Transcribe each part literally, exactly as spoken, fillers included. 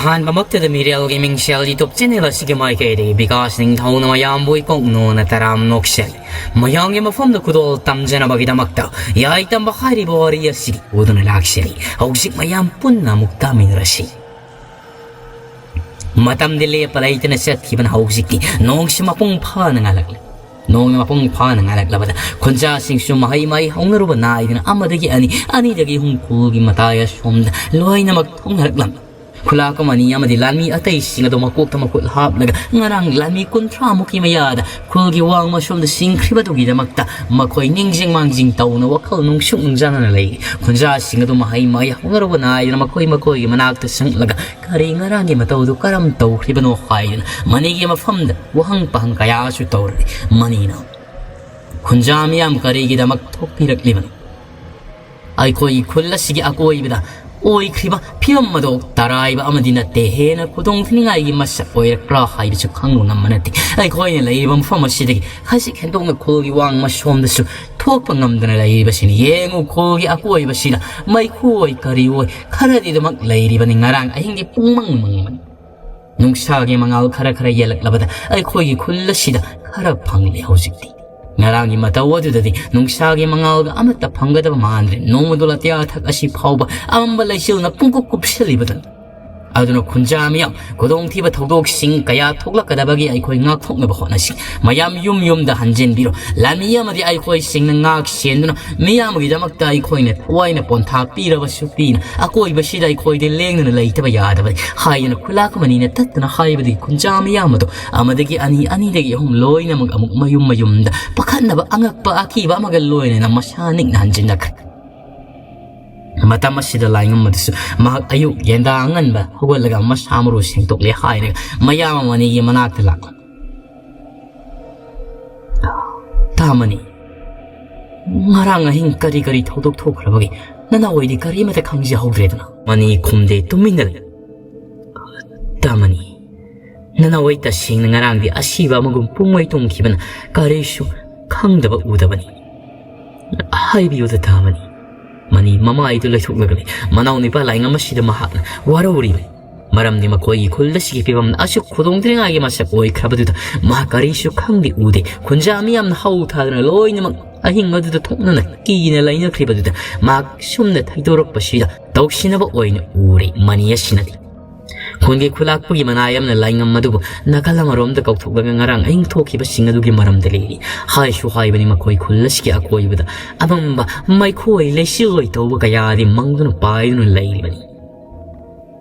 ꯑꯍꯥꯟꯕꯃꯛꯇꯗ ꯃꯤꯔꯦꯜꯒꯤ ꯃꯤꯡꯁꯦꯜ YouTube channel ꯑꯁꯤꯒꯤ ꯃꯥꯏꯀꯩꯗꯒꯤ ꯕꯤꯀꯥꯁ ꯅꯤꯡꯊꯧꯅ ꯃꯌꯥꯝꯕꯨ ꯏꯀꯣꯛꯅꯣꯅ ꯇꯔꯥꯝ ꯅꯣꯛꯆꯔꯤ꯫ ꯃꯌꯥꯝꯒꯤ ꯃꯐꯝꯗ ꯈꯨꯗꯣꯜ ꯇꯝꯖꯅꯕꯒꯤꯗꯃꯛꯇ ꯌꯥꯏ ꯇꯝꯕ ꯍꯥꯏꯔꯤꯕ ꯋꯥꯔꯤ ꯑꯁꯤꯒꯤ ꯄꯨꯗꯨꯅ ꯂꯥꯛꯆꯔꯤ꯫ ꯍꯧꯖꯤꯛ ꯃꯌꯥꯝ ꯄꯨꯟꯅ ꯑꯃꯨꯛ ꯇꯥꯃꯤꯟꯅꯔꯁꯤ꯫ ꯃꯇꯝꯗꯤ ꯂꯦꯞꯄ ꯂꯩꯇꯅ ꯆꯠꯈꯤꯕꯅ ꯍꯧꯖꯤꯛꯇꯤ ꯅꯣꯡꯁꯤ ꯃꯄꯨꯡ ꯐꯥꯅ ꯉꯥꯜꯂꯛꯂꯦ꯫ ꯅꯣꯡꯅ ꯃꯄꯨꯡ ꯐꯥꯅ ꯉꯥꯜꯂꯛꯂꯕꯗ ꯈꯨꯟꯖꯥꯁꯤꯡꯁꯨ ꯃꯍꯩ ꯃꯍꯩ ꯍꯧꯅꯔꯨꯕ ꯅꯥꯏꯗꯅ ꯑꯃꯗꯒꯤ ꯑꯅꯤ, ꯑꯅꯤꯗꯒꯤ ꯑꯍꯨꯝ ꯈꯨꯜꯒꯤ ꯃꯇꯥꯏ ꯑꯁꯣꯝꯗ ꯂꯣꯏꯅꯃꯛ ꯊꯣꯛꯅꯔꯛꯂꯝꯃꯤ꯫ ꯈꯨꯂꯥꯛꯄꯝ ꯑꯅꯤ ꯑꯃꯗꯤ ꯂꯥꯟꯃꯤ ꯑꯇꯩꯁꯤꯡ ꯑꯗꯨ ꯃꯀꯣꯛꯇ ꯃꯈꯨꯠ ꯍꯥꯞꯂꯒ ꯉꯔꯥꯡ ꯂꯥꯟꯃꯤ ꯀꯨꯟꯊ꯭ꯔꯥ ꯃꯨꯛꯀꯤ ꯃꯌꯥꯗ ꯈꯨꯜꯒꯤ ꯋꯥꯡꯃ ꯁꯣꯝꯗ ꯁꯤꯡꯈ꯭ꯔꯤꯕꯗꯨꯒꯤꯗꯃꯛꯇ ꯃꯈꯣꯏ ꯅꯤꯡꯖꯤꯡ ꯃꯥꯡꯖꯤꯡ ꯇꯧꯅ ꯋꯥꯈꯜ ꯅꯨꯡꯁꯨꯛ ꯅꯨꯡꯖꯥꯅꯅ ꯂꯩꯔꯤ꯫ ꯈꯨꯟꯖꯥꯁꯤꯡ ꯑꯗꯨ ꯃꯍꯩ ꯃꯍꯩ ꯍꯧꯅꯔꯨꯕ ꯅꯥꯏꯗꯅ ꯃꯈꯣꯏ ꯃꯈꯣꯏꯒꯤ ꯃꯅꯥꯛꯇ ꯆꯪꯂꯒ ꯀꯔꯤ ꯉꯔꯥꯡꯒꯤ ꯃꯇꯧꯗꯨ ꯀꯔꯝ ꯇꯧꯈ꯭ꯔꯤꯕꯅꯣ ꯍꯥꯏꯗꯅ ꯃꯅꯤꯒꯤ ꯃꯐꯝꯗ ꯋꯥꯍꯪ ꯄꯥꯍꯪ ꯀꯌꯥꯁꯨ ꯇꯧꯔꯤ꯫ ꯃꯅꯤꯅ, "ꯈꯨꯟꯖꯥ ꯃꯤꯌꯥꯝ ꯀꯔꯤꯒꯤꯗꯃꯛ ꯊꯣꯛꯄꯤꯔꯛꯂꯤꯕꯅꯣ? ꯑꯩꯈꯣꯏꯒꯤ ꯈꯨꯜ ꯑꯁꯤꯒꯤ ꯑꯀꯣꯏꯕꯗ ꯑꯣꯏꯈ꯭ꯔꯤꯕ ꯐꯤꯕꯝ ꯑꯗꯨ ꯇꯔꯥꯏꯕ ꯑꯃꯗꯤ ꯅꯠꯇꯦ, ꯍꯦꯟꯅ ꯈꯨꯗꯣꯡ ꯊꯤꯅꯤꯡꯉꯥꯏꯒꯤ ꯃꯁꯛ ꯑꯣꯏꯔꯛꯄ꯭ꯔꯥ ꯍꯥꯏꯕꯁꯨ ꯈꯪꯕ ꯉꯝꯕ ꯅꯠꯇꯦ꯫ ꯑꯩꯈꯣꯏꯅ ꯂꯩꯔꯤꯕ ꯃꯐꯝ ꯑꯁꯤꯗꯒꯤ ꯈꯖꯤꯛ ꯍꯦꯟꯗꯣꯛꯅ ꯈꯨꯜꯒꯤ ꯋꯥꯡꯃ ꯁꯣꯝꯗꯁꯨ ꯊꯣꯛꯄ ꯉꯝꯗꯅ ꯂꯩꯔꯤꯕꯁꯤꯅꯤ꯫ ꯌꯦꯡꯉꯨ, ꯈꯨꯜꯒꯤ ꯑꯀꯣꯏꯕꯁꯤꯗ ꯃꯩꯈꯨ ꯑꯣꯏ ꯀꯔꯤ ꯑꯣꯏ ꯈꯔꯗꯤ ꯑꯗꯨꯃꯛ ꯂꯩꯔꯤꯕꯅꯤ꯫ ꯉꯔꯥꯡ ꯑꯍꯤꯡꯗꯤ ꯄꯨꯡꯃꯝ ꯃꯝꯕꯅꯤ꯫ ꯅꯨꯡꯁꯥꯒꯤ ꯃꯉꯥꯜ ꯈꯔ ꯈꯔ ꯌꯦꯜꯂꯛꯂꯕꯗ ꯑꯩꯈꯣꯏꯒꯤ ꯈꯨꯜ ꯑꯁꯤꯗ ꯈꯔ ꯐꯪꯂꯦ ꯍꯧꯖꯤꯛꯇꯤ꯫ ꯉꯔꯥꯡꯒꯤ ꯃꯇꯧ ꯑꯗꯨꯗꯗꯤ ꯅꯨꯡꯁꯥꯒꯤ ꯃꯉꯥꯜꯒ ꯑꯃꯠꯇ ꯐꯪꯒꯗꯕ ꯃꯥꯟꯗ꯭ꯔꯦ꯫ ꯅꯣꯡꯃꯗꯣ ꯑꯇꯤꯌꯥ ꯑꯊꯛ ꯑꯁꯤ ꯐꯥꯎꯕ ꯑꯃꯝꯕ ꯂꯩꯆꯤꯜꯅ ꯄꯨꯡꯀꯨꯞ ꯀꯨꯞꯁꯤꯜꯂꯤꯕꯗꯨꯅꯤ꯫ ꯑꯗꯨꯅ ꯈꯨꯟꯖꯥ ꯃꯤꯌꯥꯝ, ꯈꯨꯗꯣꯡꯊꯤꯕ ꯊꯧꯗꯣꯛꯁꯤꯡ ꯀꯌꯥ ꯊꯣꯛꯂꯛꯀꯗꯕꯒꯤ ꯑꯩꯈꯣꯏ ꯉꯥꯛꯊꯣꯛꯅꯕ ꯍꯣꯠꯅꯁꯤ꯫ ꯃꯌꯥꯝ ꯌꯨꯝ ꯌꯨꯝꯗ ꯍꯟꯖꯤꯟꯕꯤꯔꯣ꯫ ꯂꯥꯟꯃꯤ ꯑꯃꯗꯤ ꯑꯩꯈꯣꯏꯁꯤꯡꯅ ꯉꯥꯛ ꯁꯦꯟꯗꯨꯅ ꯃꯤꯌꯥꯝꯒꯤꯗꯃꯛꯇ ꯑꯩꯈꯣꯏꯅ ꯊꯋꯥꯏꯅ ꯄꯣꯟꯊꯥ ꯄꯤꯔꯕꯁꯨ ꯄꯤꯅ ꯑꯀꯣꯏꯕꯁꯤꯗ ꯑꯩꯈꯣꯏꯗꯤ ꯂꯦꯡꯗꯅ ꯂꯩꯇꯕ ꯌꯥꯗꯕꯅꯤ" ꯍꯥꯏꯗꯅ ꯈꯨꯂꯥꯛ ꯑꯃꯅꯤꯅ ꯇꯠꯇꯅ ꯍꯥꯏꯕꯗꯒꯤ ꯈꯨꯟꯖꯥ ꯃꯤꯌꯥꯝ ꯑꯗꯨ ꯑꯃꯗꯒꯤ ꯑꯅꯤ, ꯑꯅꯤꯗꯒꯤ ꯑꯍꯨꯝ ꯂꯣꯏꯅꯃꯛ ꯑꯃꯨꯛ ꯃꯌꯨꯝ ꯃꯌꯨꯝꯗ ꯄꯥꯈꯠꯅꯕ ꯑꯉꯛꯄ ꯑꯀꯤꯕ ꯑꯃꯒ ꯂꯣꯏꯅꯅ ꯃꯁꯥ ꯅꯤꯛꯅ ꯍꯟꯖꯤꯟꯅꯈ꯭ꯔꯦ꯫ ꯃꯇꯝ ꯑꯁꯤꯗ ꯂꯥꯏꯉꯝ ꯑꯗꯨꯁꯨ ꯃꯍꯥꯛ ꯑꯌꯨꯛ ꯌꯦꯟꯗꯥ ꯑꯉꯟꯕ ꯍꯧꯒꯠꯂꯒ ꯃꯁꯥ ꯃꯔꯨ ꯁꯦꯡꯗꯣꯛꯂꯦ ꯍꯥꯏꯔꯒ ꯃꯌꯥꯝ ꯑꯃꯅꯤꯒꯤ ꯃꯅꯥꯛꯇ ꯂꯥꯛꯂꯝꯃꯤ꯫ "ꯇꯥꯃꯅꯤ, ꯉꯔꯥꯡ ꯑꯍꯤꯡ ꯀꯔꯤ ꯀꯔꯤ ꯊꯧꯗꯣꯛ ꯊꯣꯛꯈ꯭ꯔꯕꯒꯦ? ꯅꯅꯥꯎ ꯑꯩꯗꯤ ꯀꯔꯤꯃꯠꯇ ꯈꯪꯖꯍꯧꯗ꯭ꯔꯦꯗꯅ?" ꯃꯅꯤ ꯈꯨꯝꯗꯦ, ꯇꯨꯃꯤꯟꯅ ꯂꯩ꯫ "ꯇꯥꯃꯅꯤ, ꯅꯅꯥꯎ ꯑꯩ ꯇꯁꯦꯡꯅ ꯉꯔꯥꯡꯗꯤ ꯑꯁꯤꯕ ꯑꯃꯒꯨꯝ ꯄꯨꯡꯃꯩ ꯇꯨꯝꯈꯤꯕꯅ ꯀꯔꯤꯁꯨ ꯈꯪꯗꯕ ꯎꯗꯕꯅꯤ꯫ ꯍꯥꯏꯕꯤꯌꯨꯗ ꯇꯥꯃꯅꯤ꯫" ꯃꯅꯤ ꯃꯃꯥꯏꯗꯨ ꯂꯩꯊꯣꯛꯂꯒ ꯂꯩ꯫ ꯃꯅꯥꯎ ꯅꯤꯄꯥ ꯂꯥꯏꯉꯝ ꯑꯁꯤꯗ ꯃꯍꯥꯛꯅ ꯋꯥꯔꯧꯔꯤꯕꯅꯤ꯫ ꯃꯔꯝꯗꯤ ꯃꯈꯣꯏꯒꯤ ꯈꯨꯜ ꯑꯁꯤꯒꯤ ꯐꯤꯕꯝ ꯑꯁꯨꯛ ꯈꯨꯗꯣꯡꯊꯤꯅꯤꯡꯉꯥꯏꯒꯤ ꯃꯁꯛ ꯑꯣꯏꯈ꯭ꯔꯕꯗꯨꯗ ꯃꯍꯥꯛ ꯀꯔꯤꯁꯨ ꯈꯪꯗꯦ ꯎꯗꯦ꯫ ꯈꯨꯟꯖꯥ ꯃꯤꯌꯥꯝꯅ ꯍꯧ ꯊꯥꯗꯨꯅ ꯂꯣꯏꯅꯃꯛ ꯑꯍꯤꯡ ꯑꯗꯨꯗ ꯊꯣꯛꯅꯅ ꯀꯤꯅ ꯂꯩꯅꯈ꯭ꯔꯤꯕꯗꯨꯗ ꯃꯍꯥꯛ ꯁꯨꯝꯅ ꯊꯩꯗꯣꯔꯛꯄꯁꯤꯗ ꯇꯧꯁꯤꯟꯅꯕ ꯑꯣꯏꯅ ꯎꯔꯦ ꯃꯅꯤ ꯑꯁꯤꯅꯗꯤ꯫ ꯈꯨꯟꯒꯤ ꯈꯨꯂꯥꯛꯄꯒꯤ ꯃꯅꯥꯏ ꯑꯃꯅ ꯂꯥꯏꯉꯝ ꯑꯗꯨꯕꯨ ꯅꯥꯀꯜ ꯑꯃꯔꯣꯝꯗ ꯀꯧꯊꯣꯛꯂꯒ ꯉꯔꯥꯡ ꯑꯍꯤꯡ ꯊꯣꯛꯈꯤꯕꯁꯤꯡ ꯑꯗꯨꯒꯤ ꯃꯔꯝꯗ ꯂꯤꯔꯤ꯫ ꯍꯥꯏꯁꯨ ꯍꯥꯏꯕꯅꯤ ꯃꯈꯣꯏ ꯈꯨꯜ ꯑꯁꯤꯒꯤ ꯑꯀꯣꯏꯕꯗ ꯑꯃꯝꯕ ꯃꯩꯈꯣꯏ ꯂꯩꯆꯤꯜꯂꯣꯏ ꯇꯧꯕ ꯀꯌꯥꯗꯤ ꯃꯪꯗꯨꯅ ꯄꯥꯏꯗꯨꯅ ꯂꯩꯔꯤꯕꯅꯤ꯫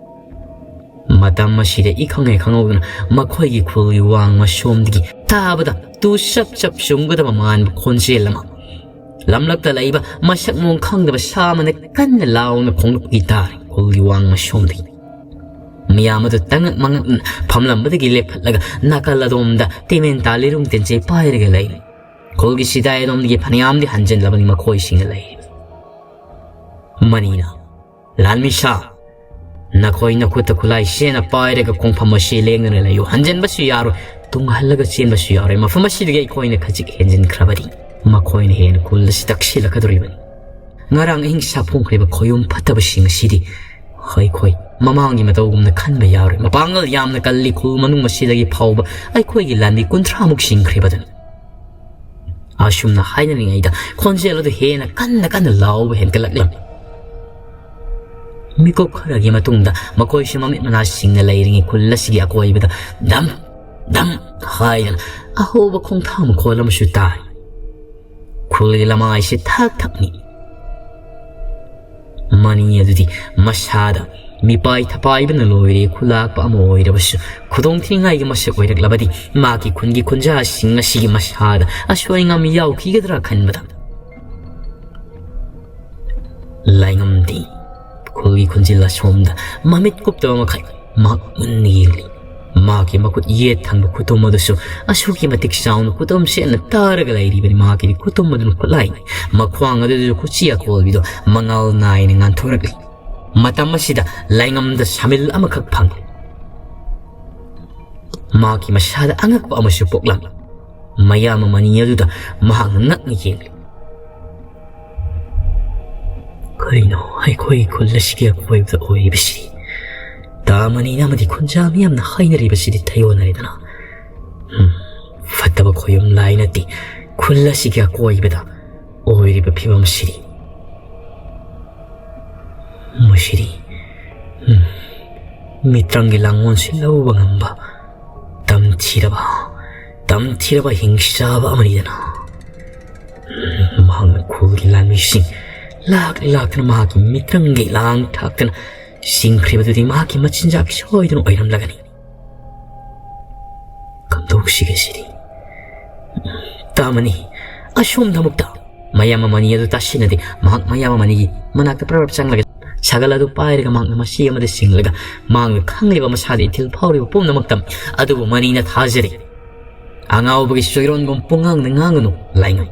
ꯃꯇꯝ ꯑꯁꯤꯗ ꯏꯈꯪ ꯍꯦꯛ ꯈꯪꯍꯧꯗꯅ ꯃꯈꯣꯏꯒꯤ ꯈꯨꯜꯒꯤ ꯋꯥꯡꯃ ꯁꯣꯝꯗꯒꯤ ꯇꯥꯕꯗ ꯇꯨ ꯁꯞ ꯁꯞ ꯆꯨꯝꯒꯗꯕ ꯃꯥꯟꯕ ꯈꯣꯟꯖꯦꯜ ꯑꯃ, ꯂꯝꯂꯛꯇ ꯂꯩꯕ ꯃꯁꯛ ꯃꯑꯣꯡ ꯈꯪꯗꯕ ꯁꯥ ꯑꯃꯅ ꯀꯟꯅ ꯂꯥꯎꯅ ꯈꯣꯡꯂꯛꯄꯒꯤ ꯇꯥꯔꯦ ꯈꯨꯜꯒꯤ ꯋꯥꯡꯃ ꯁꯣꯝꯗꯒꯤ꯫ ꯃꯤꯌꯥꯝ ꯑꯗꯨ ꯇꯉꯛ ꯃꯉꯛꯅ ꯐꯝꯂꯝꯕꯗꯒꯤ ꯂꯦꯞꯈꯠꯂꯒ ꯅꯥꯀꯜ ꯑꯗꯣꯝꯗ ꯇꯦꯃꯦꯟ ꯇꯥꯂꯤꯔꯨꯡ ꯇꯦꯟꯖꯩ ꯄꯥꯏꯔꯒ ꯂꯩꯔꯤ꯫ ꯈꯨꯜꯒꯤ ꯁꯤꯗꯥꯏ ꯑꯗꯣꯝꯗꯒꯤ ꯐꯅꯌꯥꯝꯗꯤ ꯍꯟꯖꯤꯜꯂꯕꯅꯤ ꯃꯈꯣꯏꯁꯤꯡꯅ ꯂꯩꯔꯤꯕ꯫ ꯃꯅꯤꯅ, "ꯂꯥꯟꯃꯤꯁꯥ, ꯅꯈꯣꯏ ꯅꯈꯨꯠꯇ ꯈꯨꯠꯂꯥꯏ ꯁꯦꯟꯅ ꯄꯥꯏꯔꯒ ꯈꯣꯡꯐꯝ ꯑꯁꯤ ꯂꯦꯡꯗꯅ ꯂꯩꯌꯨ꯫ ꯍꯟꯖꯤꯟꯕꯁꯨ ꯌꯥꯔꯣꯏ, ꯇꯨꯡ ꯍꯜꯂꯒ ꯆꯦꯟꯕꯁꯨ ꯌꯥꯔꯣꯏ꯫ ꯃꯐꯝ ꯑꯁꯤꯗꯒꯤ ꯑꯩꯈꯣꯏꯅ ꯈꯖꯤꯛ ꯍꯦꯟꯖꯤꯟꯈ꯭ꯔꯕꯗꯤ ꯃꯈꯣꯏꯅ ꯍꯦꯟꯅ ꯈꯨꯜ ꯑꯁꯤ ꯇꯛꯁꯤꯜꯂꯛꯀꯗꯧꯔꯤꯕꯅꯤ꯫ ꯉꯔꯥꯡ ꯑꯍꯤꯡ ꯁꯥꯐꯣꯡꯈ꯭ꯔꯤꯕ ꯈꯣꯌꯨꯝ ꯐꯠꯇꯕꯁꯤꯡ ꯑꯁꯤꯗꯤ ꯑꯩꯈꯣꯏ ꯃꯃꯥꯡꯒꯤ ꯃꯇꯧꯒꯨꯝꯅ ꯈꯟꯕ ꯌꯥꯔꯣꯏ꯫ ꯃꯄꯥꯡꯒꯜ ꯌꯥꯝꯅ ꯀꯜꯂꯤ꯫ ꯈꯨꯜ ꯃꯅꯨꯡ ꯑꯁꯤꯗꯒꯤ ꯐꯥꯎꯕ ꯑꯩꯈꯣꯏꯒꯤ ꯂꯥꯟꯃꯤ ꯀꯨꯟꯊ꯭ꯔꯥꯃꯨꯛ ꯁꯤꯡꯈ꯭ꯔꯤꯕꯗꯨꯅꯤ"꯫ ꯑꯁꯨꯝꯅ ꯍꯥꯏꯅꯔꯤꯉꯩꯗ ꯈꯣꯟꯖꯦꯜ ꯑꯗꯨ ꯍꯦꯟꯅ ꯀꯟꯅ ꯀꯟꯅ ꯂꯥꯎꯕ ꯍꯦꯟꯒꯠꯂꯛꯂꯝꯃꯤ꯫ ꯃꯤꯀꯨꯞ ꯈꯔꯒꯤ ꯃꯇꯨꯡꯗ ꯃꯈꯣꯏꯁꯨ ꯃꯃꯤꯠ ꯃꯅꯥ ꯁꯤꯡꯅ ꯂꯩꯔꯤꯉꯩ ꯈꯨꯜ ꯑꯁꯤꯒꯤ ꯑꯀꯣꯏꯕꯗ ꯙꯝ ꯙꯝ ꯍꯥꯏꯗꯅ ꯑꯍꯧꯕ ꯈꯣꯡꯊꯥꯡ ꯃꯈꯣꯜ ꯑꯃꯁꯨ ꯇꯥꯏ꯫ ꯈꯨꯜꯒꯤ ꯂꯃꯥꯏꯁꯤ ꯊꯛ ꯊꯛ ꯅꯤꯛꯏ꯫ ꯃꯅꯤ ꯑꯗꯨꯗꯤ ꯃꯁꯥꯗ ꯃꯤꯄꯥꯏ ꯊꯄꯥꯏꯕꯅ ꯂꯣꯏꯔꯦ꯫ ꯈꯨꯂꯥꯛꯄ ꯑꯃ ꯑꯣꯏꯔꯕꯁꯨ ꯈꯨꯗꯣꯡꯊꯤꯅꯤꯡꯉꯥꯏꯒꯤ ꯃꯁꯛ ꯑꯣꯏꯔꯛꯂꯕꯗꯤ ꯃꯍꯥꯛꯀꯤ ꯈꯨꯟꯒꯤ ꯈꯨꯟꯖꯥꯁꯤꯡ ꯑꯁꯤꯒꯤ ꯃꯁꯥꯗ ꯑꯁꯣꯏ ꯑꯉꯥꯝ ꯌꯥꯎꯈꯤꯒꯗ꯭ꯔꯥ ꯈꯟꯕꯗ ꯂꯥꯏꯉꯝꯗꯤ ꯈꯨꯜꯒꯤ ꯈꯨꯟꯖꯤꯜ ꯑꯁꯣꯝꯗ ꯃꯃꯤꯠ ꯀꯨꯞꯇꯕ ꯃꯈꯩ ꯃꯍꯥꯛ ꯃꯨꯟꯅ ꯌꯦꯡꯂꯤ꯫ ꯃꯍꯥꯛꯀꯤ ꯃꯈꯨꯠ ꯌꯦꯠ ꯊꯪꯕ ꯈꯨꯇꯨꯝ ꯑꯗꯨꯁꯨ ꯑꯁꯨꯛꯀꯤ ꯃꯇꯤꯛ ꯆꯥꯎꯅ ꯈꯨꯇꯨꯝ ꯁꯦꯠꯅ ꯇꯥꯔꯒ ꯂꯩꯔꯤꯕꯅꯤ꯫ ꯃꯍꯥꯛꯀꯤꯗꯤ ꯈꯨꯇꯨꯝ ꯑꯗꯨꯅ ꯈꯨꯠꯂꯥꯏꯅꯤ꯫ ꯃꯈ꯭ꯋꯥꯡ ꯑꯗꯨꯗꯁꯨ ꯈꯨꯠꯆꯤ ꯑꯀꯣꯜꯕꯤꯗꯣ ꯃꯉꯥꯜ ꯅꯥꯏꯅ ꯉꯥꯟꯊꯣꯔꯛꯂꯤ꯫ ꯃꯇꯝ ꯑꯁꯤꯗ ꯂꯥꯏꯉꯝꯗ ꯁꯥꯃꯤꯜ ꯑꯃꯈꯛ ꯐꯪꯂꯤ꯫ ꯃꯍꯥꯛꯀꯤ ꯃꯁꯥꯗ ꯑꯉꯛꯄ ꯑꯃꯁꯨ ꯄꯣꯛꯂꯝꯃꯤ꯫ ꯃꯌꯥꯝ ꯑꯃꯅꯤ ꯑꯗꯨꯗ ꯃꯍꯥꯛꯅ ꯉꯛꯅ ꯌꯦꯡꯂꯤ꯫ "ꯀꯔꯤꯅꯣ ꯑꯩꯈꯣꯏꯒꯤ ꯈꯨꯜ ꯑꯁꯤꯒꯤ ꯑꯀꯣꯏꯕꯗ ꯑꯣꯏꯔꯤꯕꯁꯤ? ꯇꯥꯃꯅꯤꯅ ꯑꯃꯗꯤ ꯈꯨꯟꯖꯥ ꯃꯤꯌꯥꯝꯅ ꯍꯥꯏꯅꯔꯤꯕꯁꯤꯗꯤ ꯊꯩꯑꯣꯟꯅꯔꯦꯗꯅ꯫ ꯎꯝ, ꯐꯠꯇꯕ ꯈꯣꯌꯨꯝ ꯂꯥꯏ ꯅꯠꯇꯦ, ꯈꯨꯜ ꯑꯁꯤꯒꯤ ꯑꯀꯣꯏꯕꯗ ꯑꯣꯏꯔꯤꯕ ꯐꯤꯕꯝ ꯑꯁꯤꯗꯤ꯫ ꯃꯁꯤꯗꯤ, ꯎꯝ, ꯃꯤꯇ꯭ꯔꯪꯒꯤ ꯂꯥꯡꯑꯣꯟꯁꯤ ꯂꯧꯕ ꯉꯝꯕ ꯇꯝꯊꯤꯔꯕ, ꯇꯝꯊꯤꯔꯕ ꯍꯤꯡꯆꯥꯕ ꯑꯃꯅꯤꯗꯅ꯫ ꯎꯝ, ꯃꯍꯥꯛꯅ ꯈꯨꯜꯒꯤ ꯂꯥꯟꯃꯤꯁꯤꯡ ꯂꯥꯛ ꯂꯥꯛꯇꯨꯅ ꯃꯍꯥꯛꯀꯤ ꯃꯤꯇ꯭ꯔꯪꯒꯤ ꯂꯥꯡ ꯊꯥꯛꯇꯅ ꯆꯤꯡꯈ꯭ꯔꯤꯕꯗꯨꯗꯤ ꯃꯍꯥꯛꯀꯤ ꯃꯆꯤꯟꯖꯥꯛ ꯁꯣꯏꯗꯅ ꯑꯣꯏꯔꯝꯂꯒꯅꯤ꯫ ꯀꯝꯗꯧꯁꯤꯒꯦ ꯁꯤꯗꯤ? ꯇꯥꯃꯅꯤ, ꯑꯁꯣꯝꯗ ꯑꯃꯨꯛꯇ꯫ ꯃꯌꯥꯝ ꯑꯃꯅꯤ ꯑꯗꯨ ꯇꯥꯁꯤꯟꯅꯗꯦ꯫ ꯃꯍꯥꯛ ꯃꯌꯥꯝ ꯑꯃꯅꯤꯒꯤ ꯃꯅꯥꯛꯇ ꯄ꯭ꯔꯞ ꯄ꯭ꯔꯞ ꯆꯪꯂꯒ ꯁꯥꯒꯜ ꯑꯗꯨ ꯄꯥꯏꯔꯒ ꯃꯍꯥꯛꯅ ꯃꯁꯤ ꯑꯃꯗ ꯁꯤꯡꯂꯒ ꯃꯍꯥꯛꯅ ꯈꯪꯂꯤꯕ ꯃꯁꯥꯗ ꯏꯊꯤꯜ ꯐꯥꯎꯔꯤꯕ ꯄꯨꯝꯅꯃꯛꯇ꯫ ꯑꯗꯨꯕꯨ ꯃꯅꯤꯅ ꯊꯥꯖꯔꯤ꯫ ꯑꯉꯥꯎꯕꯒꯤ ꯆꯣꯏꯔꯣꯟꯒꯨꯝ ꯄꯨꯡꯉꯥꯡꯗ ꯉꯥꯡꯒꯅꯨ, ꯂꯥꯏꯉꯝ꯫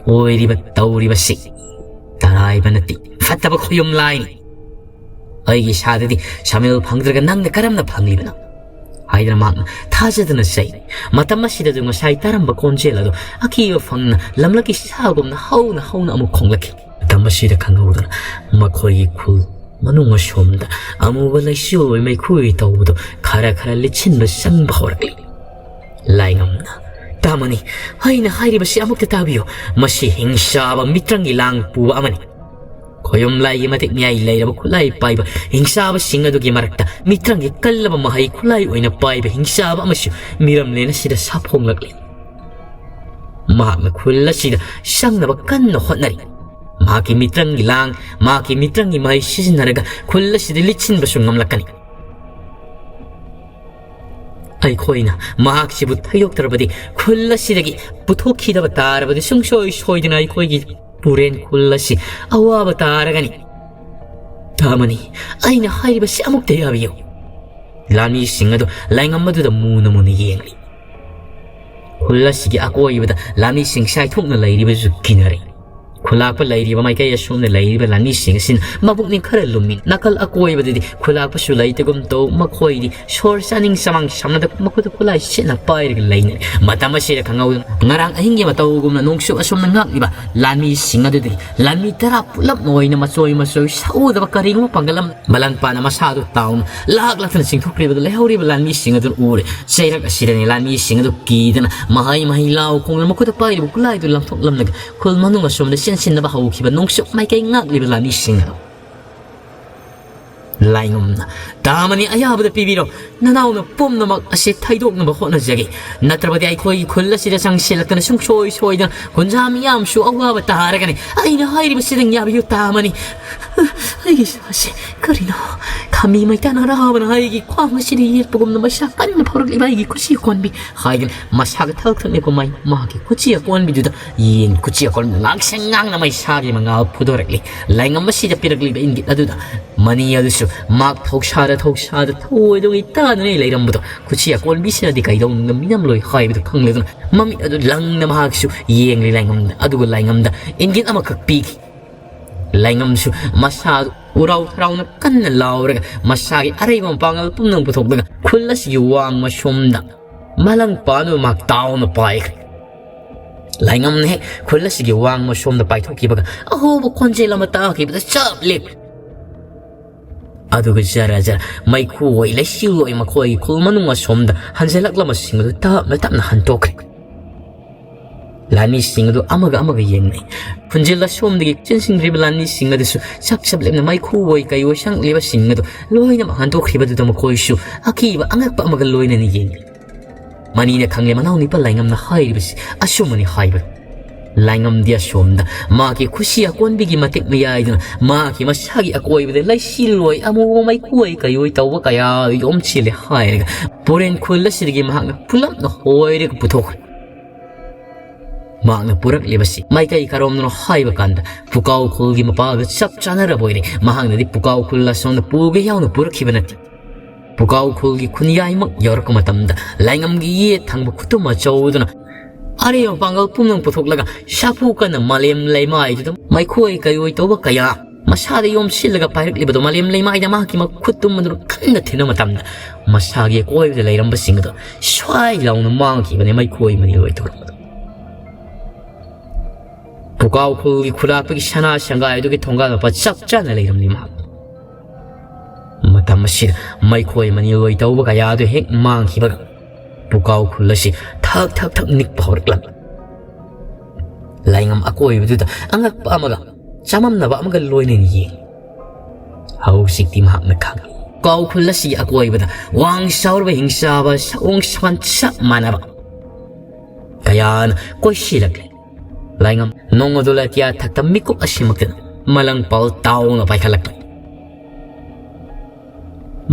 ꯑꯣꯏꯔꯤꯕ ꯇꯧꯔꯤꯕꯁꯤ ꯇꯔꯥꯏꯕ ꯅꯠꯇꯦ, ꯐꯠꯇꯕ ꯈꯨꯌꯨꯝ ꯂꯥꯏꯅꯤ꯫ ꯑꯩꯒꯤ ꯏꯁꯥꯗꯗꯤ ꯁꯥꯃꯤꯜ ꯐꯪꯗ꯭ꯔꯒ ꯅꯪꯅ ꯀꯔꯝꯅ ꯐꯪꯂꯤꯕꯅꯣ? ꯍꯥꯏꯗꯅ ꯃꯍꯥꯛꯅ ꯊꯥꯖꯗꯅ ꯆꯩ꯫ ꯃꯇꯝ ꯑꯁꯤꯗꯁꯨ ꯉꯁꯥꯏ ꯇꯥꯔꯝꯕ ꯈꯣꯟꯖꯦꯜ ꯑꯗꯨ ꯑꯀꯤꯕ ꯐꯪꯅ ꯂꯝꯂꯛꯀꯤ ꯁꯥꯒꯨꯝꯅ ꯍꯧꯅ ꯍꯧꯅ ꯑꯃꯨꯛ ꯈꯣꯡꯂꯛꯈꯤ꯫ ꯃꯇꯝ ꯑꯁꯤꯗ ꯈꯪꯍꯧꯗꯅ ꯃꯈꯣꯏꯒꯤ ꯈꯨꯜ ꯃꯅꯨꯡ ꯑꯁꯣꯝꯗ ꯑꯃꯨꯕ ꯂꯩꯆꯤꯜ ꯑꯣꯏ ꯃꯩꯈꯨ ꯑꯣꯏ ꯇꯧꯕꯗꯨ ꯈꯔ ꯈꯔ ꯂꯤꯠꯁꯤꯟꯕ ꯆꯪꯕ ꯍꯧꯔꯛꯂꯤ꯫ ꯂꯥꯏꯉꯝꯅ, "ꯇꯥꯃꯅꯤ, ꯑꯩꯅ ꯍꯥꯏꯔꯤꯕꯁꯤ ꯑꯃꯨꯛꯇ ꯇꯥꯕꯤꯌꯨ꯫ ꯃꯁꯤ ꯍꯤꯡꯆꯥꯕ ꯃꯤꯇ꯭ꯔꯪꯒꯤ ꯂꯥꯡ ꯄꯨꯕ ꯑꯃꯅꯤ꯫ ꯈꯣꯌꯨꯝ ꯂꯥꯏꯒꯤ ꯃꯇꯤꯛ ꯃꯌꯥꯏ ꯂꯩꯔꯕ ꯈꯨꯠꯂꯥꯏ ꯄꯥꯏꯕ ꯍꯤꯡꯆꯥꯕꯁꯤꯡ ꯑꯗꯨꯒꯤ ꯃꯔꯛꯇ ꯃꯤꯇ꯭ꯔꯪꯒꯤ ꯀꯜꯂꯕ ꯃꯍꯩ ꯈꯨꯠꯂꯥꯏ ꯑꯣꯏꯅ ꯄꯥꯏꯕ ꯍꯤꯡꯆꯥꯕ ꯑꯃꯁꯨ ꯃꯤꯔꯝꯂꯦꯟ ꯑꯁꯤꯗ ꯁꯥꯐꯣꯡꯂꯛꯂꯤ꯫ ꯃꯍꯥꯛꯅ ꯈꯨꯜ ꯑꯁꯤꯗ ꯆꯪꯅꯕ ꯀꯟꯅ ꯍꯣꯠꯅꯔꯤ꯫ ꯃꯍꯥꯛꯀꯤ ꯃꯤꯇ꯭ꯔꯪꯒꯤ ꯂꯥꯡ, ꯃꯍꯥꯛꯀꯤ ꯃꯤꯇ꯭ꯔꯪꯒꯤ ꯃꯍꯩ ꯁꯤꯖꯤꯟꯅꯔꯒ ꯈꯨꯜ ꯑꯁꯤꯗ ꯂꯤꯠꯁꯤꯟꯕꯁꯨ ꯉꯝꯂꯛꯀꯅꯤ꯫ ꯑꯩꯈꯣꯏꯅ ꯃꯍꯥꯛꯁꯤꯕꯨ ꯊꯩꯗꯣꯛꯇ꯭ꯔꯕꯗꯤ, ꯈꯨꯜ ꯑꯁꯤꯗꯒꯤ ꯄꯨꯊꯣꯛꯈꯤꯗꯕ ꯇꯥꯔꯕꯗꯤ, ꯁꯨꯡꯁꯣꯏ ꯁꯣꯏꯗꯅ ꯑꯩꯈꯣꯏꯒꯤ ꯄꯨꯔꯦꯟ ꯈꯨꯜ ꯑꯁꯤ ꯑꯋꯥꯕ ꯇꯥꯔꯒꯅꯤ꯫ ꯇꯥꯃꯅꯤ, ꯑꯩꯅ ꯍꯥꯏꯔꯤꯕꯁꯤ ꯑꯃꯨꯛꯇ ꯌꯥꯕꯤꯌꯨ꯫" ꯂꯥꯟꯃꯤꯁꯤꯡ ꯑꯗꯨ ꯂꯥꯏꯉꯝ ꯑꯗꯨꯗ ꯃꯨꯅ ꯃꯨꯅ ꯌꯦꯡꯂꯤ꯫ ꯈꯨꯜ ꯑꯁꯤꯒꯤ ꯑꯀꯣꯏꯕꯗ ꯂꯥꯟꯃꯤꯁꯤꯡ ꯆꯥꯏꯊꯣꯛꯅ ꯂꯩꯔꯤꯕꯁꯨ ꯀꯤꯅꯔꯦ꯫ ꯈꯨꯂꯥꯛꯄ ꯂꯩꯔꯤꯕ ꯃꯥꯏꯀꯩ ꯑꯁꯣꯝꯗ ꯂꯩꯔꯤꯕ ꯂꯥꯟꯃꯤꯁꯤꯡ ꯑꯁꯤꯅ ꯃꯕꯨꯛꯅꯤꯡ ꯈꯔ ꯂꯨꯝꯃꯤ꯫ ꯅꯥꯀꯜ ꯑꯀꯣꯏꯕꯗꯗꯤ ꯈꯨꯂꯥꯛꯄꯁꯨ ꯂꯩꯇꯒꯨꯝ ꯇꯧ꯫ ꯃꯈꯣꯏꯗꯤ ꯁꯣꯔ ꯆꯥꯅꯤꯡ ꯆꯃꯥꯡ ꯁꯝꯅꯗ ꯃꯈꯨꯠꯇ ꯈꯨꯠꯂꯥꯏ ꯁꯤꯠꯅ ꯄꯥꯏꯔꯒ ꯂꯩꯅꯔꯤ꯫ ꯃꯇꯝ ꯑꯁꯤꯗ ꯈꯪꯍꯧꯗꯅ ꯉꯔꯥꯡ ꯑꯍꯤꯡꯒꯤ ꯃꯇꯧꯒꯨꯝꯅ ꯅꯣꯡꯆꯨꯞ ꯑꯁꯣꯝꯅ ꯉꯥꯛꯂꯤꯕ ꯂꯥꯟꯃꯤꯁꯤꯡ ꯑꯗꯨꯗꯒꯤ ꯂꯥꯟꯃꯤ ꯇꯔꯥ ꯄꯨꯂꯞꯅ ꯑꯣꯏꯅ ꯃꯆꯣꯏ ꯃꯆꯣꯏ ꯁꯧꯗꯕ ꯀꯔꯤꯒꯨꯝꯕ ꯄꯥꯡꯒꯜ ꯑꯃ ꯃꯂꯪꯄꯥꯅ ꯃꯁꯥꯗꯨ ꯇꯥꯎꯅ ꯂꯥꯛ ꯂꯥꯛꯇꯅ ꯆꯤꯡꯊꯣꯛꯈ꯭ꯔꯤꯕꯗꯨ ꯂꯩꯍꯧꯔꯤꯕ ꯂꯥꯟꯃꯤꯁꯤꯡ ꯑꯗꯨꯅ ꯎꯔꯦ꯫ ꯆꯩꯔꯛ ꯑꯁꯤꯗꯅꯤ ꯂꯥꯟꯃꯤꯁꯤꯡ ꯑꯗꯨ ꯀꯤꯗꯅ ꯃꯍꯩ ꯃꯍꯩ ꯂꯥꯎ ꯈꯣꯡꯗꯅ ꯃꯈꯨꯠꯇ ꯄꯥꯏꯔꯤꯕ ꯈꯨꯠꯂꯥꯏꯗꯨ ꯂꯪꯊꯣꯛꯂꯝꯂꯒ ꯈꯨꯜ ꯃꯅꯨꯡ ꯑꯁꯣꯝꯗ ꯆꯦꯟꯁꯤꯟꯅꯕ ꯍꯧꯈꯤꯕ ꯅꯣꯡꯆꯨꯞ ꯃꯥꯏꯀꯩ ꯉꯥꯛꯂꯤꯕ ꯂꯥꯟꯃꯤꯁꯤꯡ ꯑꯗꯨ꯫ ꯂꯥꯏꯉꯝꯅ, "ꯇꯥꯃꯅꯤ, ꯑꯌꯥꯕꯗ ꯄꯤꯕꯤꯔꯣ, ꯅꯅꯥꯎꯅ ꯄꯨꯝꯅꯃꯛ ꯑꯁꯤ ꯊꯩꯗꯣꯛꯅꯕ ꯍꯣꯠꯅꯖꯒꯦ꯫ ꯅꯠꯇ꯭ꯔꯕꯗꯤ ꯑꯩꯈꯣꯏꯒꯤ ꯈꯨꯜ ꯑꯁꯤꯗ ꯆꯪꯁꯤꯜꯂꯛꯇꯅ ꯁꯨꯡꯁꯣꯏ ꯁꯣꯏꯗꯅ ꯈꯨꯟꯖꯥ ꯃꯤꯌꯥꯝꯁꯨ ꯑꯋꯥꯕ ꯇꯥꯔꯒꯅꯤ꯫ ꯑꯩꯅ ꯍꯥꯏꯔꯤꯕꯁꯤꯗꯪ ꯌꯥꯕꯤꯌꯨ, ꯇꯥꯃꯅꯤ꯫ ꯑꯩꯒꯤ ꯏꯆꯥꯁꯦ ꯀꯔꯤꯅꯣ ꯈꯥꯃꯤ ꯃꯩꯇꯥꯟ ꯑꯔꯥꯕꯅ ꯑꯩꯒꯤ ꯈ꯭ꯋꯥꯡ ꯑꯁꯤꯗ ꯌꯦꯠꯄꯒꯨꯝꯅ ꯃꯩꯁꯥ ꯀꯟꯅ ꯐꯥꯎꯔꯛꯂꯤꯕ ꯑꯩꯒꯤ ꯈꯨꯠꯁꯤ ꯀꯣꯟꯕꯤ?" ꯍꯥꯏꯗꯅ ꯃꯁꯥꯒ ꯊꯛ ꯊꯛꯅꯤꯀꯣ ꯃꯥꯏ ꯃꯥꯒꯤ ꯈꯨꯠꯁꯤ ꯑꯀꯣꯟꯕꯤꯗꯨꯗ ꯌꯦꯟ ꯈꯨꯠꯁꯤ ꯑꯀꯣꯟꯕꯤꯗ ꯉꯥꯡꯁꯪ ꯉꯥꯡꯅ ꯃꯩꯁꯥꯒꯤ ꯃꯉꯥꯜ ꯐꯨꯗꯣꯔꯛꯂꯤ꯫ ꯂꯥꯏꯉꯝ ꯑꯁꯤꯗ ꯄꯤꯔꯛꯂꯤꯕ ꯏꯪꯒꯤꯠ ꯑꯗꯨꯗ ꯃꯅꯤ ꯑꯗꯨꯁꯨ ꯃꯥꯛ ꯊꯧꯁꯥꯗ ꯊꯧꯁꯥꯗ ꯊꯑꯣꯏꯗꯧꯉꯩ ꯇꯥꯗꯨꯅ ꯂꯩꯔꯝꯕꯗꯣ ꯈꯨꯠꯁꯤ ꯑꯀꯣꯟꯕꯤꯁꯤꯅꯗꯤ ꯀꯩꯗꯧꯅꯨꯡꯗ ꯃꯤꯅꯝꯂꯣꯏ ꯍꯥꯏꯕꯗꯨ ꯈꯪꯂꯗꯨꯅ ꯃꯃꯤꯠ ꯑꯗꯨ ꯂꯪꯅ ꯃꯍꯥꯛꯁꯨ ꯌꯦꯡꯂꯤ ꯂꯥꯏꯉꯝꯗ꯫ ꯑꯗꯨꯒ ꯂꯥꯏꯉꯝꯗ ꯏꯪꯒꯤꯠ ꯑꯃꯈꯛ ꯄꯤꯈꯤ꯫ ꯂꯥꯏꯉꯝꯁꯨ ꯃꯁꯥ ꯎꯔꯥꯎ ꯊꯔꯥꯎꯅ ꯀꯟꯅ ꯂꯥꯎꯔꯒ ꯃꯁꯥꯒꯤ ꯑꯔꯩꯕ ꯃꯄꯥꯡꯒꯜ ꯄꯨꯝꯅꯃꯛ ꯄꯨꯊꯣꯛꯂꯒ ꯈꯨꯜ ꯑꯁꯤꯒꯤ ꯋꯥꯡꯃ ꯁꯣꯝꯗ ꯃꯂꯪ ꯄꯥꯟꯗꯨꯅ ꯃꯍꯥꯛ ꯇꯥꯎꯅ ꯄꯥꯏꯈ꯭ꯔꯦ꯫ ꯂꯥꯏꯉꯝꯅ ꯍꯦꯛ ꯈꯨꯜ ꯑꯁꯤꯒꯤ ꯋꯥꯡꯃ ꯁꯣꯝꯗ ꯄꯥꯏꯊꯣꯛꯈꯤꯕꯒ ꯑꯍꯧꯕ ꯈꯣꯟꯖꯦꯜ ꯑꯃ ꯇꯥꯈꯤꯕꯗ ꯆꯞ ꯂꯦꯞꯈ꯭ꯔꯦ꯫ ꯑꯗꯨꯒ ꯖꯔ ꯖꯔ ꯃꯩꯈꯨ ꯑꯣꯏ ꯂꯩꯆꯤꯜ ꯑꯣꯏ ꯃꯈꯣꯏꯒꯤ ꯈꯨꯜ ꯃꯅꯨꯡ ꯑꯁꯣꯝꯗ ꯍꯟꯖꯤꯜꯂꯛꯂꯝꯕꯁꯤꯡ ꯑꯗꯨ ꯇꯞꯅ ꯇꯞꯅ ꯍꯟꯗꯣꯛꯈ꯭ꯔꯦ꯫ ꯂꯥꯟꯃꯤꯁꯤꯡ ꯑꯗꯨ ꯑꯃꯒ ꯑꯃꯒ ꯌꯦꯡꯅꯩ꯫ ꯈꯨꯟꯖꯤꯜ ꯑꯁꯣꯝꯗꯒꯤ ꯆꯦꯟꯁꯤꯟꯈ꯭ꯔꯤꯕ ꯂꯥꯟꯃꯤꯁꯤꯡ ꯑꯗꯨꯁꯨ ꯆꯞ ꯆꯞ ꯂꯦꯞꯅ ꯃꯩꯈꯨ ꯑꯣꯏ ꯀꯩ ꯑꯣꯏ ꯁꯪꯂꯤꯕꯁꯤꯡ ꯑꯗꯨ ꯂꯣꯏꯅꯃꯛ ꯍꯟꯗꯣꯛꯈ꯭ꯔꯤꯕꯗꯨꯗ ꯃꯈꯣꯏꯁꯨ ꯑꯀꯤꯕ ꯑꯉꯛꯄ ꯑꯃꯒ ꯂꯣꯏꯅꯅ ꯌꯦꯡꯂꯤ꯫ ꯃꯅꯤꯅ ꯈꯪꯂꯦ ꯃꯅꯥꯎ ꯅꯤꯄꯥ ꯂꯥꯏꯉꯝꯅ ꯍꯥꯏꯔꯤꯕꯁꯤ ꯑꯆꯨꯝꯕꯅꯤ ꯍꯥꯏꯕ꯫ ꯂꯥꯏꯉꯝꯗꯤ ꯑꯁꯣꯝꯗ ꯃꯍꯥꯛꯀꯤ ꯈꯨꯠꯁꯤ ꯑꯀꯣꯟꯕꯤꯒꯤ ꯃꯇꯤꯛ ꯃꯌꯥꯏꯗꯨꯅ ꯃꯍꯥꯛꯀꯤ ꯃꯁꯥꯒꯤ ꯑꯀꯣꯏꯕꯗ ꯂꯩꯆꯤꯜ ꯑꯣꯏ ꯑꯃꯨꯕ ꯃꯩꯈꯨ ꯑꯣꯏ ꯀꯩ ꯑꯣꯏ ꯇꯧꯕ ꯀꯌꯥ ꯌꯣꯝꯁꯤꯜꯂꯦ ꯍꯥꯏꯔꯒ ꯄꯨꯔꯦꯟ ꯈꯨꯜ ꯑꯁꯤꯗꯒꯤ ꯃꯍꯥꯛꯅ ꯄꯨꯂꯞꯅ ꯍꯣꯏꯔꯒ ꯄꯨꯊꯣꯛꯈ꯭ꯔꯦ꯫ ꯃꯍꯥꯛꯅ ꯄꯨꯔꯛꯂꯤꯕꯁꯤ ꯃꯥꯏꯀꯩ ꯀꯔꯣꯝꯗꯅꯣ ꯍꯥꯏꯕ ꯀꯥꯟꯗ ꯄꯨꯀꯥꯎ ꯈꯨꯜꯒꯤ ꯃꯄꯥꯒ ꯆꯞ ꯆꯥꯅꯔꯕ ꯑꯣꯏꯔꯦ꯫ ꯃꯍꯥꯛꯅꯗꯤ ꯄꯨꯀꯥꯎ ꯈꯨꯜ ꯑꯁꯣꯝꯗ ꯄꯨꯒꯦ ꯌꯥꯎꯅ ꯄꯨꯔꯛꯈꯤꯕ ꯅꯠꯇꯦ꯫ ꯄꯨꯀꯥꯎ ꯈꯨꯜꯒꯤ ꯈꯨꯟꯌꯥꯏꯃꯛ ꯌꯧꯔꯛꯄ ꯃꯇꯝꯗ ꯂꯥꯏꯉꯝꯒꯤ ꯌꯦꯠ ꯊꯪꯕ ꯈꯨꯇꯨꯝ ꯑꯆꯧꯕꯗꯨꯅ ꯑꯔꯦꯝꯕ ꯄꯥꯡꯒꯜ ꯄꯨꯝꯅꯃꯛ ꯄꯨꯊꯣꯛꯂꯒ ꯁꯥꯐꯨ ꯀꯟꯅ ꯃꯥꯂꯦꯝ ꯂꯩꯃꯥꯏꯗꯨꯗ ꯃꯩꯈꯣꯏ ꯀꯩꯑꯣꯏ ꯇꯧꯕ ꯀꯌꯥ ꯃꯁꯥꯗ ꯌꯣꯝꯁꯤꯜꯂꯒ ꯄꯥꯏꯔꯛꯂꯤꯕꯗꯣ ꯃꯥꯂꯦꯝ ꯂꯩꯃꯥꯏꯗ ꯃꯍꯥꯛꯀꯤ ꯃꯈꯨꯠ ꯇꯨꯝꯕꯗꯨꯅ ꯀꯟꯅ ꯊꯤꯟꯕ ꯃꯇꯝꯗ ꯃꯁꯥꯒꯤ ꯑꯀꯣꯏꯕꯗ ꯂꯩꯔꯝꯕꯁꯤꯡ ꯑꯗꯨ ꯁ꯭ꯋꯥꯏ ꯂꯥꯎꯅ ꯃꯥꯡꯈꯤꯕꯅꯤ ꯃꯩꯈꯣꯏ ꯃꯅꯤꯜ ꯑꯣꯏ ꯇꯧꯔꯝꯕꯗꯣ꯫ ꯄꯨꯀꯥꯎ ꯈꯨꯜꯒꯤ ꯈꯨꯂꯥꯛꯄꯒꯤ ꯁꯅꯥ ꯁꯪꯒꯥꯏ ꯑꯗꯨꯒꯤ ꯊꯣꯡꯒꯥꯜ ꯃꯄꯥ ꯆꯞ ꯆꯥꯅ ꯂꯩꯔꯝꯂꯤ ꯃꯍꯥꯛ꯫ ꯃꯇꯝ ꯑꯁꯤꯗ ꯃꯩꯈꯣꯏ ꯃꯅꯤꯜ ꯑꯣꯏ ꯇꯧꯕ ꯀꯌꯥ ꯑꯗꯨ ꯍꯦꯛ ꯃꯥꯡꯈꯤꯕꯒ ꯄꯨꯀꯥꯎ ꯈꯨꯜ ꯑꯁꯤ ꯊꯛ ꯊꯛ ꯊꯛ ꯅꯤꯛꯄ ꯍꯧꯔꯛꯂꯝꯃꯤ꯫ ꯂꯥꯏꯉꯝ ꯑꯀꯣꯏꯕꯗꯨꯗ ꯑꯉꯛꯄ ꯑꯃꯒ ꯆꯃꯝꯅꯕ ꯑꯃꯒ ꯂꯣꯏꯅꯅ ꯌꯦꯡꯏ꯫ ꯍꯧꯖꯤꯛꯇꯤ ꯃꯍꯥꯛꯅ ꯈꯪꯏ꯫ ꯄꯨꯀꯥꯎ ꯈꯨꯜ ꯑꯁꯤꯒꯤ ꯑꯀꯣꯏꯕꯗ ꯋꯥꯡ ꯆꯥꯎꯔꯕ ꯍꯤꯡꯆꯥꯕ ꯁꯑꯣꯡ ꯁꯥꯃꯟ ꯆꯞ ꯃꯥꯟꯅꯕ ꯀꯌꯥꯅ ꯀꯣꯏꯁꯤꯜꯂꯛꯂꯦ꯫ ꯂꯥꯏꯉꯝ ꯅꯣꯡ ꯑꯗꯨ ꯂꯥꯇꯤꯌꯥ ꯊꯛꯇ ꯃꯤꯀꯨꯞ ꯑꯁꯤꯃꯛꯇꯗ ꯃꯂꯪ ꯄꯥꯎ ꯇꯥꯎꯅ ꯄꯥꯏꯈꯠꯂꯛꯄ꯫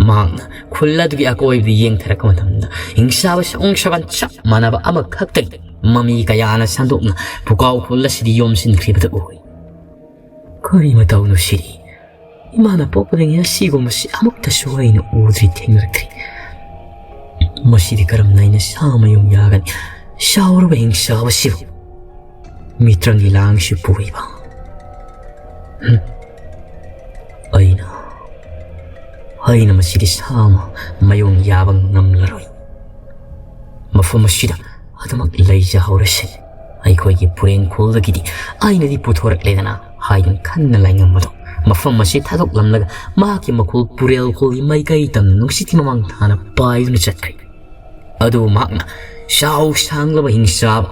ꯃꯍꯥꯛꯅ ꯈꯨꯜ ꯑꯗꯨꯒꯤ ꯑꯀꯣꯏꯕꯗ ꯌꯦꯡꯊꯔꯛꯄ ꯃꯇꯝꯗ ꯍꯤꯡꯁꯥꯕ ꯁꯑꯣꯡ ꯁꯥꯕꯟ ꯆꯞ ꯃꯥꯟꯅꯕ ꯑꯃꯈꯛꯇꯒꯤ ꯃꯃꯤ ꯀꯌꯥꯅ ꯁꯟꯗꯣꯛꯅ ꯄꯨꯀꯥꯎ ꯈꯨꯜ ꯑꯁꯤꯗ ꯌꯣꯝꯁꯤꯟꯈ꯭ꯔꯤꯕꯗꯨ ꯎꯏ꯫ ꯀꯔꯤ ꯃꯇꯧꯅꯣ ꯁꯤꯗꯤ? ꯏꯃꯥꯅ ꯄꯣꯛꯄꯗꯒꯤ ꯑꯁꯤꯒꯨꯝꯕꯁꯤ ꯑꯃꯨꯛꯇꯁꯨ ꯑꯩꯅ ꯎꯗ꯭ꯔꯤ, ꯊꯦꯡꯅꯔꯛꯇ꯭ꯔꯤ꯫ ꯃꯁꯤꯗꯤ ꯀꯔꯝꯅ ꯑꯩꯅ ꯁꯥ ꯃꯌꯨꯡ ꯌꯥꯒꯅꯤ? ꯆꯥꯎꯔꯕ ꯍꯤꯡꯁꯥꯕꯁꯤꯕꯨ ꯃꯤꯇ꯭ꯔꯪꯒꯤ ꯂꯥꯡꯁꯤ ꯄꯨꯔꯤꯕ? ꯍꯝ꯫ ꯑꯩꯅ, ꯑꯩꯅ ꯃꯁꯤꯗꯤ ꯁꯥ ꯑꯃ ꯃꯌꯣꯡ ꯌꯥꯕ ꯉꯝꯂꯔꯣꯏ꯫ ꯃꯐꯝ ꯑꯁꯤꯗ ꯑꯗꯨꯃꯛ ꯂꯩꯖꯍꯧꯔꯁꯤ꯫ ꯑꯩꯈꯣꯏꯒꯤ ꯄꯨꯔꯦꯟ ꯈꯣꯜꯗꯒꯤꯗꯤ ꯑꯩꯅꯗꯤ ꯄꯨꯊꯣꯔꯛꯂꯦꯗꯅ ꯍꯥꯏꯗꯨꯅ ꯈꯟꯅ ꯂꯥꯏꯉꯝꯕꯗꯣ ꯃꯐꯝ ꯑꯁꯤ ꯊꯥꯗꯣꯛꯂꯝꯂꯒ ꯃꯍꯥꯛꯀꯤ ꯃꯈꯣꯜ ꯄꯨꯔꯦꯜ ꯈꯣꯜꯒꯤ ꯃꯥꯏꯀꯩ ꯇꯝꯅ ꯅꯨꯡꯁꯤꯠꯀꯤ ꯃꯃꯥꯡ ꯊꯥꯅ ꯄꯥꯏꯗꯨꯅ ꯆꯠꯈ꯭ꯔꯦ꯫ ꯑꯗꯨꯕꯨ ꯃꯍꯥꯛꯅ ꯆꯥꯎ ꯁꯥꯡꯂꯕ ꯍꯤꯡꯆꯥꯕ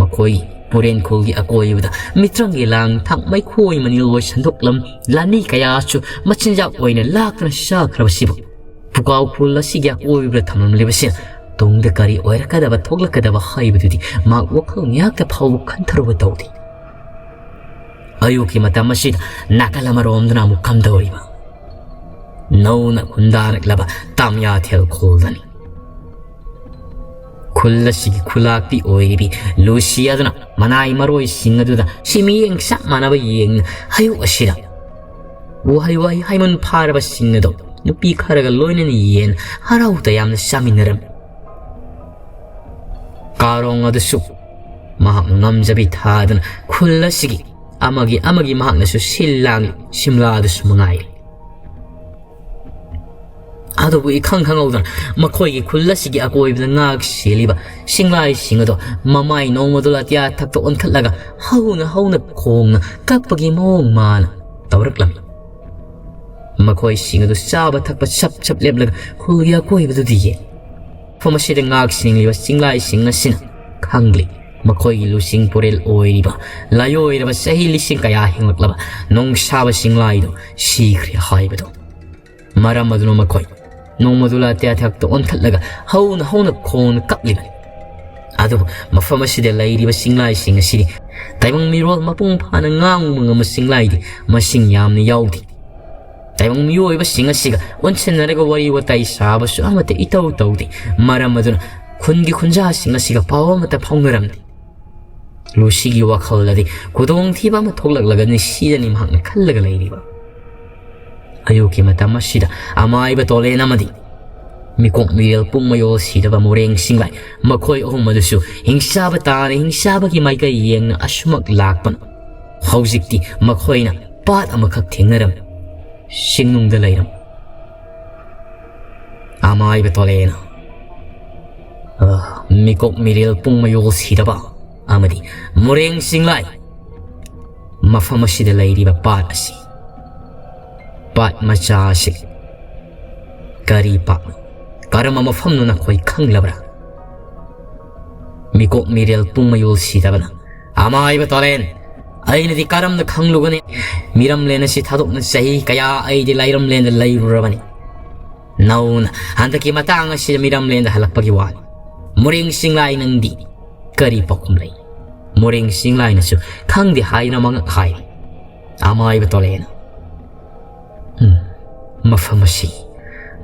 ꯃꯈꯣꯏ ꯄꯨꯔꯦꯟ ꯈꯣꯜꯒꯤ ꯑꯀꯣꯏꯕꯗ ꯃꯤꯇ꯭ꯔꯪꯒꯤ ꯂꯥꯡ ꯊꯥꯛ ꯃꯩꯈꯣꯏ ꯃꯅꯤꯜ ꯑꯣꯏ ꯁꯟꯗꯣꯛꯂꯝ ꯂꯥꯟꯃꯤ ꯀꯌꯥꯁꯨ ꯃꯆꯤꯟꯖꯥꯛ ꯑꯣꯏꯅ ꯂꯥꯛꯇꯨꯅ ꯆꯥꯈ꯭ꯔꯕꯁꯤꯕꯨ ꯄꯨꯀꯥꯎ ꯈꯨꯜ ꯑꯁꯤꯒꯤ ꯑꯀꯣꯏꯕꯗ ꯊꯝꯂꯝꯂꯤꯕꯁꯤꯅ ꯇꯨꯡꯗ ꯀꯔꯤ ꯑꯣꯏꯔꯛꯀꯗꯕ ꯊꯣꯛꯂꯛꯀꯗꯕ ꯍꯥꯏꯕꯗꯨꯗꯤ ꯃꯍꯥꯛ ꯋꯥꯈꯜ ꯉꯥꯛꯇ ꯐꯥꯎꯕ ꯈꯟꯊꯔꯨꯕ ꯇꯧꯗꯦ꯫ ꯑꯌꯨꯛꯀꯤ ꯃꯇꯝ ꯑꯁꯤꯗ ꯅꯥꯀꯜ ꯑꯃꯔꯣꯝꯗꯅ ꯑꯃꯨꯛ ꯀꯝꯗꯧꯔꯤꯕ? ꯅꯧꯅ ꯈꯨꯟꯗꯥꯔꯛꯂꯕ ꯇꯥꯃꯤꯌꯥꯊꯦꯜ ꯈꯨꯜꯗꯅꯤ꯫ ꯈꯨꯜ ꯑꯁꯤꯒꯤ ꯈꯨꯂꯥꯛꯄꯤ ꯑꯣꯏꯔꯤꯕꯤ ꯂꯨꯁꯤ ꯑꯗꯨꯅ ꯃꯅꯥꯏ ꯃꯔꯣꯏꯁꯤꯡ ꯑꯗꯨꯗ ꯁꯤꯃꯤꯠꯌꯦꯡ ꯆꯞ ꯃꯥꯟꯅꯕ ꯌꯦꯡꯅ ꯑꯌꯨꯛ ꯑꯁꯤꯗ ꯎꯍꯩ ꯋꯥꯍꯩ ꯍꯩꯃꯟ ꯐꯥꯔꯕꯁꯤꯡ ꯑꯗꯨ ꯅꯨꯄꯤ ꯈꯔꯒ ꯂꯣꯏꯅꯅ ꯌꯦꯟ ꯍꯔꯥꯎ ꯇꯌꯥꯝꯅ ꯆꯥꯃꯤꯟꯅꯔꯝꯃꯤ꯫ ꯀꯥꯔꯣꯡ ꯑꯗꯨꯁꯨ ꯃꯍꯥꯛꯅ ꯉꯝꯖꯕꯤ ꯊꯥꯗꯨꯅ ꯈꯨꯜ ꯑꯁꯤꯒꯤ ꯑꯃꯒꯤ ꯑꯃꯒꯤ ꯃꯍꯥꯛꯅꯁꯨ ꯁꯤꯜ ꯂꯥꯡꯂꯤ꯫ ꯁꯤꯝꯂꯥꯗꯨꯁꯨ ꯃꯉꯥꯏꯔꯦ꯫ ꯑꯗꯨꯕꯨ ꯏꯈꯪ ꯈꯪꯍꯧꯗꯅ ꯃꯈꯣꯏꯒꯤ ꯈꯨꯜ ꯑꯁꯤꯒꯤ ꯑꯀꯣꯏꯕꯗ ꯉꯥꯛ ꯁꯦꯜꯂꯤꯕ ꯁꯤꯡꯂꯥꯏꯁꯤꯡ ꯑꯗꯣ ꯃꯃꯥꯏ ꯅꯣꯡꯃꯗꯨ ꯑꯇꯤꯌꯥ ꯊꯛꯇ ꯑꯣꯟꯈꯠꯂꯒ ꯍꯧꯅ ꯍꯧꯅ ꯈꯣꯡꯅ ꯀꯞꯄꯒꯤ ꯃꯑꯣꯡ ꯃꯥꯅ ꯇꯧꯔꯛꯂꯝꯃꯤ꯫ ꯃꯈꯣꯏꯁꯤꯡ ꯑꯗꯨ ꯆꯥꯕ ꯊꯛꯄ ꯁꯞ ꯁꯞ ꯂꯦꯞꯂꯒ ꯈꯨꯜꯒꯤ ꯑꯀꯣꯏꯕꯗꯨꯗ ꯌꯦꯡ꯫ ꯃꯐꯝ ꯑꯁꯤꯗ ꯉꯥꯛ ꯁꯦꯡꯂꯤꯕ ꯆꯤꯡꯂꯥꯏꯁꯤꯡ ꯑꯁꯤꯅ ꯈꯪꯂꯤ꯫ ꯃꯈꯣꯏꯒꯤ ꯂꯨꯆꯤꯡ ꯄꯨꯔꯦꯜ ꯑꯣꯏꯔꯤꯕ ꯂꯥꯏꯑꯣꯏꯔꯕ ꯆꯍꯤ ꯂꯤꯁꯤꯡ ꯀꯌꯥ ꯍꯤꯡꯂꯛꯂꯕ ꯅꯣꯡꯁꯥꯕ ꯆꯤꯡꯂꯥꯏꯗꯨ ꯁꯤꯈ꯭ꯔꯦ ꯍꯥꯏꯕꯗꯨ꯫ ꯃꯔꯝ ꯑꯗꯨꯅ ꯃꯈꯣꯏ ꯅꯣꯡꯃꯗꯨꯂꯥ ꯇꯌꯥꯊꯛꯇ ꯑꯣꯟꯊꯠꯂꯒ ꯍꯧꯅ ꯍꯧꯅ ꯈꯣꯡꯅ ꯀꯞꯂꯤꯕꯅꯤ꯫ ꯑꯗꯨꯕꯨ ꯃꯐꯝ ꯑꯁꯤꯗ ꯂꯩꯔꯤꯕ ꯆꯤꯡꯂꯥꯏꯁꯤꯡ ꯑꯁꯤꯗꯤ ꯇꯥꯏꯕꯪ ꯃꯤꯔꯣꯜ ꯃꯄꯨꯡ ꯐꯥꯅ ꯉꯥꯡꯕ ꯉꯝꯕ ꯆꯤꯡꯂꯥꯏꯗꯤ ꯃꯁꯤꯡ ꯌꯥꯝꯅ ꯌꯥꯎꯗꯦ꯫ ꯇꯥꯏꯕꯪ ꯃꯤꯑꯣꯏꯕꯁꯤꯡ ꯑꯁꯤꯒ ꯑꯣꯟꯁꯤꯟꯅꯔꯒ ꯋꯥꯔꯤ ꯋꯥꯇꯥꯏ ꯁꯥꯕꯁꯨ ꯑꯃꯠꯇ ꯏꯇꯧ ꯇꯧꯗꯦ꯫ ꯃꯔꯝ ꯑꯗꯨꯅ ꯈꯨꯟꯒꯤ ꯈꯨꯟꯖꯥꯁꯤꯡ ꯑꯁꯤꯒ ꯄꯥꯎ ꯑꯃꯠꯇ ꯐꯥꯎꯅꯔꯝꯗꯦ꯫ ꯂꯨꯁꯤꯒꯤ ꯋꯥꯈꯜꯗꯗꯤ ꯈꯨꯗꯣꯡꯊꯤꯕ ꯑꯃ ꯊꯣꯛꯂꯛꯂꯒꯅꯤ ꯁꯤꯗꯅꯤ ꯃꯍꯥꯛꯅ ꯈꯜꯂꯒ ꯂꯩꯔꯤꯕ꯫ ꯑꯌꯨꯛꯀꯤ ꯃꯇꯝ ꯑꯁꯤꯗ ꯑꯃꯥꯏꯕ ꯇꯣꯂꯦꯟ ꯑꯃꯗꯤ ꯃꯤꯀꯣꯛ ꯃꯤꯔꯦꯜ ꯄꯨꯡ ꯃꯌꯣꯜ ꯁꯤꯗꯕ ꯃꯣꯔꯦꯡ ꯁꯤꯡꯂꯥꯏ ꯃꯈꯣꯏ ꯑꯍꯨꯝ ꯑꯗꯨꯁꯨ ꯍꯤꯡꯁꯥꯕ ꯇꯥꯅ ꯍꯤꯡꯁꯥꯕꯒꯤ ꯃꯥꯏꯀꯩ ꯌꯦꯡꯅ ꯑꯁꯨꯃꯛ ꯂꯥꯛꯄꯅ ꯍꯧꯖꯤꯛꯇꯤ ꯃꯈꯣꯏꯅ ꯄꯥꯠ ꯑꯃꯈꯛ ꯊꯦꯡꯅꯔꯝꯃꯤ꯫ ꯁꯤꯡꯅꯨꯡꯗ ꯂꯩꯔꯝꯃꯤ꯫ ꯑꯃꯥꯏꯕ ꯇꯣꯂꯦꯅ, ꯑ, ꯃꯤꯀꯣꯛ ꯃꯤꯔꯦꯜ ꯄꯨꯡ ꯃꯌꯣꯜ ꯁꯤꯗꯕ ꯑꯃꯗꯤ ꯃꯣꯔꯦꯡ ꯆꯤꯡꯂꯥꯏ ꯃꯐꯝ ꯑꯁꯤꯗ ꯂꯩꯔꯤꯕ ꯄꯥꯠ ꯑꯁꯤ, ꯄꯥꯠ ꯃꯆꯥ ꯑꯁꯤ ꯀꯔꯤ ꯄꯥꯠꯅꯣ? ꯀꯔꯝꯕ ꯃꯐꯝꯅꯣ ꯅꯈꯣꯏ ꯈꯪꯂꯕ꯭ꯔꯥ? ꯃꯤꯀꯣꯛ ꯃꯤꯔꯦꯜ ꯄꯨꯡ ꯃꯌꯣꯜ ꯁꯤꯗꯕꯅ, ꯑꯃꯥꯏꯕ ꯇꯣꯂꯦꯟ, ꯑꯩꯅꯗꯤ ꯀꯔꯝꯅ ꯈꯪꯂꯨꯒꯅꯤ? ꯃꯤꯔꯝꯂꯦꯟ ꯑꯁꯤ ꯊꯥꯗꯣꯛꯅ ꯆꯍꯤ ꯀꯌꯥ ꯑꯩꯗꯤ ꯂꯥꯏꯔꯝꯂꯦꯟꯗ ꯂꯩꯔꯨꯔꯕꯅꯤ꯫ ꯅꯧꯅ ꯍꯟꯗꯛꯀꯤ ꯃꯇꯥꯡ ꯑꯁꯤꯗ ꯃꯤꯔꯝꯂꯦꯟꯗ ꯍꯜꯂꯛꯄꯒꯤ ꯋꯥꯅꯤ꯫ ꯃꯣꯔꯦꯡ ꯆꯤꯡꯂꯥꯏ ꯅꯪꯗꯤ ꯀꯔꯤ ꯄꯥꯎꯈꯨꯝ ꯂꯩ? ꯃꯣꯔꯦꯡ ꯆꯤꯡꯂꯥꯏꯅꯁꯨ ꯈꯪꯗꯦ ꯍꯥꯏꯅ ꯃꯉꯛ ꯍꯥꯏꯔꯤ꯫ ꯑꯃꯥꯏꯕ ꯇꯣꯂꯦꯅ, ꯎꯝ, ꯃꯐꯝ ꯑꯁꯤ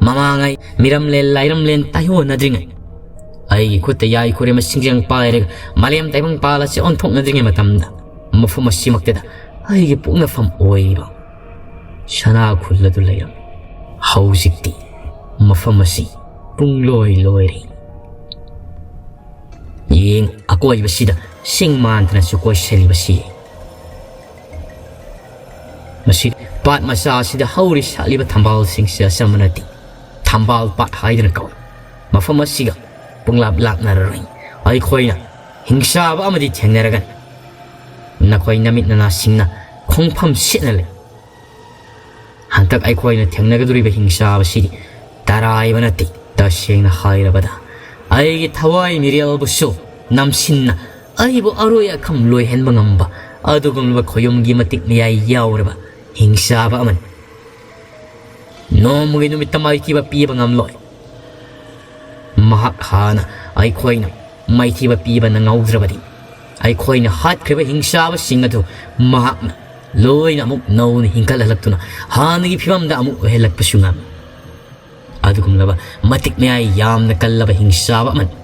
ꯃꯃꯥꯡꯉꯩ ꯃꯤꯔꯝꯂꯦꯟ ꯂꯥꯏꯔꯝꯂꯦꯟ ꯇꯥꯏꯑꯣꯟꯅꯗ꯭ꯔꯤꯉꯩ, ꯑꯩꯒꯤ ꯈꯨꯠꯇ ꯌꯥꯏ ꯈꯨꯔꯦꯝꯕ ꯁꯤꯡꯖꯪ ꯄꯥꯏꯔꯒ ꯃꯥꯂꯦꯝ ꯇꯥꯏꯕꯪ ꯄꯥꯜ ꯑꯁꯤ ꯑꯣꯟꯊꯣꯛꯅꯗ꯭ꯔꯤꯉꯩ ꯃꯇꯝꯗ ꯃꯐꯝ ꯑꯁꯤꯃꯛꯇꯗ ꯑꯩꯒꯤ ꯄꯣꯛꯅꯐꯝ ꯑꯣꯏꯔꯤꯕ ꯁꯅꯥ ꯈꯨꯜ ꯑꯗꯨ ꯂꯩꯔꯝꯃꯤ꯫ ꯍꯧꯖꯤꯛꯇꯤ ꯃꯐꯝ ꯑꯁꯤ ꯄꯨꯡꯂꯣꯏ ꯂꯣꯏꯔꯦ꯫ ꯌꯦꯡ, ꯑꯀꯣꯏꯕꯁꯤꯗ ꯁꯤꯡ ꯃꯥꯟꯗꯅꯁꯨ ꯀꯣꯏꯁꯤꯜꯂꯤꯕꯁꯤ꯫ ꯃꯁꯤ ꯄꯥꯠ ꯃꯆꯥ ꯑꯁꯤꯗ ꯍꯧꯔꯤ ꯁꯥꯠꯂꯤꯕ ꯊꯝꯕꯥꯜꯁꯤꯡꯁꯤ ꯑꯆꯝꯕ ꯅꯠꯇꯦ꯫ ꯊꯝꯕꯥꯜ ꯄꯥꯠ ꯍꯥꯏꯗꯨꯅ ꯀꯧꯏ꯫ ꯃꯐꯝ ꯑꯁꯤꯒ ꯄꯨꯡꯂꯥꯞ ꯂꯥꯞꯅꯔꯔꯣꯏ꯫ ꯑꯩꯈꯣꯏꯅ ꯍꯤꯡꯆꯥꯕ ꯑꯃꯗꯤ ꯊꯦꯡꯅꯔꯒꯅꯤ꯫ ꯅꯈꯣꯏ ꯅꯃꯤꯠ ꯅꯅꯥꯁꯤꯡꯅ ꯈꯣꯡꯐꯝ ꯁꯤꯠꯅ ꯂꯩ꯫ ꯍꯟꯗꯛ ꯑꯩꯈꯣꯏꯅ ꯊꯦꯡꯅꯒꯗꯧꯔꯤꯕ ꯍꯤꯡꯆꯥꯕꯁꯤꯗꯤ ꯇꯔꯥꯏꯕ ꯅꯠꯇꯦ꯫ ꯇꯁꯦꯡꯅ ꯍꯥꯏꯔꯕꯗ, ꯑꯩꯒꯤ ꯊꯋꯥꯏ ꯃꯤꯔꯦꯜꯕꯨꯁꯨ ꯅꯝꯁꯤꯟꯅ ꯑꯩꯕꯨ ꯑꯔꯣꯏ ꯑꯈꯝ ꯂꯣꯏꯍꯟꯕ ꯉꯝꯕ ꯑꯗꯨꯒꯨꯝꯂꯕ ꯈꯣꯌꯨꯝꯒꯤ ꯃꯇꯤꯛ ꯃꯌꯥꯏ ꯌꯥꯎꯔꯕ ꯍꯤꯡꯆꯥꯕ ꯑꯃꯅꯤ꯫ ꯅꯣꯡꯃꯒꯤ ꯅꯨꯃꯤꯠꯇ ꯃꯥꯏꯊꯤꯕ ꯄꯤꯕ ꯉꯝꯂꯣꯏ꯫ ꯃꯍꯥꯛ ꯍꯥꯟꯅ ꯑꯩꯈꯣꯏꯅ ꯃꯥꯏꯊꯤꯕ ꯄꯤꯕ ꯅꯪꯍꯧꯗ꯭ꯔꯕꯗꯤ, ꯑꯩꯈꯣꯏꯅ ꯍꯥꯠꯈ꯭ꯔꯤꯕ ꯍꯤꯡꯆꯥꯕꯁꯤꯡ ꯑꯗꯨ ꯃꯍꯥꯛꯅ ꯂꯣꯏꯅ ꯑꯃꯨꯛ ꯅꯧꯅ ꯍꯤꯡꯒꯠꯍꯜꯂꯛꯇꯨꯅ ꯍꯥꯟꯅꯒꯤ ꯐꯤꯕꯝꯗ ꯑꯃꯨꯛ ꯑꯣꯏꯍꯜꯂꯛꯄꯁꯨ ꯉꯝꯃꯤ꯫ ꯑꯗꯨꯒꯨꯝꯂꯕ ꯃꯇꯤꯛ ꯃꯌꯥꯏ ꯌꯥꯝꯅ ꯀꯜꯂꯕ ꯍꯤꯡꯆꯥꯕ ꯑꯃꯅꯤ꯫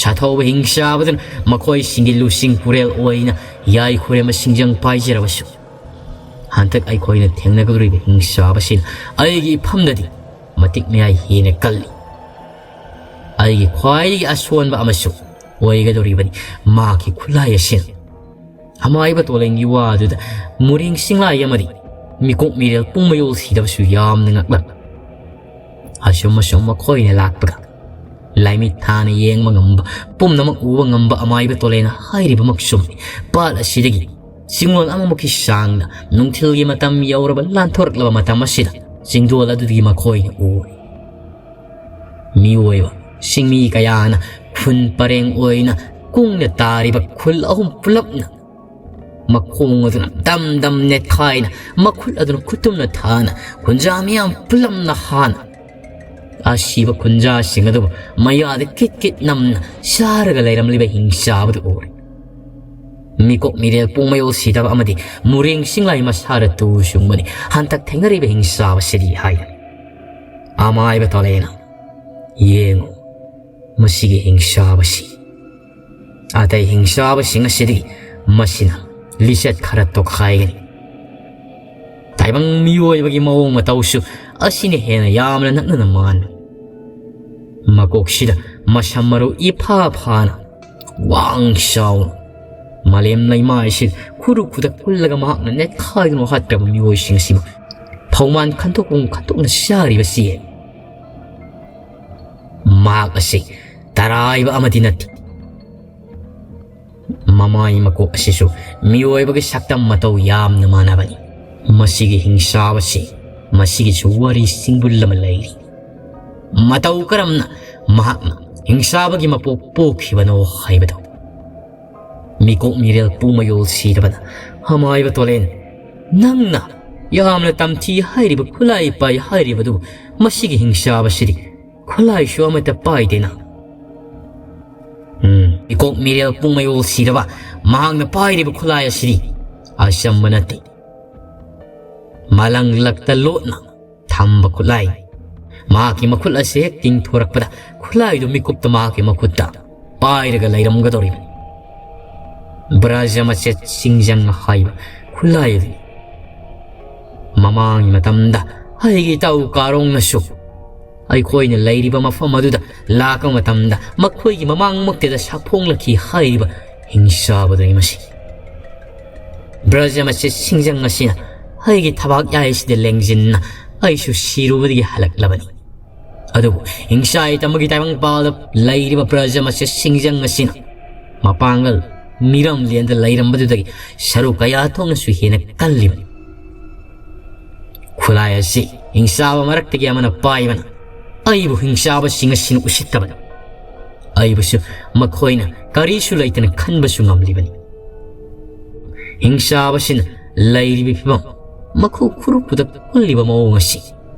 ꯁꯥꯊꯧꯕ ꯍꯤꯡꯆꯥꯕꯗꯨꯅ ꯃꯈꯣꯏꯁꯤꯡꯒꯤ ꯂꯨꯆꯤꯡ ꯄꯨꯔꯦꯜ ꯑꯣꯏꯅ ꯌꯥꯏꯐꯔꯦꯝꯕ ꯁꯤꯡꯖꯪ ꯄꯥꯏꯖꯔꯕꯁꯨ, ꯍꯟꯗꯛ ꯑꯩꯈꯣꯏꯅ ꯊꯦꯡꯅꯒꯗꯧꯔꯤꯕ ꯍꯤꯡꯆꯥꯕꯁꯤꯅ ꯑꯩꯒꯤ ꯏꯐꯝꯗꯗꯤ ꯃꯇꯤꯛ ꯃꯌꯥꯏ ꯍꯦꯟꯅ ꯀꯜꯂꯤ꯫ ꯑꯩꯒꯤ ꯈ꯭ꯋꯥꯏꯗꯒꯤ ꯑꯁꯣꯟꯕ ꯑꯃꯁꯨ ꯑꯣꯏꯒꯗꯧꯔꯤꯕꯅꯤ ꯃꯍꯥꯛꯀꯤ ꯈꯨꯠꯂꯥꯏ ꯑꯁꯤꯅ꯫ ꯑꯃꯥꯏꯕ ꯇꯣꯂꯦꯟꯒꯤ ꯋꯥꯗꯨꯗ ꯃꯨꯔꯦꯡ ꯁꯤꯡꯂꯥꯏ ꯑꯃꯗꯤ ꯃꯤꯀꯣꯛ ꯃꯤꯔꯦꯜ ꯄꯨꯡ ꯃꯌꯣꯜ ꯁꯤꯗꯕꯁꯨ ꯌꯥꯝꯅ ꯉꯛꯂꯝꯃꯤ꯫ ꯑꯁꯨꯝ ꯑꯁꯨꯝ ꯃꯈꯣꯏꯅ ꯂꯥꯛꯄꯒ, ꯂꯥꯏꯃꯤꯠ ꯊꯥꯅ ꯌꯦꯡꯕ ꯉꯝꯕ, ꯄꯨꯝꯅꯃꯛ ꯎꯕ ꯉꯝꯕ ꯑꯃꯥꯏꯕ ꯇꯣꯂꯦꯟ ꯍꯥꯏꯔꯤꯕꯃꯛ ꯆꯨꯝꯃꯤ꯫ ꯄꯥꯠ ꯑꯁꯤꯗꯒꯤ ꯆꯤꯡꯂꯣꯟ ꯑꯃꯃꯨꯛꯀꯤ ꯆꯥꯡꯗ ꯅꯨꯡꯊꯤꯜꯒꯤ ꯃꯇꯝ ꯌꯧꯔꯕ ꯂꯥꯟꯊꯣꯔꯛꯂꯕ ꯃꯇꯝ ꯑꯁꯤꯗ ꯆꯤꯡꯗꯣꯜ ꯑꯗꯨꯗꯒꯤ ꯃꯈꯣꯏꯅ ꯎꯔꯦ꯫ ꯃꯤꯑꯣꯏꯕ ꯁꯤꯡꯃꯤ ꯀꯌꯥꯅ ꯈꯨꯟ ꯄꯔꯦꯡ ꯑꯣꯏꯅ ꯀꯨꯡꯅ ꯇꯥꯔꯤꯕ ꯈꯨꯜ ꯑꯍꯨꯝ ꯄꯨꯂꯞꯅ ꯃꯈꯣꯡ ꯑꯗꯨꯅ ꯗꯝ ꯗꯝ ꯅꯦꯠꯈꯥꯏꯅ, ꯃꯈꯨꯠ ꯑꯗꯨꯅ ꯈꯨꯠꯇꯨꯝꯅ ꯊꯥꯅ, ꯈꯨꯟꯖꯥ ꯃꯤꯌꯥꯝ ꯄꯨꯂꯞꯅ ꯍꯥꯟꯅ ꯑꯁꯤꯕ ꯈꯨꯟꯖꯥꯁꯤꯡ ꯑꯗꯨꯕꯨ ꯃꯌꯥꯗ ꯀꯤꯠ ꯀꯤꯠ ꯅꯝꯅ ꯆꯥꯔꯒ ꯂꯩꯔꯝꯂꯤꯕ ꯍꯤꯡꯆꯥꯕꯗꯨ ꯎꯔꯦ꯫ ꯃꯤꯀꯣꯛ ꯃꯤꯔꯦꯜ ꯄꯨꯡ ꯃꯌꯣꯜ ꯁꯤꯗꯕ ꯑꯃꯗꯤ ꯃꯨꯔꯦꯡ ꯁꯤꯡꯂꯥꯏ ꯃꯁꯥꯗ ꯇꯨ ꯆꯨꯡꯕꯅꯤ ꯍꯟꯇꯛ ꯊꯦꯡꯅꯔꯤꯕ ꯍꯤꯡꯆꯥꯕꯁꯤꯗꯤ ꯍꯥꯏꯔꯦ꯫ ꯑꯃꯥꯏꯕ ꯇꯣꯂꯦꯅ ꯌꯦꯡꯉꯨ, ꯃꯁꯤꯒꯤ ꯍꯤꯡꯆꯥꯕꯁꯤ ꯑꯇꯩ ꯍꯤꯡꯆꯥꯕꯁꯤꯡ ꯑꯁꯤꯗꯒꯤ ꯃꯁꯤꯅ ꯂꯤꯆꯠ ꯈꯔ ꯇꯣꯈꯥꯏꯒꯅꯤ꯫ ꯇꯥꯏꯕꯪ ꯃꯤꯑꯣꯏꯕꯒꯤ ꯃꯑꯣꯡ ꯃꯇꯧꯁꯨ ꯑꯁꯤꯅ ꯍꯦꯟꯅ ꯌꯥꯝꯅ ꯅꯛꯅꯅ ꯃꯥꯟꯕ꯫ ꯃꯀꯣꯛꯁꯤꯗ ꯃꯁꯝ ꯃꯔꯨ ꯏꯐꯥ ꯐꯥꯅ ꯋꯥꯡ ꯆꯥꯎꯅ ꯃꯥꯂꯦꯝ ꯂꯩꯃꯥꯏꯁꯤ ꯈꯨꯔꯨ ꯈꯨꯗꯛ ꯄꯨꯜꯂꯒ ꯃꯍꯥꯛꯅ ꯅꯦꯠꯈꯥꯏꯗꯨꯅ ꯍꯥꯠꯈ꯭ꯔꯕ ꯃꯤꯑꯣꯏꯁꯤꯡ ꯑꯁꯤꯕꯨ ꯊꯧꯃꯥꯟ ꯈꯟꯗꯣꯛꯄ ꯈꯟꯗꯣꯛꯅ ꯆꯥꯔꯤꯕꯁꯤ ꯃꯍꯥꯛ ꯑꯁꯤ ꯇꯔꯥꯏꯕ ꯑꯃꯗꯤ ꯅꯠꯇꯦ꯫ ꯃꯃꯥꯏ ꯃꯀꯣꯛ ꯑꯁꯤꯁꯨ ꯃꯤꯑꯣꯏꯕꯒꯤ ꯁꯛꯇꯝ ꯃꯇꯧ ꯌꯥꯝꯅ ꯃꯥꯟꯅꯕꯅꯤ꯫ ꯃꯁꯤꯒꯤ ꯍꯤꯡꯆꯥꯕꯁꯤ ꯃꯁꯤꯒꯤꯁꯨ ꯋꯥꯔꯤ ꯁꯤꯡꯕꯨꯜ ꯑꯃ ꯂꯩꯔꯤ꯫ ꯃꯇꯧ ꯀꯔꯝꯅ ꯃꯍꯥꯛꯅ ꯍꯤꯡꯆꯥꯕꯒꯤ ꯃꯄꯣꯛ ꯄꯣꯛꯈꯤꯕꯅꯣ ꯍꯥꯏꯕꯗꯣ꯫ ꯃꯤꯀꯣꯛ ꯃꯤꯔꯦꯜ ꯄꯨꯡ ꯃꯌꯣꯜ ꯁꯤꯔꯕꯅ ꯍꯃꯥꯏꯕ ꯇꯣꯂꯦꯟ, ꯅꯪꯅ ꯌꯥꯝꯅ ꯇꯝꯊꯤ ꯍꯥꯏꯔꯤꯕ ꯈꯨꯠꯂꯥꯏ ꯄꯥꯏ ꯍꯥꯏꯔꯤꯕꯗꯨ ꯃꯁꯤꯒꯤ ꯍꯤꯡꯆꯥꯕꯁꯤꯗꯤ ꯈꯨꯠꯂꯥꯏꯁꯨ ꯑꯃꯠꯇ ꯄꯥꯏꯗꯦꯅ꯫ ꯎꯝ, ꯃꯤꯀꯣꯛ ꯃꯤꯔꯦꯜ ꯄꯨꯡ ꯃꯌꯣꯜ ꯁꯤꯔꯕ ꯃꯍꯥꯛꯅ ꯄꯥꯏꯔꯤꯕ ꯈꯨꯠꯂꯥꯏ ꯑꯁꯤꯗꯤ ꯑꯆꯝꯕ ꯅꯠꯇꯦ꯫ ꯃꯂꯪꯂꯛꯇ ꯂꯣꯠꯅ ꯊꯝꯕ ꯈꯨꯠꯂꯥꯏ꯫ ꯃꯍꯥꯛꯀꯤ ꯃꯈꯨꯠ ꯑꯁꯤ ꯍꯦꯛ ꯇꯤꯡꯊꯣꯔꯛꯄꯗ ꯈꯨꯠꯂꯥꯏꯗꯨ ꯃꯤꯀꯨꯞꯇ ꯃꯍꯥꯛꯀꯤ ꯃꯈꯨꯠꯇ ꯄꯥꯏꯔꯒ ꯂꯩꯔꯝꯒꯗꯧꯔꯤꯕꯅꯤ꯫ ꯕ꯭ꯔꯖ ꯃꯆꯦꯠ ꯁꯤꯡꯖꯪ ꯍꯥꯏꯕ ꯈꯨꯠꯂꯥꯏ ꯑꯗꯨꯅꯤ꯫ ꯃꯃꯥꯡꯒꯤ ꯃꯇꯝꯗ ꯑꯩꯒꯤ ꯏꯇꯥꯎ ꯀꯥꯔꯣꯡꯅꯁꯨ ꯑꯩꯈꯣꯏꯅ ꯂꯩꯔꯤꯕ ꯃꯐꯝ ꯑꯗꯨꯗ ꯂꯥꯛꯄ ꯃꯇꯝꯗ ꯃꯈꯣꯏꯒꯤ ꯃꯃꯥꯡꯃꯛꯇꯗ ꯁꯥꯐꯣꯡꯂꯛꯈꯤ ꯍꯥꯏꯔꯤꯕ ꯍꯤꯡꯆꯥꯕꯗꯨꯅꯤ ꯃꯁꯤ꯫ ꯕ꯭ꯔꯖ ꯃꯆꯦꯠ ꯁꯤꯡꯖꯪ ꯑꯁꯤꯅ ꯑꯩꯒꯤ ꯊꯕꯥꯛ ꯌꯥꯏꯁꯤꯗ ꯂꯦꯡꯖꯤꯟꯅ ꯑꯩꯁꯨ ꯁꯤꯔꯨꯕꯗꯒꯤ ꯍꯜꯂꯛꯂꯕꯅꯤ꯫ ꯑꯗꯨꯕꯨ ꯍꯤꯡꯆꯥꯏ ꯇꯝꯕꯒꯤ ꯇꯥꯏꯕꯪꯄꯥꯜꯗ ꯂꯩꯔꯤꯕ ꯄ꯭ꯔꯖꯥ ꯃꯆꯦꯠ ꯁꯤꯡꯖꯪ ꯑꯁꯤꯅ ꯃꯄꯥꯡꯒꯜ ꯃꯤꯔꯝꯂꯦꯟꯗ ꯂꯩꯔꯝꯕꯗꯨꯗꯒꯤ ꯁꯔꯨꯛ ꯀꯌꯥ ꯊꯣꯛꯅꯁꯨ ꯍꯦꯟꯅ ꯀꯜꯂꯤꯕꯅꯤ꯫ ꯈꯨꯠꯂꯥꯏ ꯑꯁꯤ ꯍꯤꯡꯆꯥꯕ ꯃꯔꯛꯇꯒꯤ ꯑꯃꯅ ꯄꯥꯏꯕꯅ ꯑꯩꯕꯨ ꯍꯤꯡꯆꯥꯕꯁꯤꯡ ꯑꯁꯤꯅ ꯎꯁꯤꯠꯇꯕꯅꯤ꯫ ꯑꯩꯕꯨꯁꯨ ꯃꯈꯣꯏꯅ ꯀꯔꯤꯁꯨ ꯂꯩꯇꯅ ꯈꯟꯕꯁꯨ ꯉꯝꯂꯤꯕꯅꯤ꯫ ꯍꯤꯡꯆꯥꯕꯁꯤꯅ ꯂꯩꯔꯤꯕ ꯐꯤꯕꯝ, ꯃꯈꯨ ꯈꯨꯔꯨꯞꯄꯨꯗ ꯄꯨꯜꯂꯤꯕ ꯃꯑꯣꯡ ꯑꯁꯤ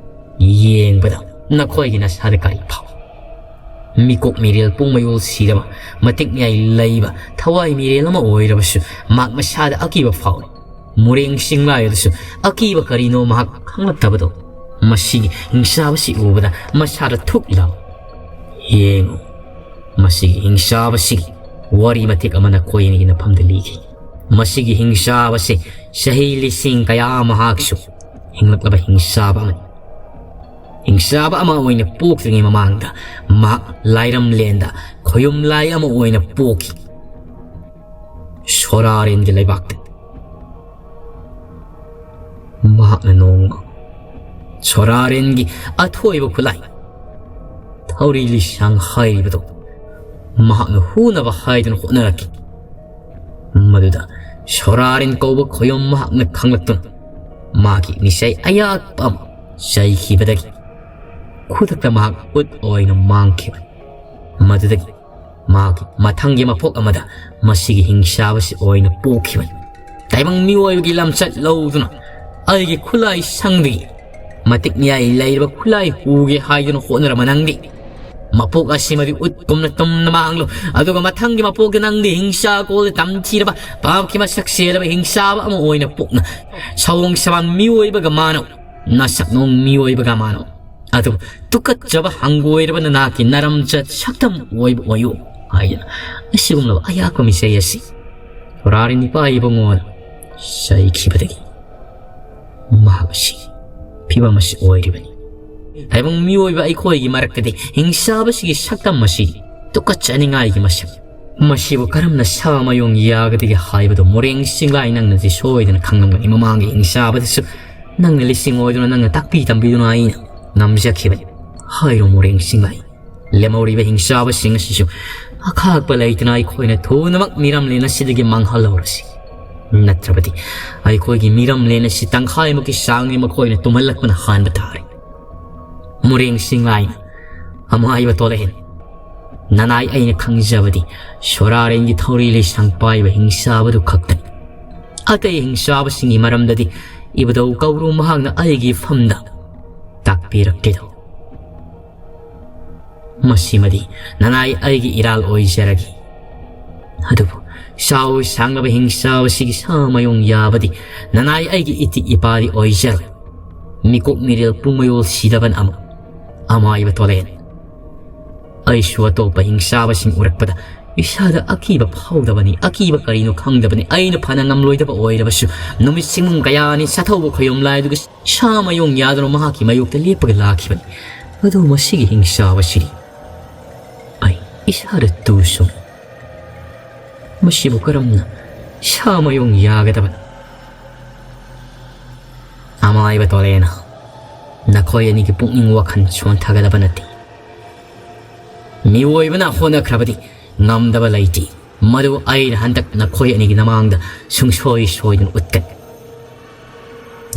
ꯌꯦꯡꯕꯗ ꯅꯈꯣꯏꯒꯤ ꯅꯁꯥꯗ ꯀꯔꯤ ꯐꯥꯎꯏ? ꯃꯤꯀꯣꯛ ꯃꯤꯔꯦꯜ ꯄꯨꯡ ꯃꯌꯣꯜ ꯁꯤꯔꯕ, ꯃꯇꯤꯛ ꯃꯌꯥꯏ ꯂꯩꯕ ꯊꯋꯥꯏ ꯃꯤꯔꯦꯜ ꯑꯃ ꯑꯣꯏꯔꯕꯁꯨ ꯃꯍꯥꯛ ꯃꯁꯥꯗ ꯑꯀꯤꯕ ꯐꯥꯎꯏ꯫ ꯃꯨꯔꯦꯡ ꯆꯤꯡꯂꯥꯏ ꯑꯗꯨꯁꯨ ꯑꯀꯤꯕ ꯀꯔꯤꯅꯣ ꯃꯍꯥꯛ ꯈꯪꯂꯛꯇꯕꯗꯣ ꯃꯁꯤꯒꯤ ꯍꯤꯡꯆꯥꯕꯁꯤ ꯎꯕꯗ ꯃꯁꯥꯗ ꯊꯨꯛ ꯂꯥꯎꯏ꯫ ꯌꯦꯡꯉꯨ, ꯃꯁꯤꯒꯤ ꯍꯤꯡꯆꯥꯕꯁꯤꯒꯤ ꯋꯥꯔꯤ ꯃꯇꯦꯛ ꯑꯃ ꯅꯈꯣꯏ ꯑꯅꯤꯒꯤ ꯅꯐꯝꯗ ꯂꯤꯈꯤ꯫ ꯃꯁꯤꯒꯤ ꯍꯤꯡꯆꯥꯕꯁꯤ ꯆꯍꯤ ꯂꯤꯁꯤꯡ ꯀꯌꯥ ꯃꯍꯥꯛꯁꯨ ꯍꯤꯡꯂꯛꯂꯕ ꯍꯤꯡꯆꯥꯕ ꯑꯃꯅꯤ꯫ ꯍꯤꯡꯆꯥꯕ ꯑꯃ ꯑꯣꯏꯅ ꯄꯣꯛꯇ꯭ꯔꯤꯉꯩ ꯃꯃꯥꯡꯗ ꯃꯍꯥꯛ ꯂꯥꯏꯔꯝꯂꯦꯟꯗ ꯈꯣꯌꯨꯝ ꯂꯥꯏ ꯑꯃ ꯑꯣꯏꯅ ꯄꯣꯛꯈꯤ꯫ ꯁꯣꯔꯥꯔꯦꯟꯒꯤ ꯂꯩꯕꯥꯛꯇ꯫ ꯃꯍꯥꯛꯅ ꯅꯣꯡꯃ ꯁꯣꯔꯥꯔꯦꯟꯒꯤ ꯑꯊꯣꯏꯕ ꯈꯨꯠꯂꯥꯏ ꯊꯧꯔꯤ ꯂꯤꯁꯥꯡ ꯍꯥꯏꯔꯤꯕꯗꯨ ꯃꯍꯥꯛꯅ ꯍꯨꯅꯕ ꯍꯥꯏꯗꯨꯅ ꯍꯣꯠꯅꯔꯛꯈꯤ꯫ ꯃꯗꯨꯗ ꯁꯣꯔꯥꯔꯦꯟ ꯀꯧꯕ ꯈꯣꯌꯨꯝ ꯃꯍꯥꯛꯅ ꯈꯪꯂꯛꯇꯨꯅ ꯃꯥꯒꯤ ꯃꯤꯁꯩ ꯑꯌꯥꯛꯄ ꯑꯃ ꯆꯩꯈꯤꯕꯗꯒꯤ ꯈꯨꯗꯛꯇ ꯃꯍꯥꯛ ꯎꯠ ꯑꯣꯏꯅ ꯃꯥꯡꯈꯤꯕꯅꯤ꯫ ꯃꯗꯨꯗꯒꯤ ꯃꯍꯥꯛꯀꯤ ꯃꯊꯪꯒꯤ ꯃꯄꯣꯛ ꯑꯃꯗ ꯃꯁꯤꯒꯤ ꯍꯤꯡꯁꯥꯕꯁꯤ ꯑꯣꯏꯅ ꯄꯣꯛꯈꯤꯕꯅꯤ꯫ ꯇꯥꯏꯕꯪ ꯃꯤꯑꯣꯏꯕꯒꯤ ꯂꯝꯆꯠ ꯂꯧꯗꯨꯅ ꯑꯩꯒꯤ ꯈꯨꯠꯂꯥꯏ ꯁꯪꯗꯒꯤ ꯃꯇꯤꯛ ꯃꯌꯥꯏ ꯂꯩꯔꯕ ꯈꯨꯠꯂꯥꯏ ꯍꯨꯒꯦ ꯍꯥꯏꯗꯨꯅ ꯍꯣꯠꯅꯔꯝꯕ ꯅꯪꯗꯤ, ꯃꯄꯣꯛ ꯑꯁꯤꯃꯗꯤ ꯎꯠ ꯀꯨꯝꯅ ꯇꯨꯝꯅ ꯃꯥꯡꯂꯨ, ꯑꯗꯨꯒ ꯃꯊꯪꯒꯤ ꯃꯄꯣꯛꯇ ꯅꯪꯗꯤ ꯍꯤꯡꯁꯥ ꯀꯣꯜꯗ ꯇꯝꯊꯤꯔꯕ ꯄꯥꯞꯀꯤ ꯃꯁꯛ ꯆꯦꯜꯂꯕ ꯍꯤꯡꯁꯥꯕ ꯑꯃ ꯑꯣꯏꯅ ꯄꯣꯛꯅ ꯁꯑꯣꯡ ꯁꯃꯥꯟ ꯃꯤꯑꯣꯏꯕꯒ ꯃꯥꯟꯅꯧ, ꯅꯁꯛ ꯅꯣꯡ ꯃꯤꯑꯣꯏꯕꯒ ꯃꯥꯟꯅꯧ꯫ ꯑꯗꯨꯕꯨ ꯇꯨꯀꯠꯆꯕ ꯍꯪꯒꯣꯏꯔꯕ ꯅꯅꯥꯛꯀꯤ ꯅꯔꯝꯆꯠ ꯁꯛꯇꯝ ꯑꯣꯏꯕ ꯑꯣꯏꯌꯨ ꯍꯥꯏꯗꯅ ꯑꯁꯤꯒꯨꯝꯂꯕ ꯑꯌꯥꯛꯄ ꯃꯤꯁꯩ ꯑꯁꯤ ꯔꯥꯔꯤ ꯅꯤꯄꯥ ꯏꯕꯨꯡꯉꯣꯅ ꯆꯩꯈꯤꯕꯗꯒꯤ ꯃꯍꯥꯛ ꯑꯁꯤ ꯐꯤꯕꯝ ꯑꯁꯤ ꯑꯣꯏꯔꯤꯕꯅꯤ꯫ ꯇꯥꯏꯕꯪ ꯃꯤꯑꯣꯏꯕ ꯑꯩꯈꯣꯏꯒꯤ ꯃꯔꯛꯇꯗꯤ ꯍꯤꯡꯁꯥꯕꯁꯤꯒꯤ ꯁꯛꯇꯝ ꯑꯁꯤ ꯇꯨꯀꯠꯆꯅꯤꯡꯉꯥꯏꯒꯤ ꯃꯁꯛ꯫ ꯃꯁꯤꯕꯨ ꯀꯔꯝꯅ ꯁꯥ ꯃꯌꯣꯡ ꯌꯥꯒꯗꯒꯦ ꯍꯥꯏꯕꯗꯨ ꯃꯣꯔꯦꯡ ꯆꯤꯡꯂꯥꯏ ꯅꯪꯅꯗꯤ ꯁꯣꯏꯗꯅ ꯈꯪꯂꯝꯒꯅꯤ꯫ ꯃꯃꯥꯡꯒꯤ ꯍꯤꯡꯁꯥꯕꯗꯁꯨ ꯅꯪꯅ ꯂꯤꯁꯤꯡ ꯑꯣꯏꯗꯨꯅ ꯅꯪꯅ ꯇꯥꯛꯄꯤ ꯇꯝꯕꯤꯗꯨꯅ ꯑꯩꯅ ꯉꯝꯖꯈꯤꯕꯅꯤ꯫ ꯍꯥꯏꯔꯣ ꯃꯣꯔꯦꯡ ꯆꯤꯡꯂꯥꯏ꯫ ꯂꯦꯝꯍꯧꯔꯤꯕ ꯍꯤꯡꯁꯥꯕꯁꯤꯡ ꯑꯁꯤꯁꯨ ꯑꯈꯥꯛꯄ ꯂꯩꯇꯅ ꯑꯩꯈꯣꯏꯅ ꯊꯨꯅꯃꯛ ꯃꯤꯔꯝꯂꯦꯟ ꯑꯁꯤꯗꯒꯤ ꯃꯥꯡꯍꯜꯍꯧꯔꯁꯤ꯫ ꯅꯠꯇ꯭ꯔꯕꯗꯤ ꯑꯩꯈꯣꯏꯒꯤ ꯃꯤꯔꯝꯂꯦꯟ ꯑꯁꯤ ꯇꯪꯈꯥꯏꯃꯨꯛꯀꯤ ꯆꯥꯡꯗꯤ ꯃꯈꯣꯏꯅ ꯇꯨꯝꯍꯜꯂꯛꯄꯅ ꯍꯥꯟꯕ ꯇꯥꯔꯦ꯫ ꯃꯣꯔꯦꯡ ꯆꯤꯡꯂꯥꯏꯅ ꯑꯃꯥꯏꯕ ꯇꯣꯂꯛꯍꯦꯟ꯫ ꯅꯅꯥꯏ ꯑꯩꯅ ꯈꯪꯖꯕꯗꯤ ꯁꯣꯔꯥꯔꯦꯟꯒꯤ ꯊꯧꯔꯤ ꯂꯩꯁꯥꯡ ꯄꯥꯏꯕ ꯍꯤꯡꯁꯥꯕꯗꯨ ꯈꯛꯇꯅꯤ꯫ ꯑꯇꯩ ꯍꯤꯡꯁꯥꯕꯁꯤꯡꯒꯤ ꯃꯔꯝꯗꯗꯤ ꯏꯕꯨꯙꯧ ꯀꯧꯔꯨ ꯃꯍꯥꯛꯅ ꯑꯩꯒꯤ ꯐꯝꯗ ꯇꯥꯛꯄꯤꯔꯛꯀꯦꯗꯧ꯫ ꯃꯁꯤꯃꯗꯤ ꯅꯅꯥꯏ ꯑꯩꯒꯤ ꯏꯔꯥꯜ ꯑꯣꯏꯖꯔꯒꯦ꯫ ꯑꯗꯨꯕꯨ ꯆꯥꯎ ꯁꯥꯡꯂꯕ ꯍꯤꯡꯁꯥꯕꯁꯤꯒꯤ ꯁꯥ ꯃꯌꯣꯡ ꯌꯥꯕꯗꯤ ꯅꯅꯥꯏ ꯑꯩꯒꯤ ꯏꯇꯤꯛ ꯏꯄꯥꯗꯤ ꯑꯣꯏꯖꯔꯣꯏ꯫ ꯃꯤꯀꯣꯛ ꯃꯤꯔꯦꯜ ꯄꯨꯡꯃꯌꯣꯜ ꯁꯤꯗꯕꯟ ꯑꯃ ꯑꯃꯥꯏꯕ ꯇꯣꯂꯦꯟ꯫ ꯑꯩꯁꯨ ꯑꯇꯣꯞꯄ ꯍꯤꯡꯁꯥꯕꯁꯤꯡ ꯎꯔꯛꯄꯗ ꯏꯁꯥꯗ ꯑꯀꯤꯕ ꯐꯥꯎꯗꯕꯅꯤ꯫ ꯑꯀꯤꯕ ꯀꯔꯤꯅꯣ ꯈꯪꯗꯕꯅꯤ꯫ ꯑꯩꯅ ꯐꯅ ꯉꯝꯂꯣꯏꯗꯕ ꯑꯣꯏꯔꯕꯁꯨ ꯅꯨꯃꯤꯠ ꯁꯤꯡꯃꯨꯡ ꯀꯌꯥꯅꯤ ꯁꯥꯊꯧꯕ ꯈꯣꯌꯣꯝ ꯂꯥꯏꯗꯨꯒ ꯁꯥ ꯃꯌꯣꯡ ꯌꯥꯗꯨꯅ ꯃꯍꯥꯛꯀꯤ ꯃꯥꯌꯣꯛꯇ ꯂꯦꯞꯄꯒ ꯂꯥꯛꯈꯤꯕꯅꯤ꯫ ꯑꯗꯨ ꯃꯁꯤꯒꯤ ꯍꯤꯡꯁꯥꯕꯁꯤꯗꯤ ꯑꯩ ꯏꯁꯥꯗ ꯇꯨ ꯁꯨꯝ꯫ ꯃꯁꯤꯕꯨ ꯀꯔꯝꯅ ꯁꯥ ꯃꯌꯣꯡ ꯌꯥꯒꯗꯕꯅꯣ? ꯑꯃꯥꯏꯕ ꯇꯣꯂꯦꯅ, ꯅꯈꯣꯏ ꯑꯅꯤꯒꯤ ꯄꯨꯛꯅꯤꯡ ꯋꯥꯈꯜ ꯁꯣꯟꯊꯒꯗꯕ ꯅꯠꯇꯦ꯫ ꯃꯤꯑꯣꯏꯕꯅ ꯍꯣꯠꯅꯈ꯭ꯔꯕꯗꯤ ꯉꯝꯗꯕ ꯂꯩꯇꯦ꯫ ꯃꯗꯨ ꯑꯩꯅ ꯍꯟꯗꯛ ꯅꯈꯣꯏ ꯑꯅꯤꯒꯤ ꯅꯃꯥꯡꯗ ꯁꯨꯡꯁꯣꯏ ꯁꯣꯏꯗꯅ ꯎꯠꯀꯅꯤ꯫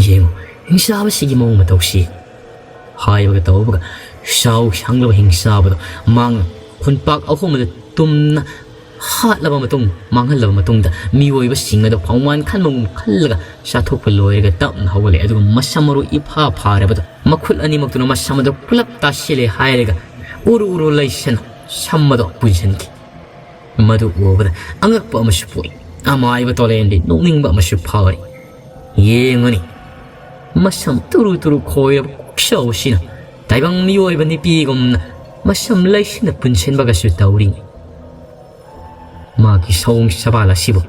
ꯌꯦꯡꯉꯨ, ꯍꯤꯡꯆꯥꯕꯁꯤꯒꯤ ꯃꯑꯣꯡ ꯃꯇꯧꯁꯤ꯫ ꯍꯥꯏꯕꯒ ꯇꯧꯕꯒ ꯁꯥꯎ ꯁꯥꯡꯂꯕ ꯍꯤꯡꯆꯥꯕꯗꯣ ꯃꯥꯡꯅ ꯈꯨꯟꯄꯥꯛ ꯑꯍꯨꯝꯗ ꯇꯨꯝꯅ ꯍꯥꯠꯂꯕ ꯃꯇꯨꯡ, ꯃꯥꯡꯍꯜꯂꯕ ꯃꯇꯨꯡꯗ ꯃꯤꯑꯣꯏꯕꯁꯤꯡ ꯑꯗꯨ ꯐꯥꯎꯃꯥꯟ ꯈꯟꯕꯒꯨꯝ ꯈꯜꯂꯒ ꯆꯥꯊꯣꯛꯄ ꯂꯣꯏꯔꯒ ꯇꯞꯅ ꯍꯧꯒꯠꯂꯛꯑꯦ꯫ ꯑꯗꯨꯒ ꯃꯁꯝ ꯃꯔꯨ ꯏꯐꯥ ꯐꯥꯔꯕꯗꯣ ꯃꯈꯨꯠ ꯑꯅꯤꯃꯛꯇꯨꯅ ꯃꯁꯝ ꯑꯗꯨ ꯄꯨꯂꯞ ꯇꯥꯁꯤꯜꯂꯦ ꯍꯥꯏꯔꯒ ꯎꯔꯨ ꯎꯔꯨ ꯂꯩꯁꯟ ꯁꯝ ꯑꯗꯨ ꯄꯨꯟꯁꯤꯟꯈꯤ꯫ ꯃꯗꯨ ꯎꯕꯗ ꯑꯉꯛꯄ ꯑꯃꯁꯨ ꯄꯣꯛꯏ꯫ ꯑꯃꯥꯏꯕ ꯇꯣꯂꯦꯟꯗꯤ ꯅꯣꯛꯅꯤꯡꯕ ꯑꯃꯁꯨ ꯐꯥꯎꯔꯤ꯫ ꯌꯦꯡꯉꯨꯅꯤ, ꯃꯁꯝ ꯇꯨꯔꯨ ꯇꯨꯔꯨ ꯈꯣꯏꯔꯕ ꯀꯣꯛꯆꯥꯎ ꯑꯁꯤꯅ ꯇꯥꯏꯕꯪ ꯃꯤꯑꯣꯏꯕ ꯅꯨꯄꯤꯒꯨꯝꯅ ꯃꯁꯝ ꯂꯩꯁꯤꯟꯅ ꯄꯨꯟꯁꯤꯟꯕꯒꯁꯨ ꯇꯧꯔꯤ꯫ ꯃꯥꯒꯤ ꯁꯑꯣꯡ ꯁꯕꯥꯜ ꯑꯁꯤꯕꯨ,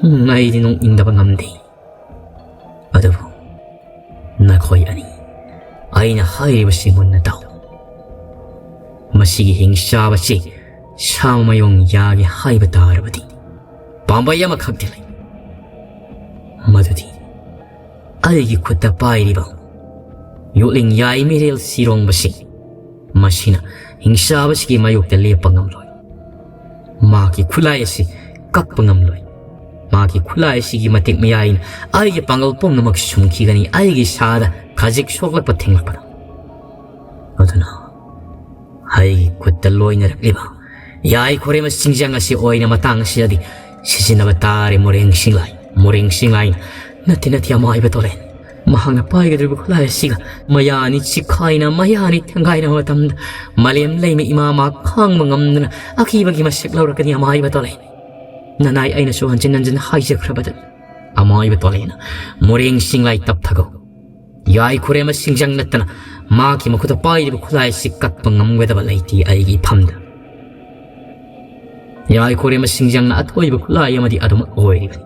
ꯎꯝ, ꯑꯩꯗꯤ ꯅꯣꯛꯅꯤꯡꯗꯕ ꯉꯝꯗꯦ꯫ ꯑꯗꯨꯕꯨ ꯅꯈꯣꯏ ꯑꯅꯤ, ꯑꯩꯅ ꯍꯥꯏꯔꯤꯕꯁꯤ ꯃꯨꯟꯅ ꯇꯥꯎ꯫ ꯃꯁꯤꯒꯤ ꯍꯤꯡꯆꯥꯕꯁꯤ ꯁꯥ ꯃꯌꯣꯡ ꯌꯥꯒꯦ ꯍꯥꯏꯕ ꯇꯥꯔꯕꯗꯤ ꯄꯥꯝꯕꯩ ꯑꯃꯈꯛꯇꯤ ꯂꯩ꯫ ꯃꯗꯨꯗꯤ ꯑꯩꯒꯤ ꯈꯨꯠꯇ ꯄꯥꯏꯔꯤꯕ ꯌꯣꯠꯂꯤꯡ ꯌꯥꯏ ꯃꯤꯔꯦꯜ ꯁꯤꯔꯣꯡꯕꯁꯤ, ꯃꯁꯤꯅ ꯍꯤꯡꯆꯥꯕꯁꯤꯒꯤ ꯃꯥꯌꯣꯛꯇ ꯂꯦꯞꯄ ꯉꯝꯂꯣꯏ꯫ ꯃꯍꯥꯛꯀꯤ ꯈꯨꯠꯂꯥꯏ ꯑꯁꯤ ꯀꯛꯄ ꯉꯝꯂꯣꯏ꯫ ꯃꯍꯥꯛꯀꯤ ꯈꯨꯠꯂꯥꯏ ꯑꯁꯤꯒꯤ ꯃꯇꯤꯛ ꯃꯌꯥꯏꯅ ꯑꯩꯒꯤ ꯄꯥꯡꯒꯜ ꯄꯨꯝꯅꯃꯛ ꯁꯨꯝꯈꯤꯒꯅꯤ, ꯑꯩꯒꯤ ꯏꯁꯥꯗ ꯈꯖꯤꯛ ꯁꯣꯛꯂꯛꯄ ꯊꯦꯡꯂꯛꯄꯗ꯫ ꯑꯗꯨꯅ ꯑꯩꯒꯤ ꯈꯨꯠꯇ ꯂꯣꯏꯅꯔꯛꯂꯤꯕ ꯌꯥꯏ ꯈꯣꯔꯦꯝꯕ ꯆꯤꯡꯖꯪ ꯑꯁꯤ ꯑꯣꯏꯅ ꯃꯇꯥꯡ ꯑꯁꯤꯗꯗꯤ ꯁꯤꯖꯤꯟꯅꯕ ꯇꯥꯔꯦ, ꯃꯣꯔꯦꯡ ꯁꯤꯡꯂꯥꯏ, ꯃꯣꯔꯦꯡ ꯁꯤꯡꯂꯥꯏꯅ꯫ ꯅꯠꯇꯦ, ꯅꯠꯇꯦ, ꯑꯃꯥꯏꯕ ꯇꯣꯂꯦꯟ꯫ ꯃꯍꯥꯛꯅ ꯄꯥꯏꯒꯗꯧꯔꯤꯕ ꯈꯨꯠꯂꯥꯏ ꯑꯁꯤꯒ ꯃꯌꯥꯅꯤ ꯆꯤꯈꯥꯏꯅ, ꯃꯌꯥꯅꯤ ꯊꯦꯡꯒꯥꯏꯅꯕ ꯃꯇꯝꯗ ꯃꯥꯂꯦꯝ ꯂꯩꯃ ꯏꯃꯥ ꯃꯥ ꯈꯥꯡꯕ ꯉꯝꯗꯅ ꯑꯀꯤꯕꯒꯤ ꯃꯁꯛ ꯂꯧꯔꯛꯀꯅꯤ, ꯑꯃꯥꯏꯕ ꯇꯣꯂꯦꯟ꯫ ꯅꯅꯥꯏ ꯑꯩꯅꯁꯨ ꯍꯟꯖꯤꯟ ꯍꯟꯖꯤꯟ ꯍꯥꯏꯖꯈ꯭ꯔꯕꯗ, ꯑꯃꯥꯏꯕ ꯇꯣꯂꯦꯟꯅ ꯃꯣꯔꯦꯡ ꯁꯤꯡꯂꯥꯏ ꯇꯞꯊꯒꯧ꯫ ꯌꯥꯏ ꯈꯨꯔꯦꯝꯕ ꯁꯤꯡꯖꯪ ꯅꯠꯇꯅ ꯃꯍꯥꯛꯀꯤ ꯃꯈꯨꯠꯇ ꯄꯥꯏꯔꯤꯕ ꯈꯨꯠꯂꯥꯏ ꯑꯁꯤ ꯀꯛꯄ ꯉꯝꯒꯗꯕ ꯂꯩꯇꯦ ꯑꯩꯒꯤ ꯏꯐꯝꯗ꯫ ꯌꯥꯏ ꯈꯨꯔꯦꯝꯕ ꯁꯤꯡꯖꯪꯅ ꯑꯊꯣꯏꯕ ꯈꯨꯠꯂꯥꯏ ꯑꯃꯗꯤ ꯑꯗꯨꯃꯛ ꯑꯣꯏꯔꯤꯕꯅꯤ꯫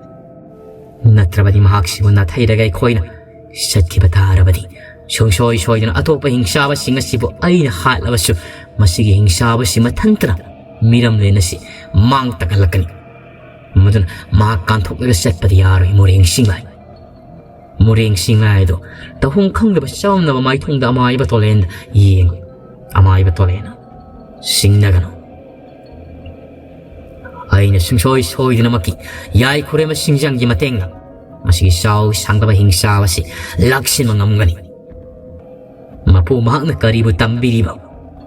ꯅꯠꯇ꯭ꯔꯕꯗꯤ ꯃꯍꯥꯛꯁꯤꯕꯨ ꯅꯥꯊꯩꯔꯒ ꯑꯩꯈꯣꯏꯅ ꯆꯠꯈꯤꯕ ꯇꯥꯔꯕꯗꯤ, ꯁꯨꯡꯁꯣꯏ ꯁꯣꯏꯗꯅ ꯑꯇꯣꯞꯄ ꯍꯤꯡꯆꯥꯕꯁꯤꯡ ꯑꯁꯤꯕꯨ ꯑꯩꯅ ꯍꯥꯠꯂꯕꯁꯨ, ꯃꯁꯤꯒꯤ ꯍꯤꯡꯆꯥꯕꯁꯤ ꯃꯊꯟꯇꯅ ꯃꯤꯔꯝꯂꯦꯟ ꯑꯁꯤ ꯃꯥꯡ ꯇꯥꯛꯍꯜꯂꯛꯀꯅꯤ꯫ ꯃꯗꯨꯅ ꯃꯍꯥꯛ ꯀꯥꯟꯊꯣꯛꯂꯒ ꯆꯠꯄꯗꯤ ꯌꯥꯔꯣꯏ, ꯃꯣꯔꯦꯡ ꯁꯤꯡꯂꯥꯏ꯫ ꯃꯣꯔꯦꯡ ꯁꯤꯡꯂꯥꯏ ꯑꯗꯣ ꯇꯧꯐꯝ ꯈꯪꯗꯕ ꯆꯥꯎꯅꯕ ꯃꯥꯏꯊꯣꯡꯗ ꯑꯃꯥꯏꯕ ꯇꯣꯂꯦꯟꯗ ꯌꯦꯡꯉꯤ꯫ ꯑꯃꯥꯏꯕ ꯇꯣꯂꯦꯟꯅ, "ꯁꯤꯡꯅꯒꯅꯨ꯫ ꯑꯩꯅ ꯁꯨꯡꯁꯣꯏ ꯁꯣꯏꯗꯅꯃꯛꯀꯤ ꯌꯥꯏ ꯈꯨꯔꯦꯝꯕ ꯁꯤꯡꯖꯪꯒꯤ ꯃꯇꯦꯡꯅ ꯃꯁꯤꯒꯤ ꯆꯥꯎ ꯁꯥꯡꯗꯕ ꯍꯤꯡꯆꯥꯕ ꯑꯁꯤ ꯂꯥꯛꯁꯤꯟꯕ ꯉꯝꯒꯅꯤ꯫ ꯃꯄꯨ ꯃꯍꯥꯛꯅ ꯀꯔꯤꯕꯨ ꯇꯝꯕꯤꯔꯤꯕ,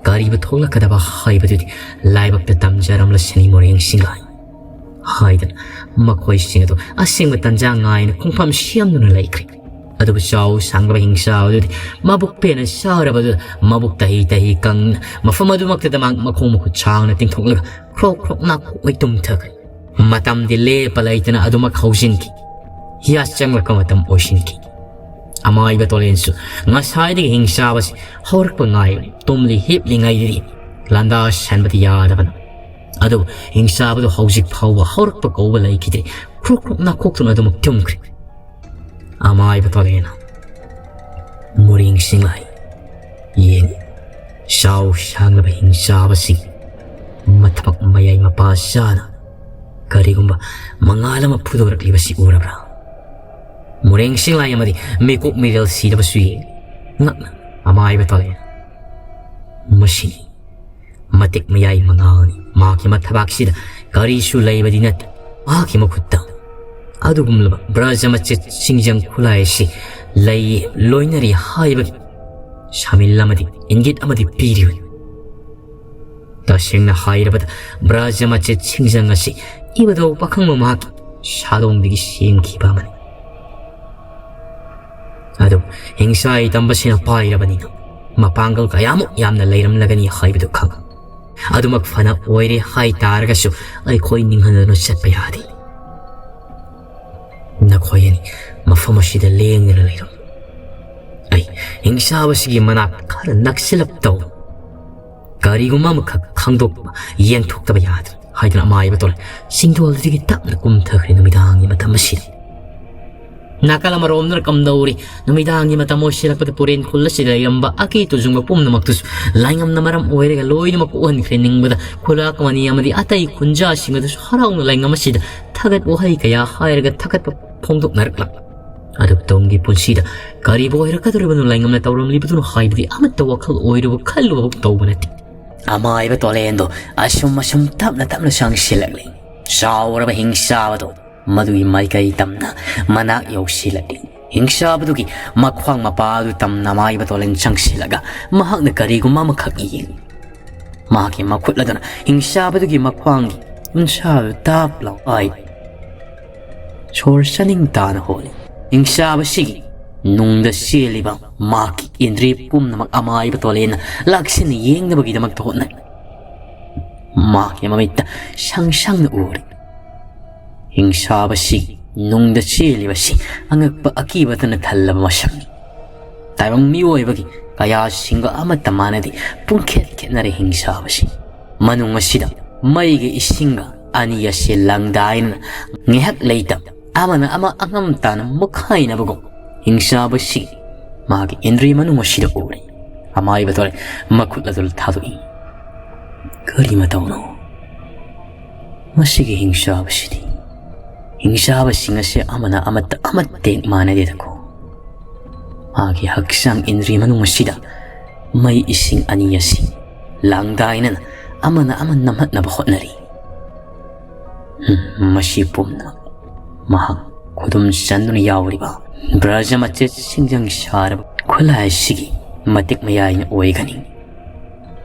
ꯀꯔꯤꯕꯨ ꯊꯣꯛꯂꯛꯀꯗꯕ ꯍꯥꯏꯕꯗꯨꯗꯤ ꯂꯥꯏꯕꯛꯇ ꯇꯝꯖꯔꯝꯂꯁꯅꯤ, ꯃꯣꯔꯦꯡ ꯁꯤꯡꯂꯥꯏ" ꯍꯥꯏꯗꯅ ꯃꯈꯣꯏꯁꯤꯡ ꯑꯗꯨ ꯑꯁꯦꯡꯕ ꯇꯟꯖꯥ ꯉꯥꯏꯅ ꯈꯣꯡꯐꯝ ꯁꯦꯝꯗꯨꯅ ꯂꯩꯈ꯭ꯔꯦ꯫ ꯑꯗꯨꯕꯨ ꯆꯥꯎ ꯁꯥꯡꯂꯕ ꯍꯤꯡꯆꯥ ꯑꯗꯨꯗꯤ ꯃꯕꯨꯛ ꯄꯦꯟꯅ ꯆꯥꯔꯕꯗꯨꯗ ꯃꯕꯨꯛ ꯇꯍꯤ ꯇꯍꯤ ꯀꯪꯅ ꯃꯐꯝ ꯑꯗꯨꯃꯛꯇꯗ ꯃꯍꯥꯛ ꯃꯈꯣꯡ ꯃꯈꯨꯠ ꯁꯥꯡꯅ ꯇꯤꯡꯊꯣꯛꯂꯒ ꯈ꯭ꯔꯣꯛ ꯈ꯭ꯔꯣꯛ ꯅꯥꯀꯣꯛꯂ ꯇꯨꯝꯊꯈ꯭ꯔꯦ꯫ ꯃꯇꯝꯗꯤ ꯂꯦꯞꯄ ꯂꯩꯇꯅ ꯑꯗꯨꯃꯛ ꯍꯧꯖꯤꯟꯈꯤ꯫ ꯌꯥꯆꯪꯂꯛꯄ ꯃꯇꯝ ꯑꯣꯏꯁꯤꯟꯈꯤ꯫ ꯑꯃꯥꯏꯕ ꯇꯣꯂꯦꯟꯁꯨ ꯉꯁꯥꯏꯗꯒꯤ ꯍꯤꯡꯆꯥꯕꯁꯤ ꯍꯧꯔꯛꯄ ꯉꯥꯏ ꯇꯨꯝꯂꯤ ꯍꯤꯞꯂꯤꯉꯩꯗꯗꯤ ꯂꯥꯟꯗꯥ ꯁꯟꯕꯗꯤ ꯌꯥꯗꯕꯅ꯫ ꯑꯗꯨꯕꯨ ꯍꯤꯡꯆꯥꯕꯗꯨ ꯍꯧꯖꯤꯛ ꯐꯥꯎꯕ ꯍꯧꯔꯛꯄ ꯀꯧꯕ ꯂꯩꯈꯤꯗ꯭ꯔꯦ꯫ ꯈ꯭ꯔꯣꯛ ꯈ꯭ꯔꯣꯛ ꯅꯥꯈꯣꯛꯇꯨꯅ ꯑꯗꯨꯃꯛ ꯇꯨꯝꯈ꯭ꯔꯦ꯫ ꯑꯃꯥꯏꯕ ꯇꯣꯂꯦꯟꯅ, "ꯃꯣꯔꯦꯡ ꯁꯤꯡꯂꯥꯏ, ꯌꯦꯡꯉꯤ, ꯆꯥꯎ ꯁꯥꯡꯂꯕ ꯍꯤꯡꯆꯥꯕꯁꯤꯡ ꯃꯊꯕꯛ ꯃꯌꯥꯏ ꯃꯄꯥ ꯆꯥꯅ ꯀꯔꯤꯒꯨꯝꯕ ꯃꯉꯥꯜ ꯑꯃ ꯐꯨꯗꯣꯔꯛꯂꯤꯕꯁꯤ ꯎꯔꯕ꯭ꯔꯥ?" ꯃꯣꯔꯦꯡ ꯁꯤꯡꯂꯥꯏ ꯑꯃꯗꯤ ꯃꯤꯀꯨꯞ ꯃꯤꯔꯦꯜ ꯁꯤꯗꯕꯁꯨ ꯌꯦꯡꯉꯤ꯫ ꯉꯛꯅ ꯑꯃꯥꯏꯕ ꯇꯣꯂꯦꯟꯅ, "ꯃꯁꯤꯅꯤ꯫ ꯃꯇꯤꯛ ꯃꯌꯥꯏ ꯃꯉꯥꯜꯅꯤ꯫ ꯃꯍꯥꯛꯀꯤ ꯃꯊꯕꯥꯛꯁꯤꯗ ꯀꯔꯤꯁꯨ ꯂꯩꯕꯗꯤ ꯅꯠꯇꯦ꯫ ꯃꯍꯥꯛꯀꯤ ꯃꯈꯨꯠꯇ ꯑꯗꯨꯒꯨꯝꯂꯕ ꯕ꯭ꯔꯖ ꯃꯆꯦꯠ ꯁꯤꯡꯖꯪ ꯈꯨꯠꯂꯥꯏ ꯑꯁꯤ ꯂꯩ ꯂꯣꯏꯅꯔꯤ ꯍꯥꯏꯕꯒꯤ ꯁꯥꯃꯤꯜ ꯑꯃꯗꯤ ꯏꯪꯒꯤꯠ ꯑꯃꯗꯤ ꯄꯤꯔꯤꯕꯅꯤ꯫ ꯇꯁꯦꯡꯅ ꯍꯥꯏꯔꯕꯗ ꯕ꯭ꯔꯖ ꯃꯆꯦꯠ ꯁꯤꯡꯖꯪ ꯑꯁꯤ ꯏꯕꯨꯙꯧ ꯄꯥꯈꯪꯕ ꯃꯍꯥꯛꯀꯤ ꯁꯥꯗꯣꯡꯗꯒꯤ ꯁꯦꯝꯈꯤꯕ ꯑꯃꯅꯤ꯫ ꯑꯗꯨꯕꯨ ꯍꯤꯡꯁꯥꯏ ꯇꯝꯕꯁꯤꯅ ꯄꯥꯏꯔꯕꯅꯤꯅ ꯃꯄꯥꯡꯒꯜ ꯀꯌꯥꯃꯨꯛ ꯌꯥꯝꯅ ꯂꯩꯔꯝꯂꯒꯅꯤ ꯍꯥꯏꯕꯗꯨ ꯈꯪ꯫ ꯑꯗꯨꯃꯛ ꯐꯅ ꯑꯣꯏꯔꯦ ꯍꯥꯏ ꯇꯥꯔꯒꯁꯨ ꯑꯩꯈꯣꯏ ꯅꯤꯡꯍꯟꯗꯅ ꯆꯠꯄ ꯌꯥꯗꯦ꯫ ꯅꯈꯣꯏ ꯑꯅꯤ ꯃꯐꯝ ꯑꯁꯤꯗ ꯂꯦꯡꯗꯅ ꯂꯩꯔꯝꯃꯨ꯫ ꯑꯩ ꯍꯤꯡꯁꯥꯕꯁꯤꯒꯤ ꯃꯅꯥꯛ ꯈꯔ ꯅꯛꯁꯤꯜꯂꯞ ꯇꯧ꯫ ꯀꯔꯤꯒꯨꯝꯕ ꯑꯃꯈꯛ ꯈꯪꯗꯣꯛꯄ ꯌꯦꯡꯊꯣꯛꯇꯕ ꯌꯥꯗ꯭ꯔꯦ" ꯍꯥꯏꯗꯨꯅ ꯑꯃꯥꯏꯕ ꯇꯣꯂꯦꯟ ꯆꯤꯡꯗꯣꯜꯗꯨꯗꯒꯤ ꯇꯞꯅ ꯀꯨꯝꯊꯈ꯭ꯔꯦ ꯅꯨꯃꯤꯗꯥꯡꯒꯤ ꯃꯇꯝ ꯑꯁꯤꯗ꯫ ꯅꯥꯀꯜ ꯑꯃꯔꯣꯝꯗꯅ ꯀꯝꯗꯧꯔꯤ? ꯅꯨꯃꯤꯗꯥꯡꯒꯤ ꯃꯇꯝ ꯑꯣꯏꯁꯤꯜꯂꯛꯄꯗ ꯇꯨꯔꯦꯟ ꯈꯨꯜ ꯑꯁꯤꯗ ꯂꯩꯔꯝꯕ ꯑꯀꯤ ꯇꯨꯖꯨꯡꯕ ꯄꯨꯝꯅꯃꯛꯇꯨꯁꯨ ꯂꯥꯏꯉꯝꯅ ꯃꯔꯝ ꯑꯣꯏꯔꯒ ꯂꯣꯏꯅꯃꯛ ꯀꯣꯛꯍꯟꯈ꯭ꯔꯦ꯫ ꯅꯤꯡꯕꯗ ꯈꯨꯂꯥꯛ ꯑꯃꯅꯤ ꯑꯃꯗꯤ ꯑꯇꯩ ꯈꯨꯟꯖꯥꯁꯤꯡ ꯑꯗꯨꯁꯨ ꯍꯔꯥꯎꯅ ꯂꯥꯏꯉꯝ ꯑꯁꯤꯗ ꯊꯥꯒꯠ ꯋꯥꯍꯩ ꯀꯌꯥ ꯍꯥꯏꯔꯒ ꯊꯥꯒꯠꯄ ꯐꯣꯡꯗꯣꯛꯅꯔꯛꯂꯛ꯫ ꯑꯗꯨ ꯇꯨꯡꯒꯤ ꯄꯨꯟꯁꯤꯗ ꯀꯔꯤꯕꯨ ꯑꯣꯏꯔꯛꯀꯗꯧꯔꯤꯕꯅꯣ? ꯂꯥꯏꯉꯝꯅ ꯇꯧꯔꯝꯂꯤꯕꯗꯨꯅ ꯍꯥꯏꯕꯗꯤ ꯑꯃꯠꯇ ꯋꯥꯈꯜ ꯑꯣꯏꯔꯨꯕ ꯈꯜꯂꯨꯕ ꯇꯧꯕ ꯅꯠꯇꯦ꯫ ꯑꯃꯥꯏꯕ ꯇꯣꯂꯦꯟꯗꯣ ꯑꯁꯨꯝ ꯑꯁꯨꯝ ꯇꯞꯅ ꯇꯞꯅ ꯆꯪꯁꯤꯜꯂꯛꯂꯤ꯫ ꯆꯥꯎꯔꯕ ꯍꯤꯡꯆꯥꯕꯗꯣ ꯃꯗꯨꯒꯤ ꯃꯥꯏꯀꯩ ꯇꯝꯅ ꯃꯅꯥꯛ ꯌꯧꯁꯤꯜꯂꯛꯂꯤ꯫ ꯍꯤꯡꯆꯥꯕꯗꯨꯒꯤ ꯃꯈ꯭ꯋꯥꯡ ꯃꯄꯥ ꯑꯗꯨ ꯇꯝꯅ ꯑꯃꯥꯏꯕ ꯇꯣꯂꯦꯟ ꯆꯪꯁꯤꯜꯂꯒ ꯃꯍꯥꯛꯅ ꯀꯔꯤꯒꯨꯝꯕ ꯑꯃꯈꯛ ꯌꯦꯡꯂꯤ꯫ ꯃꯍꯥꯛꯀꯤ ꯃꯈꯨꯠ ꯑꯗꯨꯅ ꯍꯤꯡꯆꯥꯕꯗꯨꯒꯤ ꯃꯈ꯭ꯋꯥꯡꯒꯤ ꯎꯟꯁꯥ ꯑꯗꯨ ꯇꯥꯞ ꯂꯥꯎ ꯑꯥꯏ꯫ ꯁꯣꯔ ꯆꯥꯅꯤꯡ ꯇꯥꯅ ꯍꯣꯜꯂꯤ꯫ ꯍꯤꯡꯆꯥꯕꯁꯤꯒꯤ ꯅꯨꯡꯗ ꯆꯦꯜꯂꯤꯕ ꯃꯍꯥꯛꯀꯤ ꯏꯟꯗ꯭ꯔꯤ ꯄꯨꯝꯅꯃꯛ ꯑꯃꯥꯏꯕ ꯇꯣꯂꯦꯟꯅ ꯂꯥꯛꯁꯤꯟꯅ ꯌꯦꯡꯅꯕꯒꯤꯗꯃꯛꯇ ꯍꯣꯠꯅꯩ꯫ ꯃꯍꯥꯛꯀꯤ ꯃꯃꯤꯠꯇ ꯁꯪ ꯁꯪꯅ ꯎꯔꯤ꯫ ꯍꯤꯡꯁꯥꯕꯁꯤ ꯅꯨꯡꯗ ꯆꯦꯜꯂꯤꯕꯁꯤ ꯑꯉꯛꯄ ꯑꯀꯤꯕꯇꯅ ꯊꯜꯂꯕ ꯃꯁꯛꯅꯤ꯫ ꯇꯥꯏꯕꯪ ꯃꯤꯑꯣꯏꯕꯒꯤ ꯀꯌꯥꯁꯤꯡꯒ ꯑꯃꯠꯇ ꯃꯥꯟꯅꯗꯦ, ꯄꯨꯡꯈꯦꯠ ꯈꯦꯠꯅꯔꯦ ꯍꯤꯡꯁꯥꯕꯁꯤ꯫ ꯃꯅꯨꯡ ꯑꯁꯤꯗ ꯃꯩꯒ ꯏꯁꯤꯡꯒ ꯑꯅꯤ ꯑꯁꯤ ꯂꯪꯗꯥꯏꯅꯅ ꯉꯥꯏꯍꯥꯛ ꯂꯩꯇ ꯑꯃꯅ ꯑꯃ ꯑꯉꯝ ꯇꯥꯅ ꯃꯨꯛꯈꯥꯏꯅꯕꯒꯨꯝ ꯍꯤꯡꯁꯥꯕꯁꯤ ꯃꯥꯒꯤ ꯏꯟꯗ꯭ꯔꯤ ꯃꯅꯨꯡ ꯑꯁꯤꯗ ꯎꯔꯤ꯫ ꯑꯃꯥꯏꯕ ꯇꯣꯔꯦ ꯃꯈꯨꯠ ꯑꯗꯨ ꯊꯥꯗꯣꯛꯏ꯫ ꯀꯔꯤ ꯃꯇꯧꯅꯣ? ꯃꯁꯤꯒꯤ ꯍꯤꯡꯁꯥꯕꯁꯤꯗꯤ ꯍꯤꯡꯁꯥꯕꯁꯤꯡ ꯑꯁꯤ ꯑꯃꯅ ꯑꯃꯠꯇ ꯑꯃꯠꯇ ꯍꯦꯛ ꯃꯥꯟꯅꯗꯦꯗꯀꯣ꯫ ꯃꯥꯒꯤ ꯍꯛꯆꯥꯡ ꯏꯟꯗ꯭ꯔꯤ ꯃꯅꯨꯡ ꯑꯁꯤꯗ ꯃꯩ ꯏꯁꯤꯡ ꯑꯅꯤ ꯑꯁꯤ ꯂꯥꯡꯗꯥꯏꯅꯅ ꯑꯃꯅ ꯑꯃ ꯅꯝꯍꯠꯅꯕ ꯍꯣꯠꯅꯔꯤ꯫ ꯍꯝ, ꯃꯁꯤ ꯄꯨꯝꯅꯃꯛ ꯃꯍꯥꯛ ꯈꯨꯗꯨꯝ ꯆꯟꯗꯨꯅ ꯌꯥꯎꯔꯤꯕ ꯕ꯭ꯔꯖ ꯃꯆꯦꯠ ꯁꯤꯡꯖꯪ ꯁꯥꯔꯕ ꯈꯨꯠꯂꯥꯏ ꯑꯁꯤꯒꯤ ꯃꯇꯤꯛ ꯃꯌꯥꯏꯅ ꯑꯣꯏꯒꯅꯤ꯫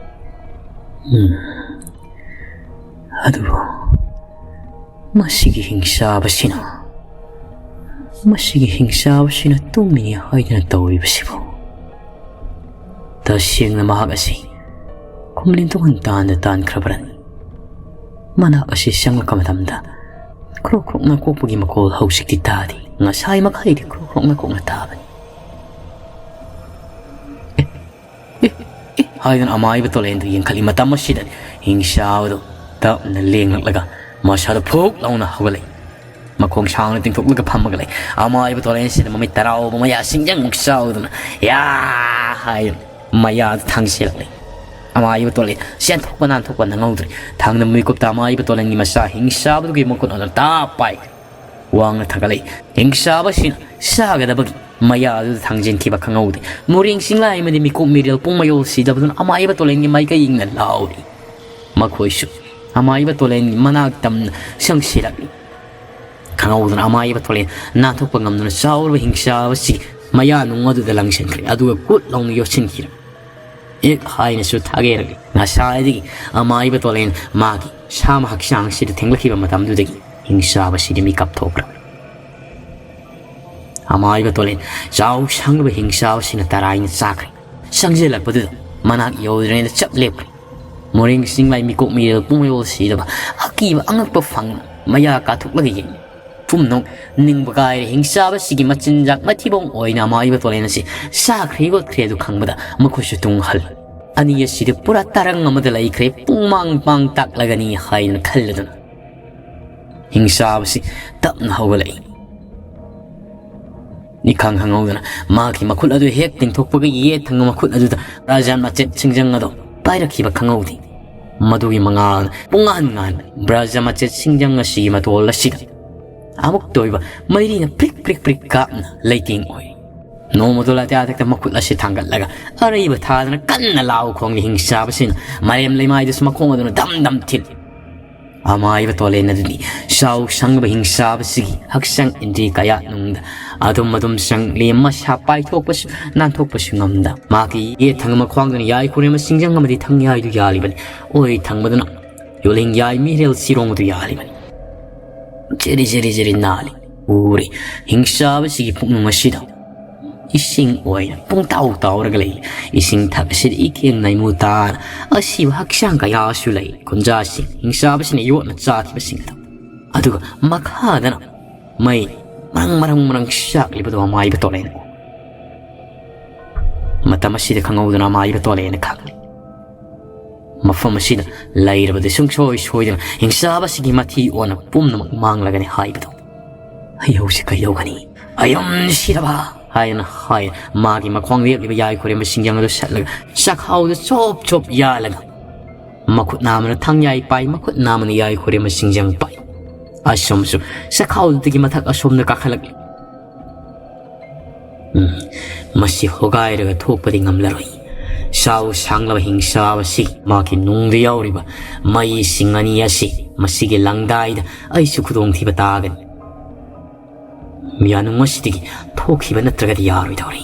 ꯎꯝ꯫ ꯑꯗꯨꯕꯨ ꯃꯁꯤꯒꯤ ꯍꯤꯡꯁꯥꯕꯁꯤꯅ, ꯃꯁꯤꯒꯤ ꯍꯤꯡꯁꯥꯕꯁꯤꯅ ꯇꯨꯝꯃꯤꯅꯤ ꯍꯥꯏꯗꯨꯅ ꯇꯧꯔꯤꯕꯁꯤꯕꯨ? ꯇꯁꯦꯡꯅ ꯃꯍꯥꯛ ꯑꯁꯤ ꯈꯨꯝꯂꯦꯟ ꯇꯨꯡꯍꯟ ꯇꯥꯟꯗ ꯇꯥꯟꯈ꯭ꯔꯕ꯭ꯔꯅꯤ? ꯃꯅꯥꯛ ꯑꯁꯤ ꯆꯪꯂꯛꯄ ꯃꯇꯝꯗ ꯈ꯭ꯔꯣꯛ ꯈ꯭ꯔꯣꯛꯅ ꯀꯣꯛꯄꯒꯤ ꯃꯈꯣꯜ ꯍꯧꯖꯤꯛꯇꯤ ꯇꯥꯗꯦ꯫ ꯉꯁꯥꯏ ꯃꯈꯩꯗꯤ ꯈ꯭ꯔꯣꯛ ꯈ꯭ꯔꯣꯛꯅ ꯀꯣꯛꯅ ꯇꯥꯕꯅꯤ꯫ ꯑꯦ, ꯑꯦ, ꯑꯦ ꯍꯥꯏꯗꯨꯅ ꯑꯃꯥꯏꯕ ꯇꯣꯂꯦꯟꯗꯨ ꯌꯦꯡꯈꯠꯂꯤ꯫ ꯃꯇꯝ ꯑꯁꯤꯗ ꯍꯤꯡꯁꯥꯕꯗꯨ ꯇꯞꯅ ꯂꯦꯡꯂꯛꯂꯒ ꯃꯁꯥꯗꯨ ꯐꯨꯛ ꯂꯥꯎꯅ ꯍꯧꯒꯠꯂꯛꯏ꯫ ꯃꯈꯣꯡ ꯁꯥꯡꯅ ꯇꯤꯡꯊꯣꯛꯂꯒ ꯐꯝꯃꯒ ꯂꯩ꯫ ꯑꯃꯥꯏꯕ ꯇꯣꯂꯦꯟꯁꯤꯅ ꯃꯃꯤꯠ ꯇꯔꯥꯎꯕ ꯃꯌꯥ ꯁꯤꯡꯖꯪꯃꯨꯛ ꯆꯥꯎꯗꯨꯅ "ꯌꯥ!" ꯍꯥꯏ ꯃꯌꯥꯗꯨ ꯊꯥꯡꯖꯤꯜꯂꯛꯂꯤ꯫ ꯑꯃꯥꯏꯕ ꯇꯣꯂꯦꯟ ꯆꯦꯟꯊꯣꯛꯄ ꯅꯥꯟꯊꯣꯛꯄ ꯅꯪꯍꯧꯗ꯭ꯔꯦ꯫ ꯊꯥꯡꯅ ꯃꯤꯀꯨꯞꯇ ꯑꯃꯥꯏꯕ ꯇꯣꯂꯦꯟꯒꯤ ꯃꯆꯥ ꯍꯤꯡꯆꯥꯕꯗꯨꯒꯤ ꯃꯈꯨꯠ ꯑꯗꯨ ꯇꯥꯞ ꯄꯥꯏ꯫ ꯋꯥꯡꯅ ꯊꯥꯡꯒꯠꯂꯛꯏ꯫ ꯍꯤꯡꯆꯥꯕꯁꯤꯅ ꯆꯥꯒꯗꯕꯒꯤ ꯃꯌꯥꯗꯨꯗ ꯊꯥꯡꯖꯤꯟꯈꯤꯕ ꯈꯪꯍꯧꯗꯦ꯫ ꯃꯣꯔꯦꯡ ꯆꯤꯡꯂꯥꯏ ꯑꯃꯗꯤ ꯃꯤꯀꯣꯛ ꯃꯤꯔꯦꯜ ꯄꯨꯝ ꯃꯌꯣꯜ ꯁꯤꯗꯕꯗꯨꯅ ꯑꯃꯥꯏꯕ ꯇꯣꯂꯦꯟꯒꯤ ꯃꯥꯏꯀꯩ ꯌꯦꯡꯅ ꯂꯥꯎꯔꯤ꯫ ꯃꯈꯣꯏꯁꯨ ꯑꯃꯥꯏꯕ ꯇꯣꯂꯦꯟꯒꯤ ꯃꯅꯥꯛ ꯇꯝꯅ ꯆꯪꯁꯤꯜꯂꯛꯂꯤ꯫ ꯈꯪꯍꯧꯗꯅ ꯑꯃꯥꯏꯕ ꯇꯣꯂꯦꯟ ꯅꯥꯟꯊꯣꯛꯄ ꯉꯝꯗꯅ ꯆꯥꯎꯔꯕ ꯍꯤꯡꯆꯥꯕꯁꯤ ꯃꯌꯥ ꯅꯨꯡ ꯑꯗꯨꯗ ꯂꯪꯁꯤꯟꯈ꯭ꯔꯦ, ꯑꯗꯨꯒ ꯀꯨꯠ ꯂꯥꯎꯅ ꯌꯣꯠꯁꯤꯟꯈꯤꯔꯦ꯫ ꯑꯦꯛ ꯍꯥꯏꯅꯁꯨ ꯊꯥꯒꯦꯔꯛꯂꯤ꯫ ꯉꯁꯥꯏꯗꯒꯤ ꯑꯃꯥꯏꯕ ꯇꯣꯂꯦꯟ ꯃꯥꯒꯤ ꯁꯥꯃ ꯍꯛꯆꯥꯡꯁꯤꯗ ꯊꯦꯡꯂꯛꯈꯤꯕ ꯃꯇꯝꯗꯨꯗꯒꯤ ꯍꯤꯡꯆꯥꯕꯁꯤꯗꯤ ꯃꯤꯀꯞ ꯊꯣꯛꯈ꯭ꯔꯕꯅꯤ꯫ ꯑꯃꯥꯏꯕ ꯇꯣꯂꯦꯟ ꯆꯥꯎ ꯁꯪꯂꯕ ꯍꯤꯡꯆꯥꯕꯁꯤꯅ ꯇꯔꯥꯏꯅ ꯆꯥꯈ꯭ꯔꯦ꯫ ꯆꯪꯁꯤꯜꯂꯛꯄꯗꯨꯗ ꯃꯅꯥꯛ ꯌꯧꯗ꯭ꯔꯤꯉꯩꯗ ꯆꯞ ꯂꯦꯞꯈ꯭ꯔꯦ꯫ ꯃꯣꯔꯦꯡ ꯆꯤꯡꯂꯥꯏ ꯃꯤꯀꯣꯛ ꯃꯤꯔꯦꯜ ꯄꯨꯡꯃꯌꯣꯜ ꯁꯤꯗꯕ ꯑꯀꯤꯕ ꯑꯉꯛꯄ ꯐꯪꯅ ꯃꯌꯥ ꯀꯥꯊꯣꯛꯂꯒ ꯌꯦꯡꯉꯤ꯫ ꯄꯨꯝꯅꯃꯛ ꯅꯤꯡꯕ ꯀꯥꯏꯔꯦ꯫ ꯍꯤꯡꯆꯥꯕꯁꯤꯒꯤ ꯃꯆꯤꯟꯖꯥꯛ ꯃꯊꯤꯕꯣꯡ ꯑꯣꯏꯅ ꯑꯃꯥꯏꯕ ꯇꯣꯂꯦꯟ ꯑꯁꯤ ꯆꯥꯈ꯭ꯔꯦ ꯌꯣꯠꯈ꯭ꯔꯦ ꯑꯗꯨ ꯈꯪꯕꯗ ꯃꯈꯣꯏꯁꯨ ꯇꯨꯡ ꯍꯜꯂꯤ꯫ ꯑꯅꯤ ꯑꯁꯤꯗꯤ ꯄꯨꯔꯥ ꯇꯔꯪ ꯑꯃꯗ ꯂꯩꯈ꯭ꯔꯦ, ꯄꯨꯡꯃꯥꯡ ꯃꯥꯡ ꯇꯥꯛꯂꯒꯅꯤ ꯍꯥꯏꯗꯨꯅ ꯈꯜꯂꯗꯨꯅ ꯍꯤꯡꯆꯥꯕꯁꯤ ꯇꯞꯅ ꯍꯧꯒꯠꯂꯛꯏ꯫ ꯏꯈꯪ ꯈꯪꯍꯧꯗꯅ ꯃꯍꯥꯛꯀꯤ ꯃꯈꯨꯠ ꯑꯗꯨ ꯍꯦꯛ ꯇꯤꯡꯊꯣꯛꯄꯒ ꯌꯦꯠ ꯊꯪꯕ ꯃꯈꯨꯠ ꯑꯗꯨꯗ ꯕ꯭ꯔꯥꯖꯥꯟ ꯃꯆꯦꯠ ꯁꯤꯡꯖꯪ ꯑꯗꯨ ꯄꯥꯏꯔꯛꯈꯤꯕ ꯈꯪꯍꯧꯗꯦ꯫ ꯃꯗꯨꯒꯤ ꯃꯉꯥꯜꯅ ꯄꯨꯡꯉꯥꯟ ꯉꯥꯟꯕ ꯕ꯭ꯔꯥꯖꯥꯟ ꯃꯆꯦꯠ ꯁꯤꯡꯖꯪ ꯑꯁꯤꯒꯤ ꯃꯇꯣꯜ ꯑꯁꯤꯗ ꯑꯃꯨꯛꯇ ꯑꯣꯏꯕ ꯃꯩꯔꯤꯅ ꯄ꯭ꯔꯤꯛ ꯄ꯭ꯔꯤꯛ ꯄ꯭ꯔꯤꯛ ꯀꯥꯞꯅ ꯂꯩꯇꯦꯡ ꯑꯣꯏ꯫ ꯅꯣꯡꯃꯗꯣ ꯂꯥꯇ꯭ꯌꯥꯊꯛꯇ ꯃꯈꯨꯠ ꯑꯁꯤ ꯊꯥꯡꯒꯠꯂꯒ ꯑꯔꯩꯕ ꯊꯥꯗꯅ ꯀꯟꯅ ꯂꯥꯎ ꯈꯣꯡꯂꯤ꯫ ꯍꯤꯡꯆꯥꯕꯁꯤꯅ ꯃꯔꯦꯝ ꯂꯩꯃꯥꯏꯗꯁꯨ ꯃꯈꯣꯡ ꯑꯗꯨꯅ ꯗꯝ ꯗꯝ ꯊꯤꯜꯂꯤ꯫ ꯑꯃꯥꯏꯕ ꯇꯣꯂꯦꯟ ꯑꯗꯨꯗꯤ ꯆꯥꯎ ꯁꯪꯕ ꯍꯤꯡꯆꯥꯕꯁꯤꯒꯤ ꯍꯛꯆꯥꯡ ꯏꯟꯗ꯭ꯔꯤ ꯀꯌꯥꯠꯅꯨꯡꯗ ꯑꯗꯨꯝ ꯑꯗꯨꯝ ꯆꯪꯂꯤ꯫ ꯃꯁꯥ ꯄꯥꯏꯊꯣꯛꯄꯁꯨ ꯅꯥꯟꯊꯣꯛꯄꯁꯨ ꯉꯝꯗ ꯃꯍꯥꯛꯀꯤ ꯌꯦꯠ ꯊꯪꯕ ꯃꯈ꯭ꯋꯥꯡꯗꯨꯅ ꯌꯥꯏ ꯈꯨꯔꯦꯝꯕ ꯁꯤꯡꯖꯪ ꯑꯃꯗꯤ ꯊꯪ ꯌꯥꯏꯗꯨ ꯌꯥꯜꯂꯤꯕꯅꯤ꯫ ꯑꯣꯏ ꯊꯪꯕꯗꯨꯅ ꯌꯣꯜꯍꯤꯡ ꯌꯥꯏ ꯃꯤꯔꯦꯜ ꯆꯤꯔꯣꯡ ꯑꯗꯨ ꯌꯥꯜꯂꯤꯕꯅꯤ꯫ ꯖꯤꯔꯤ ꯖꯤꯔꯤ ꯖꯤꯔꯤ ꯅꯥꯜꯂꯤ꯫ ꯎꯔꯤ ꯍꯤꯡꯆꯥꯕꯁꯤꯒꯤ ꯄꯨꯛꯅꯨꯡ ꯑꯁꯤꯗ ꯏꯁꯤꯡ ꯑꯣꯏꯅ ꯄꯨꯡꯇꯥꯎ ꯇꯥꯎꯔꯒ ꯂꯩ꯫ ꯏꯁꯤꯡ ꯊꯛ ꯑꯁꯤꯗ ꯏꯀꯦꯡ ꯅꯩꯃꯨ ꯇꯥꯅ ꯑꯁꯤꯕ ꯍꯛꯆꯥꯡ ꯀꯌꯥꯁꯨ ꯂꯩ꯫ ꯈꯨꯟꯖꯥꯁꯤꯡ ꯍꯤꯡꯆꯥꯕꯁꯤꯅ ꯌꯣꯠꯅ ꯆꯥꯈꯤꯕꯁꯤꯡ ꯑꯗꯨ꯫ ꯑꯗꯨꯒ ꯃꯈꯥꯗꯅ ꯃꯩ ꯃꯔꯪ ꯃꯔꯪ ꯃꯔꯪ ꯆꯥꯛꯂꯤꯕꯗꯨ ꯑꯃꯥꯏꯕ ꯇꯣꯂꯦꯟ ꯎ꯫ ꯃꯇꯝ ꯑꯁꯤꯗ ꯈꯪꯍꯧꯗꯅ ꯑꯃꯥꯏꯕ ꯇꯣꯂꯦꯟꯅ ꯈꯪꯂꯤ꯫ ꯃꯐꯝ ꯑꯁꯤꯗ ꯂꯩꯔꯕꯗꯤ ꯁꯨꯡꯁꯣꯏ ꯁꯣꯏꯗꯅ ꯍꯤꯡꯆꯥꯕꯁꯤꯒꯤ ꯃꯊꯤ ꯑꯣꯟꯅ ꯄꯨꯝꯅꯃꯛ ꯃꯥꯡꯂꯒꯅꯤ ꯍꯥꯏꯕꯗꯨ꯫ "ꯑꯩ ꯍꯧꯖꯤꯛ ꯀꯩꯗꯧꯒꯅꯤ? ꯑꯩ ꯑꯗꯨꯝ ꯁꯤꯔꯕ?" ꯍꯥꯏꯅ ꯍꯥꯏ꯫ ꯃꯥꯒꯤ ꯃꯈ꯭ꯋꯥꯡ ꯂꯦꯞꯂꯤꯕ ꯌꯥꯏ ꯈꯣꯏꯔꯦꯝꯕ ꯁꯤꯡꯖꯪ ꯑꯗꯨ ꯁꯠꯂꯒ ꯆꯥꯛꯈꯥꯎꯗ ꯆꯣꯞ ꯆꯣꯞ ꯌꯥꯜꯂꯒ, ꯃꯈꯨꯠ ꯅꯥꯝꯃꯅ ꯊꯥꯡꯌꯥꯏ ꯄꯥꯏ, ꯃꯈꯨꯠ ꯅꯥꯝꯃꯅ ꯌꯥꯏ ꯈꯣꯏꯔꯦꯝꯕ ꯁꯤꯡꯖꯪ ꯄꯥꯏ꯫ ꯑꯁꯣꯝꯁꯨ ꯆꯥꯛꯈꯥꯎꯗꯒꯤ ꯃꯊꯛ ꯑꯁꯣꯝꯗ ꯀꯥꯈꯠꯂꯛꯂꯤ꯫ ꯎꯝ, ꯃꯁꯤ ꯍꯣꯒꯥꯏꯔꯒ ꯊꯣꯛꯄꯗꯤ ꯉꯝꯂꯔꯣꯏ꯫ ꯆꯥꯎ ꯁꯥꯡꯂꯕ ꯍꯤꯡꯆꯥꯕꯁꯤ, ꯃꯍꯥꯛꯀꯤ ꯅꯨꯡꯗ ꯌꯥꯎꯔꯤꯕ ꯃꯩꯁꯤꯡ ꯑꯅꯤ ꯑꯁꯤ ꯃꯁꯤꯒꯤ ꯂꯪꯗꯥꯏꯗ ꯑꯩꯁꯨ ꯈꯨꯗꯣꯡꯊꯤꯕ ꯇꯥꯒꯅꯤ꯫ ꯌꯥꯅꯨꯡ ꯑꯁꯤꯗꯒꯤ ꯊꯣꯛꯈꯤꯕ ꯅꯠꯇ꯭ꯔꯒꯗꯤ ꯌꯥꯔꯣꯏꯗꯧꯔꯤ꯫